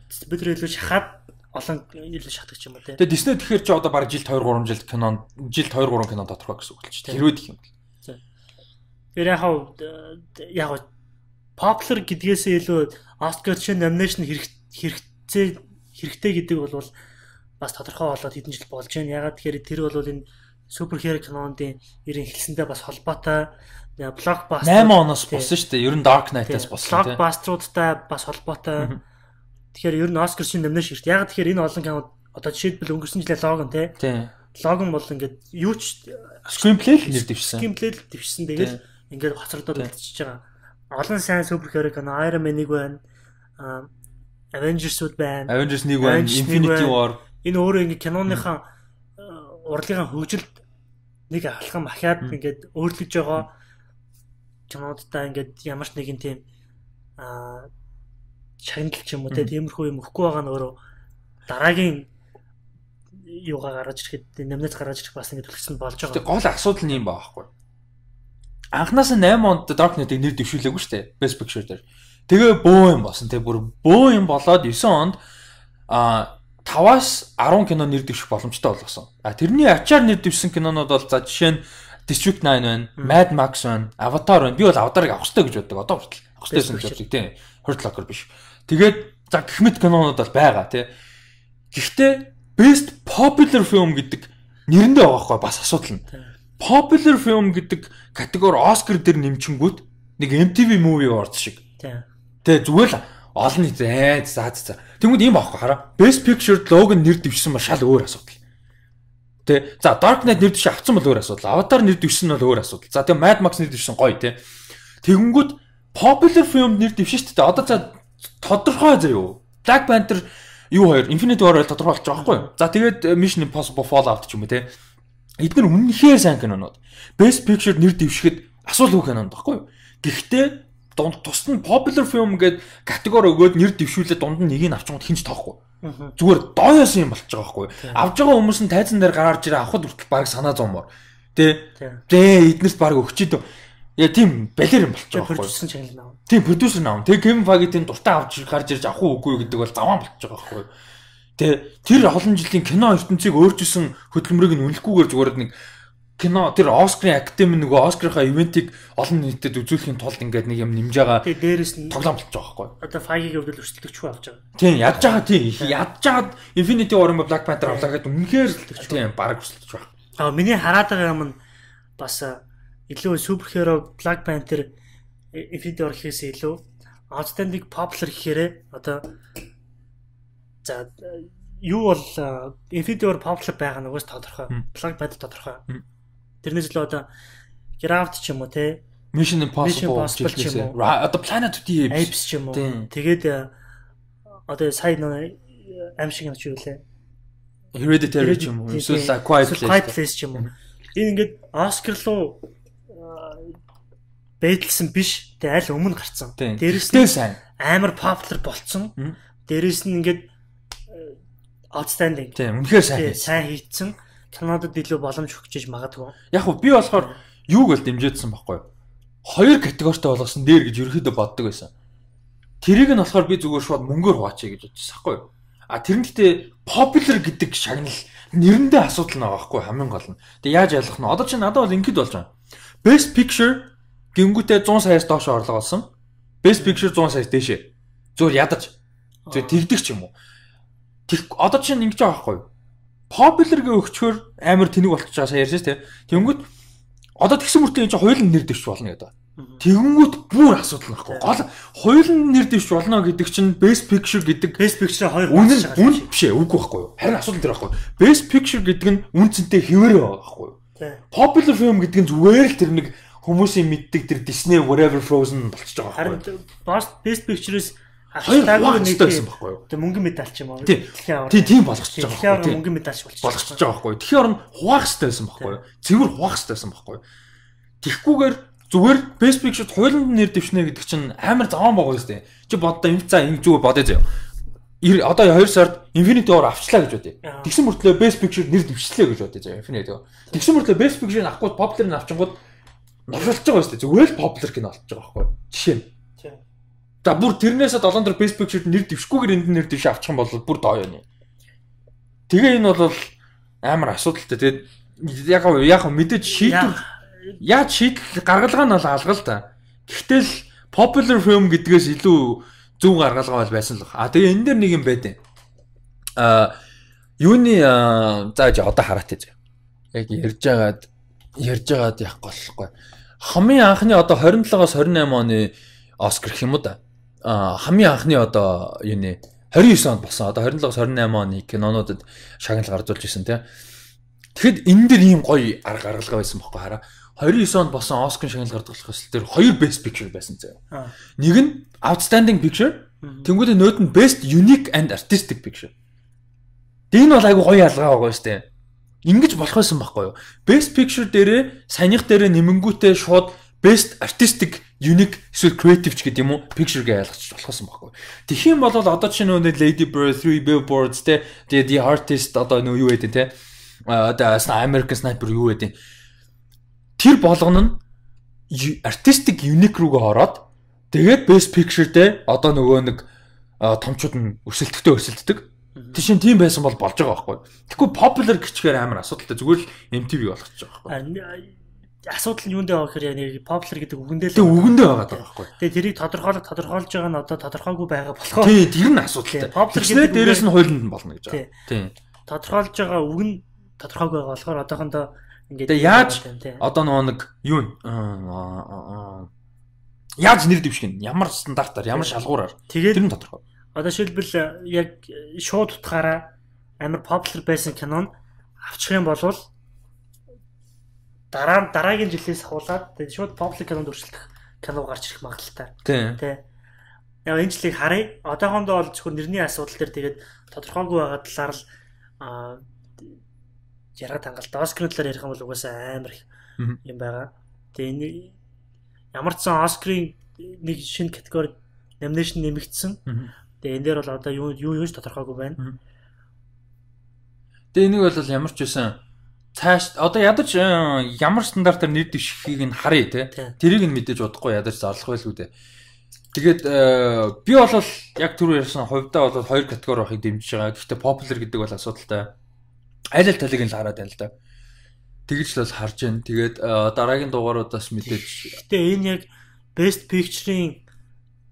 дистрибьютор илүү шахаад олон илүү шахдаг ч юм уу тийм. Тэгээ Disney тэгэхээр чи одоо бараг жилд 2 3 жилд кино жилд 2 3 кино тодорхой гэсэн үг болчих. Хэрвээ гэх юм бол. Тэр яг popular гэдгээсээ илүү Oscar чинь nomination хэрэгтэй гэдэг бол бас тодорхой болоод хэдэн жил болж байна. Ягаад тэгэхээр тэр бол энэ суперхеро кинондын ерэн эхэлсэндээ бас холбоотой блокбастер 8 оноос болсон шүү дээ. Ер нь Dark Knight-аас болсон тийм. Блокбастеруудтай бас холбоотой. Тэгэхээр ер нь Oscar чинь nomination хэрэгтэй. Ягаад тэгэхээр энэ олон кино одоо жишээлбэл өнгөрсөн жилээ Logan тийм. Logan бол ингээд юу ч screenplay л нэр дэвшсэн. Screenplay л дэвшсэн. Тэгэл ингээд хоцрогдоод үлдчихэж байгаа. Олон сайн суперхеро кино Iron Man 1 байна. Avengers-ууд байна. Avengers 1 байна, Infinity War. Энэ өөрөө ингээд киноныхаа урлагийн хөгжилд нэг алхам ахиад ингээд өөрлөж байгаа кинодтай ингээд ямар ч нэгэн тийм шагнал ч юм уу тиймэрхүү юм өгөхгүй байгаа нь өөрөө дараагийн юугаа гаргаж ирэхэд номинац гаргаж ирэх бас ингээд төлөвлөсөн болж байгаа. Гэтэ гол асуудал нь юм ба байхгүй. Анханасаа 8 онд Dark Knight-ыг нэр дэвшүүлээгүй шүү дээ. Best Picture дээр. Тэгээ бөө юм болсон. Тэгээ бүр бөө юм болоод 9 онд 5-аас 10 кино нэр дэвших боломжтой болгосон. А тэрний ачаар нэр дэвшсэн кинонууд бол за жишээ нь District 9 байна, Mad Max байна, Avatar байна. Би бол Avatar-ыг авах хэрэгтэй гэж боддог. Одоо хүртэл авах хэрэгтэй гэж боддог тийм. Hurt Locker биш. Тэгээд за гэх мэт кинонууд бол байгаа тий. Гэхдээ Best Popular Film гэдэг нэрэндээ байгаа байхгүй бас асуудал нь. Popular film гэдэг категори Оскар дээр нэмчингүүт нэг MTV Movie Awards шиг. Тэгээ зүгээр л олон нийт за. Тэнгүүд ийм аахгүй хараа. Best Picture Logan нэр дэвшсэн ба шал өөр асуудал. Тэ. За Dark Knight нэр дэвшиж авсан бол өөр асуудал. Avatar нэр дэвшсэн бол өөр асуудал. За тэгээ Mad Max нэр дэвшсэн гоё тэ. Тэгэнгүүт popular film нэр дэвшин шүү дээ. Одоо за тодорхой заяа. Black Panther юу хоёр Infinity War тодорхой болж байгаа байхгүй юу? За тэгээд Mission Impossible Fallout ч юм уу те. Эдгээр үнэнхээр сайн кинонууд. Best Picture нэр дэвшихэд асуулгүй кинонд байхгүй юу? Гэхдээ дунд тусад нь popular film гээд категори өгөөд нэр дэвшүүлээд дунд нь нэгийг авчингууд хинч тоохгүй. Зүгээр дооёос юм болчих жоох байхгүй юу? Авж байгаа хүмүүс нь тайзан дээр гараарч ирээ авахд хүртэл баг санаа зовмоор. Тэ? Тэ эднэрт баг өгчээд яа тийм балер юм болчих жоох байхгүй юу? Продюсер чанал наав. Тийм продюсер наав. Тэг Kevin Feige-ийн дуртай авч гарч ирж авах уу үгүй юу гэдэг бол заваан болчих жоох байхгүй юу? Тэ тэр олон жилийн кино ертөнцийг өөрчилсөн хөдөлмөрийг нь үнэлэхгүйгээр зүгээр нэг кино тэр Оскарын академи нөгөө Оскарынхаа ивентийг олон нийтэд үзүүлэхийн тулд ингээд нэг юм нэмж байгаа. Тэгээ дээрэс нь тоглоом болчих жоох байхгүй. Одоо Feige-ийн хувьд өрсөлдөгчгүй авч байгаа. Тийм ядж байгаа тийм ядж байгаад Infinity War юм Black Panther авлаа гэдээ үнэхээр тийм баг өрсөлдөж байгаа. Аа миний хараад байгаа юм нь бас илүү суперхеро Black Panther Infinity War гэхээс илүү Outstanding Popular гэхээрээ одоо за юу бол Infinity War popular байгаа нь угсаа тодорхой. Black Panther тодорхой. Тэрнээс л одоо Get Out ч юм уу те Mission Impossible ч юм уу одоо Planet of the Apes ч юм уу. Тэгээд одоо сая нэг аим шиг юм чи юу лээ. Hereditary ч юм уу эсвэл Quiet Place ч юм уу. Энэ ингээд Оскар руу бэйдэлсэн биш. Тэгээ аль өмнө гарцсан. Дээрээс нь сайн амар popular болцсон. Дээрээс нь ингээд outstanding. Тийм, үнэхээр сайн хийцэн. Канадад илүү боломж өгч иж магадгүй. Яг хөө би болохоор юуг бол дэмжижсэн байхгүй юу? Хоёр категоритой болгосон дээр гэж ерөөхдөө боддог байсан. Тэрийг нь болохоор би зүгээр шууд мөнгөөр хуваачъя гэж бодчихсон байхгүй юу? А тэр нь гэтээ popular гэдэг шагнал нэрэндээ асуудал нэг байхгүй хамгийн гол нь. Тэгээ яаж ялах нь? Одоо чи надад бол ингэд болж байгаа. Best Picture гингүүтээ 100 саяас доош орлого олсон. Best Picture 100 саяас дээшээ. Зүгээр ядаж. Зүгээр тэгдэг ч юм уу. Одоо чинь ингэж байгаа байхгүй юу? Popular гэ өгчхөр амар тэнэг болчихж байгаа сая ярьсан шүү дээ. Тэнгүүт одоо тэгсэн мөртлөө энэ чинь хоёулын нэр дэвш болно гэдэг. Тэгэнгүүт бүр асуудал байхгүй. Гол хоёулын нэр дэвш болно гэдэг чинь Best Picture гэдэг Best Picture хоёр үн биш ээ, үгүй байхгүй юу? Харин асуудал тэр байхгүй. Best Picture гэдэг нь үн цэнтэй хэвээр байгаа байхгүй юу? Popular film гэдэг нь зүгээр л тэр нэг хүмүүсийн мэддэг тэр Disney whatever Frozen болчихж байгаа байхгүй юу? Харин Best Picture-с хаштаагүй нэг байсан байхгүй юу? Тэгээ мөнгөн медаль ч юм уу? Тийм, тийм болгочихж байгаа байхгүй юу? Мөнгөн медаль болчихж байгаа байхгүй юу? Тэгэхээр орн хуваах хэрэгтэй байсан байхгүй юу? Цэвэр хуваах хэрэгтэй байсан байхгүй юу? Тэгхгүйгээр зүгээр Best Picture хуулинд нэр дэвшнэ гэдэг чинь амар заван байгаа юм шүү дээ. Чи боддоо юм цаа ингэ зүгээр бодъё заяа. Одоо 2 сард Infinity War авчлаа гэж бодъё. Тэгсэн мөртлөө Best Picture нэр дэвшлээ гэж бодъё заяа Infinity War. Тэгсэн мөртлөө Best Picture авахгүй popular нь авчингууд новшилж байгаа юм шүү дээ. Зүгээр л popular кино болчихж байгаа байхгүй юу? Жишээ нь. За бүр тэрнээсээ 7 дор Best Picture нэр дэвшгүйгээр энд нэр дэвш авчих юм бол бүр доо юм. Тэгээ энэ бол амар асуудалтай. Тэгээд яг мэдээж шийдвэр яаж шийдэл гаргалгаа нь бол алга л та. Гэхдээ л popular film гэдгээс илүү зөв гаргалгаа бол байсан л баг. А тэгээ энэ дээр нэг юм байд. А юуны за одоо хараатай зөө. Яг ярьж байгаад яахгүй болохгүй. Хамгийн анхны одоо 27-оос 28 оны Оскар гэх юм уу да. Хамгийн анхны одоо юуны 29 онд болсон. Одоо 27-оос 28 оны кинонуудад шагнал гаргуулж ирсэн тий. Тэгэхэд энэ дэр ийм гоё арга гаргалгаа байсан бохоггүй хараа. 29 онд болсон Оскар шагнал гаргах ёсол дээр хоёр Best Picture байсан заяа. Нэг нь Outstanding Picture, тэнгуүдээ нөт нь Best Unique and Artistic Picture. Энэ бол айгүй гоё ялгаа байгаа шүү дээ. Ингэж болох байсан байхгүй юу? Best Picture дээрээ саяных дээрээ нэмэнгүүтээ шууд Best Artistic Unique эсвэл Creative ч гэдэг юм уу Picture гэж ялгачих болохсон байхгүй. Тэгэх юм бол одоо чинь нөө Lady Bird, Three Billboards те, тэгээ The Artist одоо нөө юу гэдэг те, одоо American Sniper юу гэдэг. Тэр болгоно нь Artistic Unique рүүгээ ороод тэгээд Best Picture дээр одоо нөгөө нэг томчууд нь өрсөлдөхтэй өрсөлддөг. Тэг шин тийм байсан бол болж байгаа байхгүй. Тэгэхгүй popular гэчихээр амар асуудалтай зүгээр л MTV болгочих жоох байхгүй. Асуудал нь юунд байгаа гэхээр яг нэг popular гэдэг үгэндээ л үгэндээ байгаа даа байхгүй. Тэгээ тэрийг тодорхойлож байгаа нь одоо тодорхойгүй байгаа болохоор тий тэр нь асуудалтай. Popular гэдэг дээрээс нь хуулинд нь болно гэж байгаа. Тий. Тодорхойлж байгаа үг нь тодорхойгүй байгаа болохоор одоохондоо ингээд яаж одоо нөгөө нэг юу яаж нэр дэвших нь ямар стандартаар ямар шалгуураар тэр нь тодорхой. Одоо шилбэл яг шууд утгаараа амар popular байсан кинон авчих юм бол дараагийн жилээс хавуулаад тэгээд шууд popular кинонд өрсөлдөх кино гарч ирэх магадлалтай. Тий. Яг энэ жилийг харъя. Одоохондоо бол зөвхөн нэрний асуудал дээр тэгээд тодорхойгүй байгаа талаар л ярга хангалт. Оскарын талаар ярих юм бол угаасаа амар их юм байгаа. Тэгээ энэ ямар ч сан Оскарын нэг шинэ категори номинашн нэмэгдсэн. Тэгээ энэ дээр бол одоо юу ч тодорхойгүй байна. Тэгээ энийг бол ямар ч байсан цааш одоо ядаж ямар стандартаар нэр дэвшихийг нь харъя те. Тэрийг нь мэдээж удахгүй ядаж зарлах байлгүй дээ. Тэгээд би бол яг түрүү ярьсан хувьдаа бол хоёр категори байхыг дэмжиж байгаа. Гэхдээ popular гэдэг бол асуудалтай. Аль аль талыг нь л хараад байна л да. Тэгж л бол харж байна. Тэгээд дараагийн дугааруудаас мэдээж. Гэтэ энэ яг Best Picture-ийн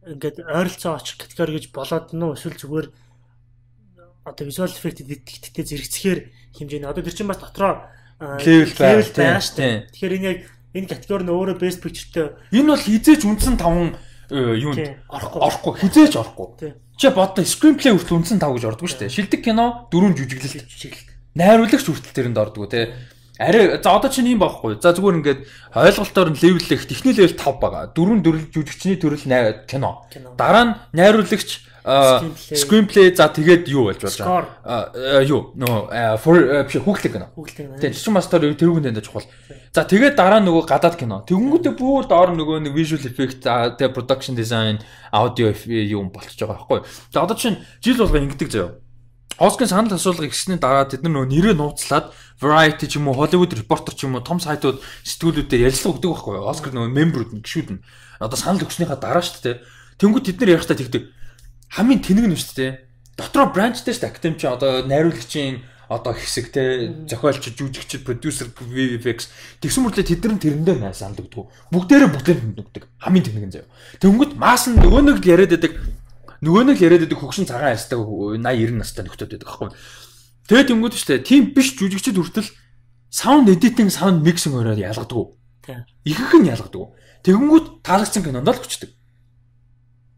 ингээд ойролцоо очих категори гэж болоод нь эсвэл зүгээр одоо visual effect гэдэгтээ зэрэгцэхээр хэмжээний одоо тэр чинь бас дотроо level байгаа шүү дээ. Тэгэхээр энэ яг энэ категори нь өөрөө Best Picture-тэй энэ бол хизээч үндсэн 5 юунд орохгүй хизээч орохгүй. Чи боддоо screenplay хүртэл үндсэн 5 гэж ордгоо шүү дээ. Шилдэг кино 4 жүжиглэлт. Найруулагч хүртэл тэрэнд ордгоо те. Арай за одоо чинь ийм байхгүй. За зүгээр ингээд ойлголтоор нь level их техник level 5 байгаа. 4 жүжигчний төрөл кино. Дараа нь найруулагч Screenplay за тэгээд юу болж байгаа. Юу нөгөө for биш хүүхэлдэйн кино. Тийм чинь бас тэрүүгэн дэндэ чухал. За тэгээд дараа нь нөгөө гадаад кино. Тэгэнгүүтээ бүр доор нөгөө нэг visual effect тэгээд production design, audio юм болчихж байгаа байхгүй. За одоо чинь жил болго ингэдэг заяа. Оскарын санал асуулга ихсний дараа тэд нар нөгөө нэрээ нууцлаад Variety ч юм уу Hollywood Reporter ч юм уу том сайтууд сэтгүүлүүдээр ярилцлага өгдөг байхгүй юу? Оскар нөгөө member-үүд нь гишүүд нь одоо санал өгснийхаа дараа шүү дээ. Тэнгүүд тэд нар ярихтаа тэгдэг. Хамгийн тэнэг нь шүү дээ. Дотроо branch-тэй шүү дээ. Академи чи одоо найруулагчийн одоо хэсэг те зохиолч, жүжигч, продюсер, VFX тэгсэн мөртлөө тэд нар тэрэндээ най санал өгдөг. Бүгдээрээ бүгдээр өгдөг. Хамгийн тэнэг нь заяа. Тэнгүүд маас нь нөгөө нэг л яриад байдаг. Нөгөө нэг л яриад байдаг хөгшин цагаан арьстай 80 90 настай нөхдөд байдаг аахгүй. Тэгээд тэнгүүд шүү дээ. Тийм биш жүжигчд хүртэл sound editing, sound mixing хоёроор ялгадаг. Ихэнх нь ялгадаг. Тэгэнгүүт таалагдсан кинонд л өчдөг.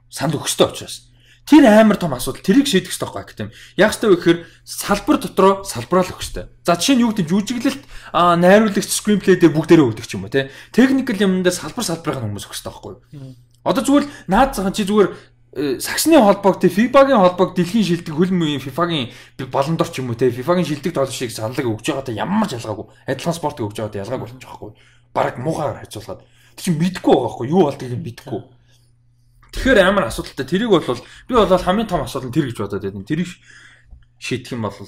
Санал өгөх ёстой учраас. Тэр амар том асуудал. Тэрийг шийдэх ёстой байхгүй академи. Яг ёстой вэ гэхээр салбар дотроо салбараа л өгөх ёстой. За жишээ нь юу гэдэг жүжиглэлт, найруулагч, screenplay дээр бүгдээрээ өгдөг ч юм уу те. Technical юмн дээр салбар салбарын хүмүүс өгөх ёстой байхгүй. Одоо зүгээр наад зах чи зүгээр саксны холбоог те FIFA-гийн холбоог дэлхийн шилдэг хөл мөгийн FIFA-гийн Ballon d'Or ч юм уу те FIFA-гийн шилдэг тоглогчийг саналыг өгж байгаатай ямар ч ялгаагүй. Адилхан спортыг өгж байгаатай ялгаагүй болчих жоохгүй. Бараг муухайгаар харьцуулахад. Тэр чинь мэдэхгүй байгаа байхгүй юу болдгийг мэдэхгүй. Тэгэхээр амар асуудалтай. Тэрийг бол би бол хамгийн том асуудал нь тэр гэж бодоод байдаг. Тэрийг шийдэх юм бол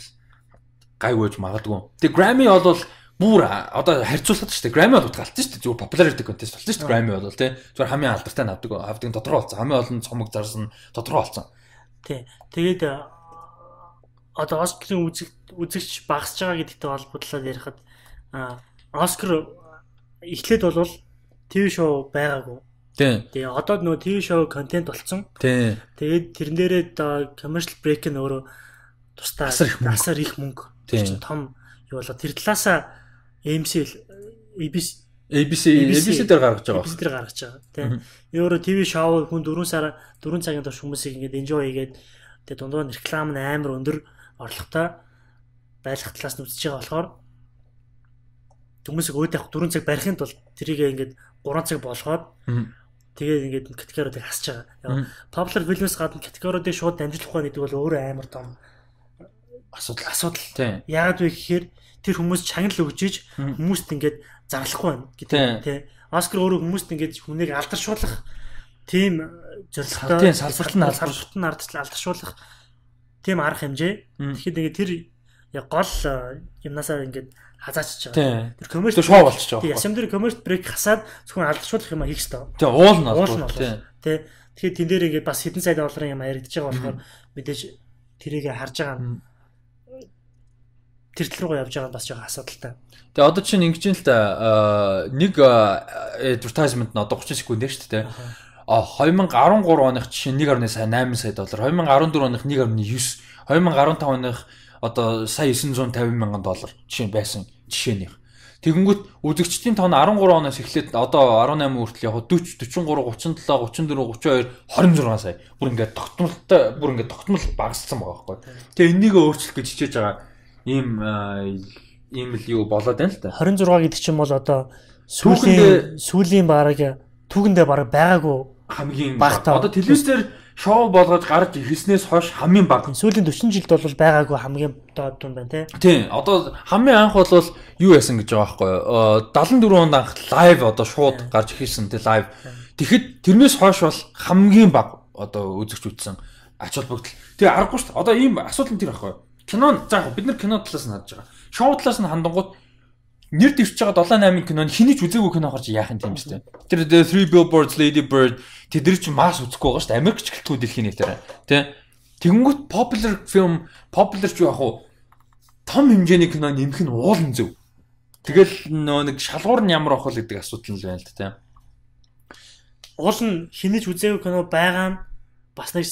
гайгүй байж магадгүй. Тэгээ Grammy бол бүр одоо харьцуулахад шүү дээ. Grammy бол утгаалцсан шүү дээ. Зүгээр popularity contest болсон шүү дээ. Grammy бол тий. Зүгээр хамгийн алдартай нь авдаг тодорхой болсон. Хамгийн олон цомог зарсан тодорхой болсон. Тий. Тэгээд одоо Оскарын үзэгч багасж байгаа гэдэгтэй холбоотлоод ярихад Оскар эхлээд бол ТV шоу байгаагүй. Тийм. Тэгээ одоо нөгөө ТV шоу контент болцсон. Тийм. Тэгээд тэрэн дээрээ commercial break нь өөрөө тусдаа асар их мөнгө. Тийм. Том юу болоо тэр талаасаа AMC ABC дээр гаргаж байгаа. ABC дээр гаргаж байгаа. Тийм. Өөрөө ТV шоу хүн 4 сар 4 цагийн турш хүмүүсийг ингээд enjoy хийгээд тэгээ дундуур нь реклам нь амар өндөр орлоготой байх талаас нь үзэж байгаа болохоор хүмүүсийг өөд явах 4 цаг барихын тулд тэрийг ингээд 3 цаг болгоод тэгээд ингээд категориудыг хасж байгаа. Popular films гадна категориудыг шууд дамжуулах гэдэг бол өөрөө амар том асуудал. Яагаад вэ гэхээр тэр хүмүүс чагнал өгч иж хүмүүст ингээд зарлахгүй байна гэдэг тийм. Оскар өөрөө хүмүүст ингээд хүнийг алдаршуулах тийм зорилготой тийм салбарт нь алдаршуулах тийм арга хэмжээ. Тэгэхэд ингээд тэр яг гол юмнасаа ингээд хазаачж байгаа. Тэр commercial шоу болчихж байгаа. Тийм, ясам дээр commercial break хасаад зөвхөн алдаршуулах юм хийх ёстой. Тийм, уул нь бол тийм. Тэгэхээр тэн дээр ингээд бас хэдэн сая долларын юм яригдж байгаа болохоор мэдээж тэрийг харж байгаа нь тэр тал руу явж байгаа нь бас жоохон асуудалтай. Тэгээ одоо чинь ингэж юм л та нэг advertisement нь одоо 30 секунд шүү дээ. А 2013 оных жишээ 1.8 сая доллар, 2014 оных 1.9, 2015 оных одоо сая 950 мянган доллар жишээ байсан жишээнийх. Тэгэнгүүт үзэгчдийн тоон 13 оноос эхлээд одоо 18 хүртэл яг 40, 43, 37, 34, 32, 26 сая. Бүр ингээд тогтмолтой, бүр ингээд тогтмол багассан байгаа байхгүй. Тэгээ энийг өөрчлөх гэж хичээж байгаа ийм л юу болоод байна л та. 26 гэдэг чинь бол одоо сүүлийн бараг түүхэндээ бараг байгаагүй хамгийн бага. Одоо телевизээр шоу болгож гарч ирснээс хойш хамгийн бага. Сүүлийн 40 жилд бол байгаагүй хамгийн доод дүн байна тий. Тийм. Одоо хамгийн анх бол юу яасан гэж байгаа байхгүй юу? 74 онд анх live одоо шууд гарч ирсэн тий live. Тэгэхэд тэрнээс хойш бол хамгийн бага одоо үзэгч үзсэн ач холбогдол. Тэгээ аргагүй шүү дээ. Одоо ийм асуудал нь тэр байхгүй юу? Кино за яг бид нар кино талаас нь харж байгаа. Шоу талаас нь хандангууд нэр дэвшиж байгаа 7 8 кинонд хэний ч үзээгүй кино гарч яах юм тийм үстэй. Тэр The Three Billboards, Lady Bird тэд нар чинь масс үзэхгүй байгаа шүү дээ. Америкч гэлтгүй дэлхийн нийтээр. Тэ. Тэгэнгүүт popular film, popular ч яг уу том хэмжээний кино нэмэх нь уулын зөв. Тэгэл нөө нэг шалгуур нь ямар ах вэ гэдэг асуудал нь л байна л да тийм. Уул нь хэний ч үзээгүй кино байгаа нь бас нэг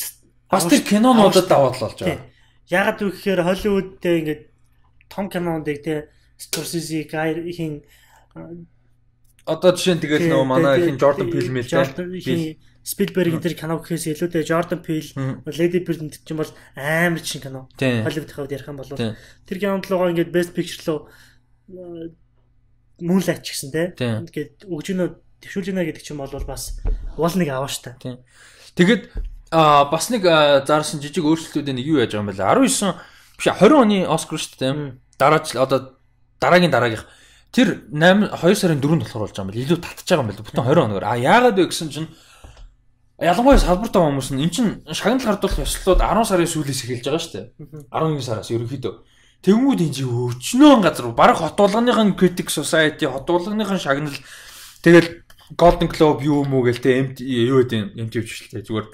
бас тэр кинонуудад даваа тал болж байгаа. Яагаад вэ гэхээр Холливуд дээр ингээд том кинонуудыг те Scorsese, Guy хин одоо жишээ нь тэгэл нөгөө манай хин Jordan Peele мэл те Spielberg энэ кино гэхээс илүүтэй Jordan Peele, Lady Bird энэ чинь бол амар чин кино. Hollywood-ийн хувьд ярих юм бол тэр кинонд лугаа ингээд Best Picture руу Moonlight ч гэсэн те ингээд өгж гинөө төвшүүлж гинэ гэдэг чинь бол бас уул нэг аваа штэ. Тэгээд Бас нэг заарсан жижиг өөрчлөлтүүдийн нэг юу яаж байгаа юм бэ? 19 биш 20 оны Оскар шүү дээ. Дараа жил одоо дараагийн дараагийнх тэр 8 2 сарын 4-нд болохоор болж байгаа юм байна. Илүү татж байгаа юм байна. Бүтэн 20 хоногор. А яагаад вэ гэсэн чинь ялангуяа салбарт байгаа хүмүүс нь эн чинь шагнал гардуулах ёслолууд 10 сарын сүүлээс эхэлж байгаа шүү дээ. 11 сараас ерөнхийдөө. Тэнгүүд энэ чинь өчнөөн газар бараг хот болгоныхын Critic Society, хот болгоныхын шагнал тэгэл Golden Globe юу юм уу гээл те юу гэдэг MTV ч те зүгээр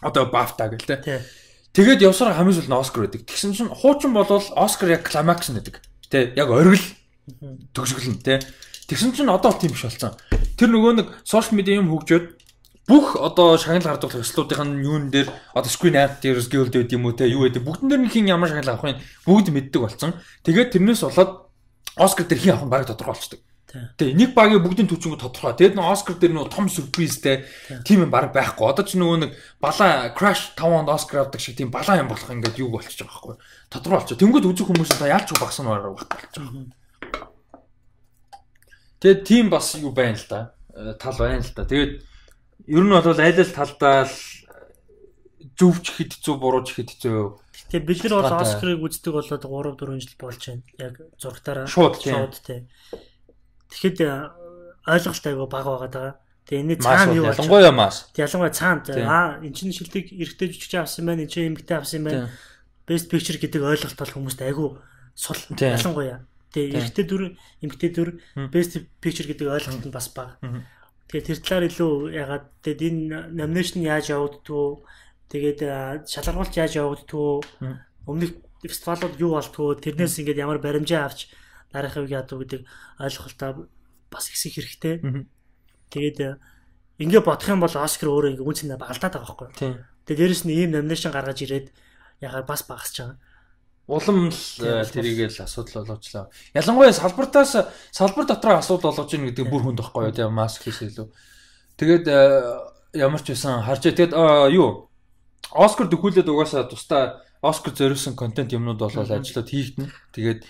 одоо BAFTA гээл те. Тэгээд явсараа хамгийн сүүлд нь Оскар байдаг. Тэгсэн чинь хуучин болвол Оскар яг климакс нэдэг. Тэ яг оргил төгсгөл нь те. Тэгсэн чинь одоо тийм биш болсон. Тэр нөгөө нэг social media юм хөгжөөд бүх одоо шагнал гардуулах ёслолуудын юун дээр одоо Screen Actors Guild гэдэг юм уу те юу гэдэг бүгдэн дээр нь хин ямар шагнал авахыг бүгд мэддэг болсон. Тэгээд тэрнээс болоод Оскар дээр хин авах нь бараг тодорхой болчдөг. Тэ нэг багийн бүгдийн төвчөнгө тодорхой. Тэгээд нөө Оскар дээр нөө том сюрпризтэй тийм юм бараг байхгүй. Одоо ч нөгөө нэг балаа Crash 5 онд Оскар авдаг шиг тийм балаа юм болох ингээд юу болчихж байгаа байхгүй. Тодорхой болчих. Тэнгүүд үзэх хүмүүс та ялч багсан бараг байхгүй болчих. Тэгээд тийм бас юу байна л да. Тал байна л да. Тэгээд ер нь бол аль аль талдаа л зөвч хэд зөв бурууч хэд зөв. Гэтэ бид нар бол Оскарыг үздэг болоод 3 4 жил болж байна. Яг зургатаараа шууд тий. Тэгэхэд ойлголт айгүй бага байгаа даа. Тэгээ энэ цаана юу болж ялангуяа мас. Ялангуяа цаана аа эн чинь шилдэг эрэгтэй жүжигч авсан байна, эн чинь эмэгтэй авсан байна. Best Picture гэдэг ойлголт бол хүмүүст айгүй сул ялангуяа. Тэгээ эрэгтэй дүр, эмэгтэй дүр Best Picture гэдэг ойлголт нь бас бага. Тэгээ тэр талаар илүү ягаад тэгээд энэ nomination яаж явагддгүү, тэгээд шалгаруулалт яаж явагддгүү, өмнөх фестивалууд юу болдгүү, тэрнээс ингээд ямар баримжаа авч дараахыг яадаг гэдэг ойлголтоо бас ихсэх хэрэгтэй. Тэгээд ингээ бодох юм бол Оскар өөрөө ингээ үн цэнэ алдаад байгаа байхгүй. Тэгээд дээрэс нь ийм номинашн гаргаж ирээд яхаар бас багасч байгаа. Улам л тэрийг л асуудал болгочлаа. Ялангуяа салбартаас салбар дотроо асуудал болгож ийн гэдэг бүр хүнд байхгүй юу тийм маск хийсээ илүү. Тэгээд ямар ч байсан харж тэгээд юу Оскар дөхүүлээд угаасаа тусдаа Оскар зориулсан контент юмнууд болол ажлууд хийгдэнэ. Тэгээд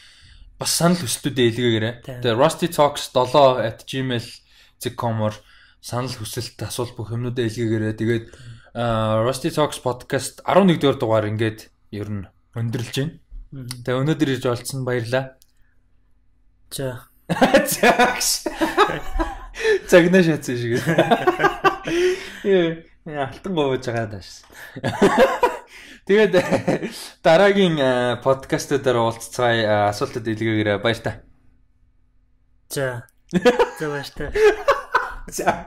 бас санал хүсэлтүүдээ илгээгээрэй. Тэгээ rustytalks7@gmail.com-оор санал хүсэлт асуулт бүх юмнуудаа илгээгээрэй. Тэгээд Rusty Talks podcast 11 дугаар дугаар ингээд ер нь өндөрлж байна. Тэгээ өнөөдөр ирж олцсон баярлаа. За. За. Загнаа шатсан шиг. Яа, алтан говьж байгаа тааш. Тэгээд дараагийн подкастуудаар уулзцгаая. Асуултад илгээгээрэй. Баяр та. За. За баяр та. За.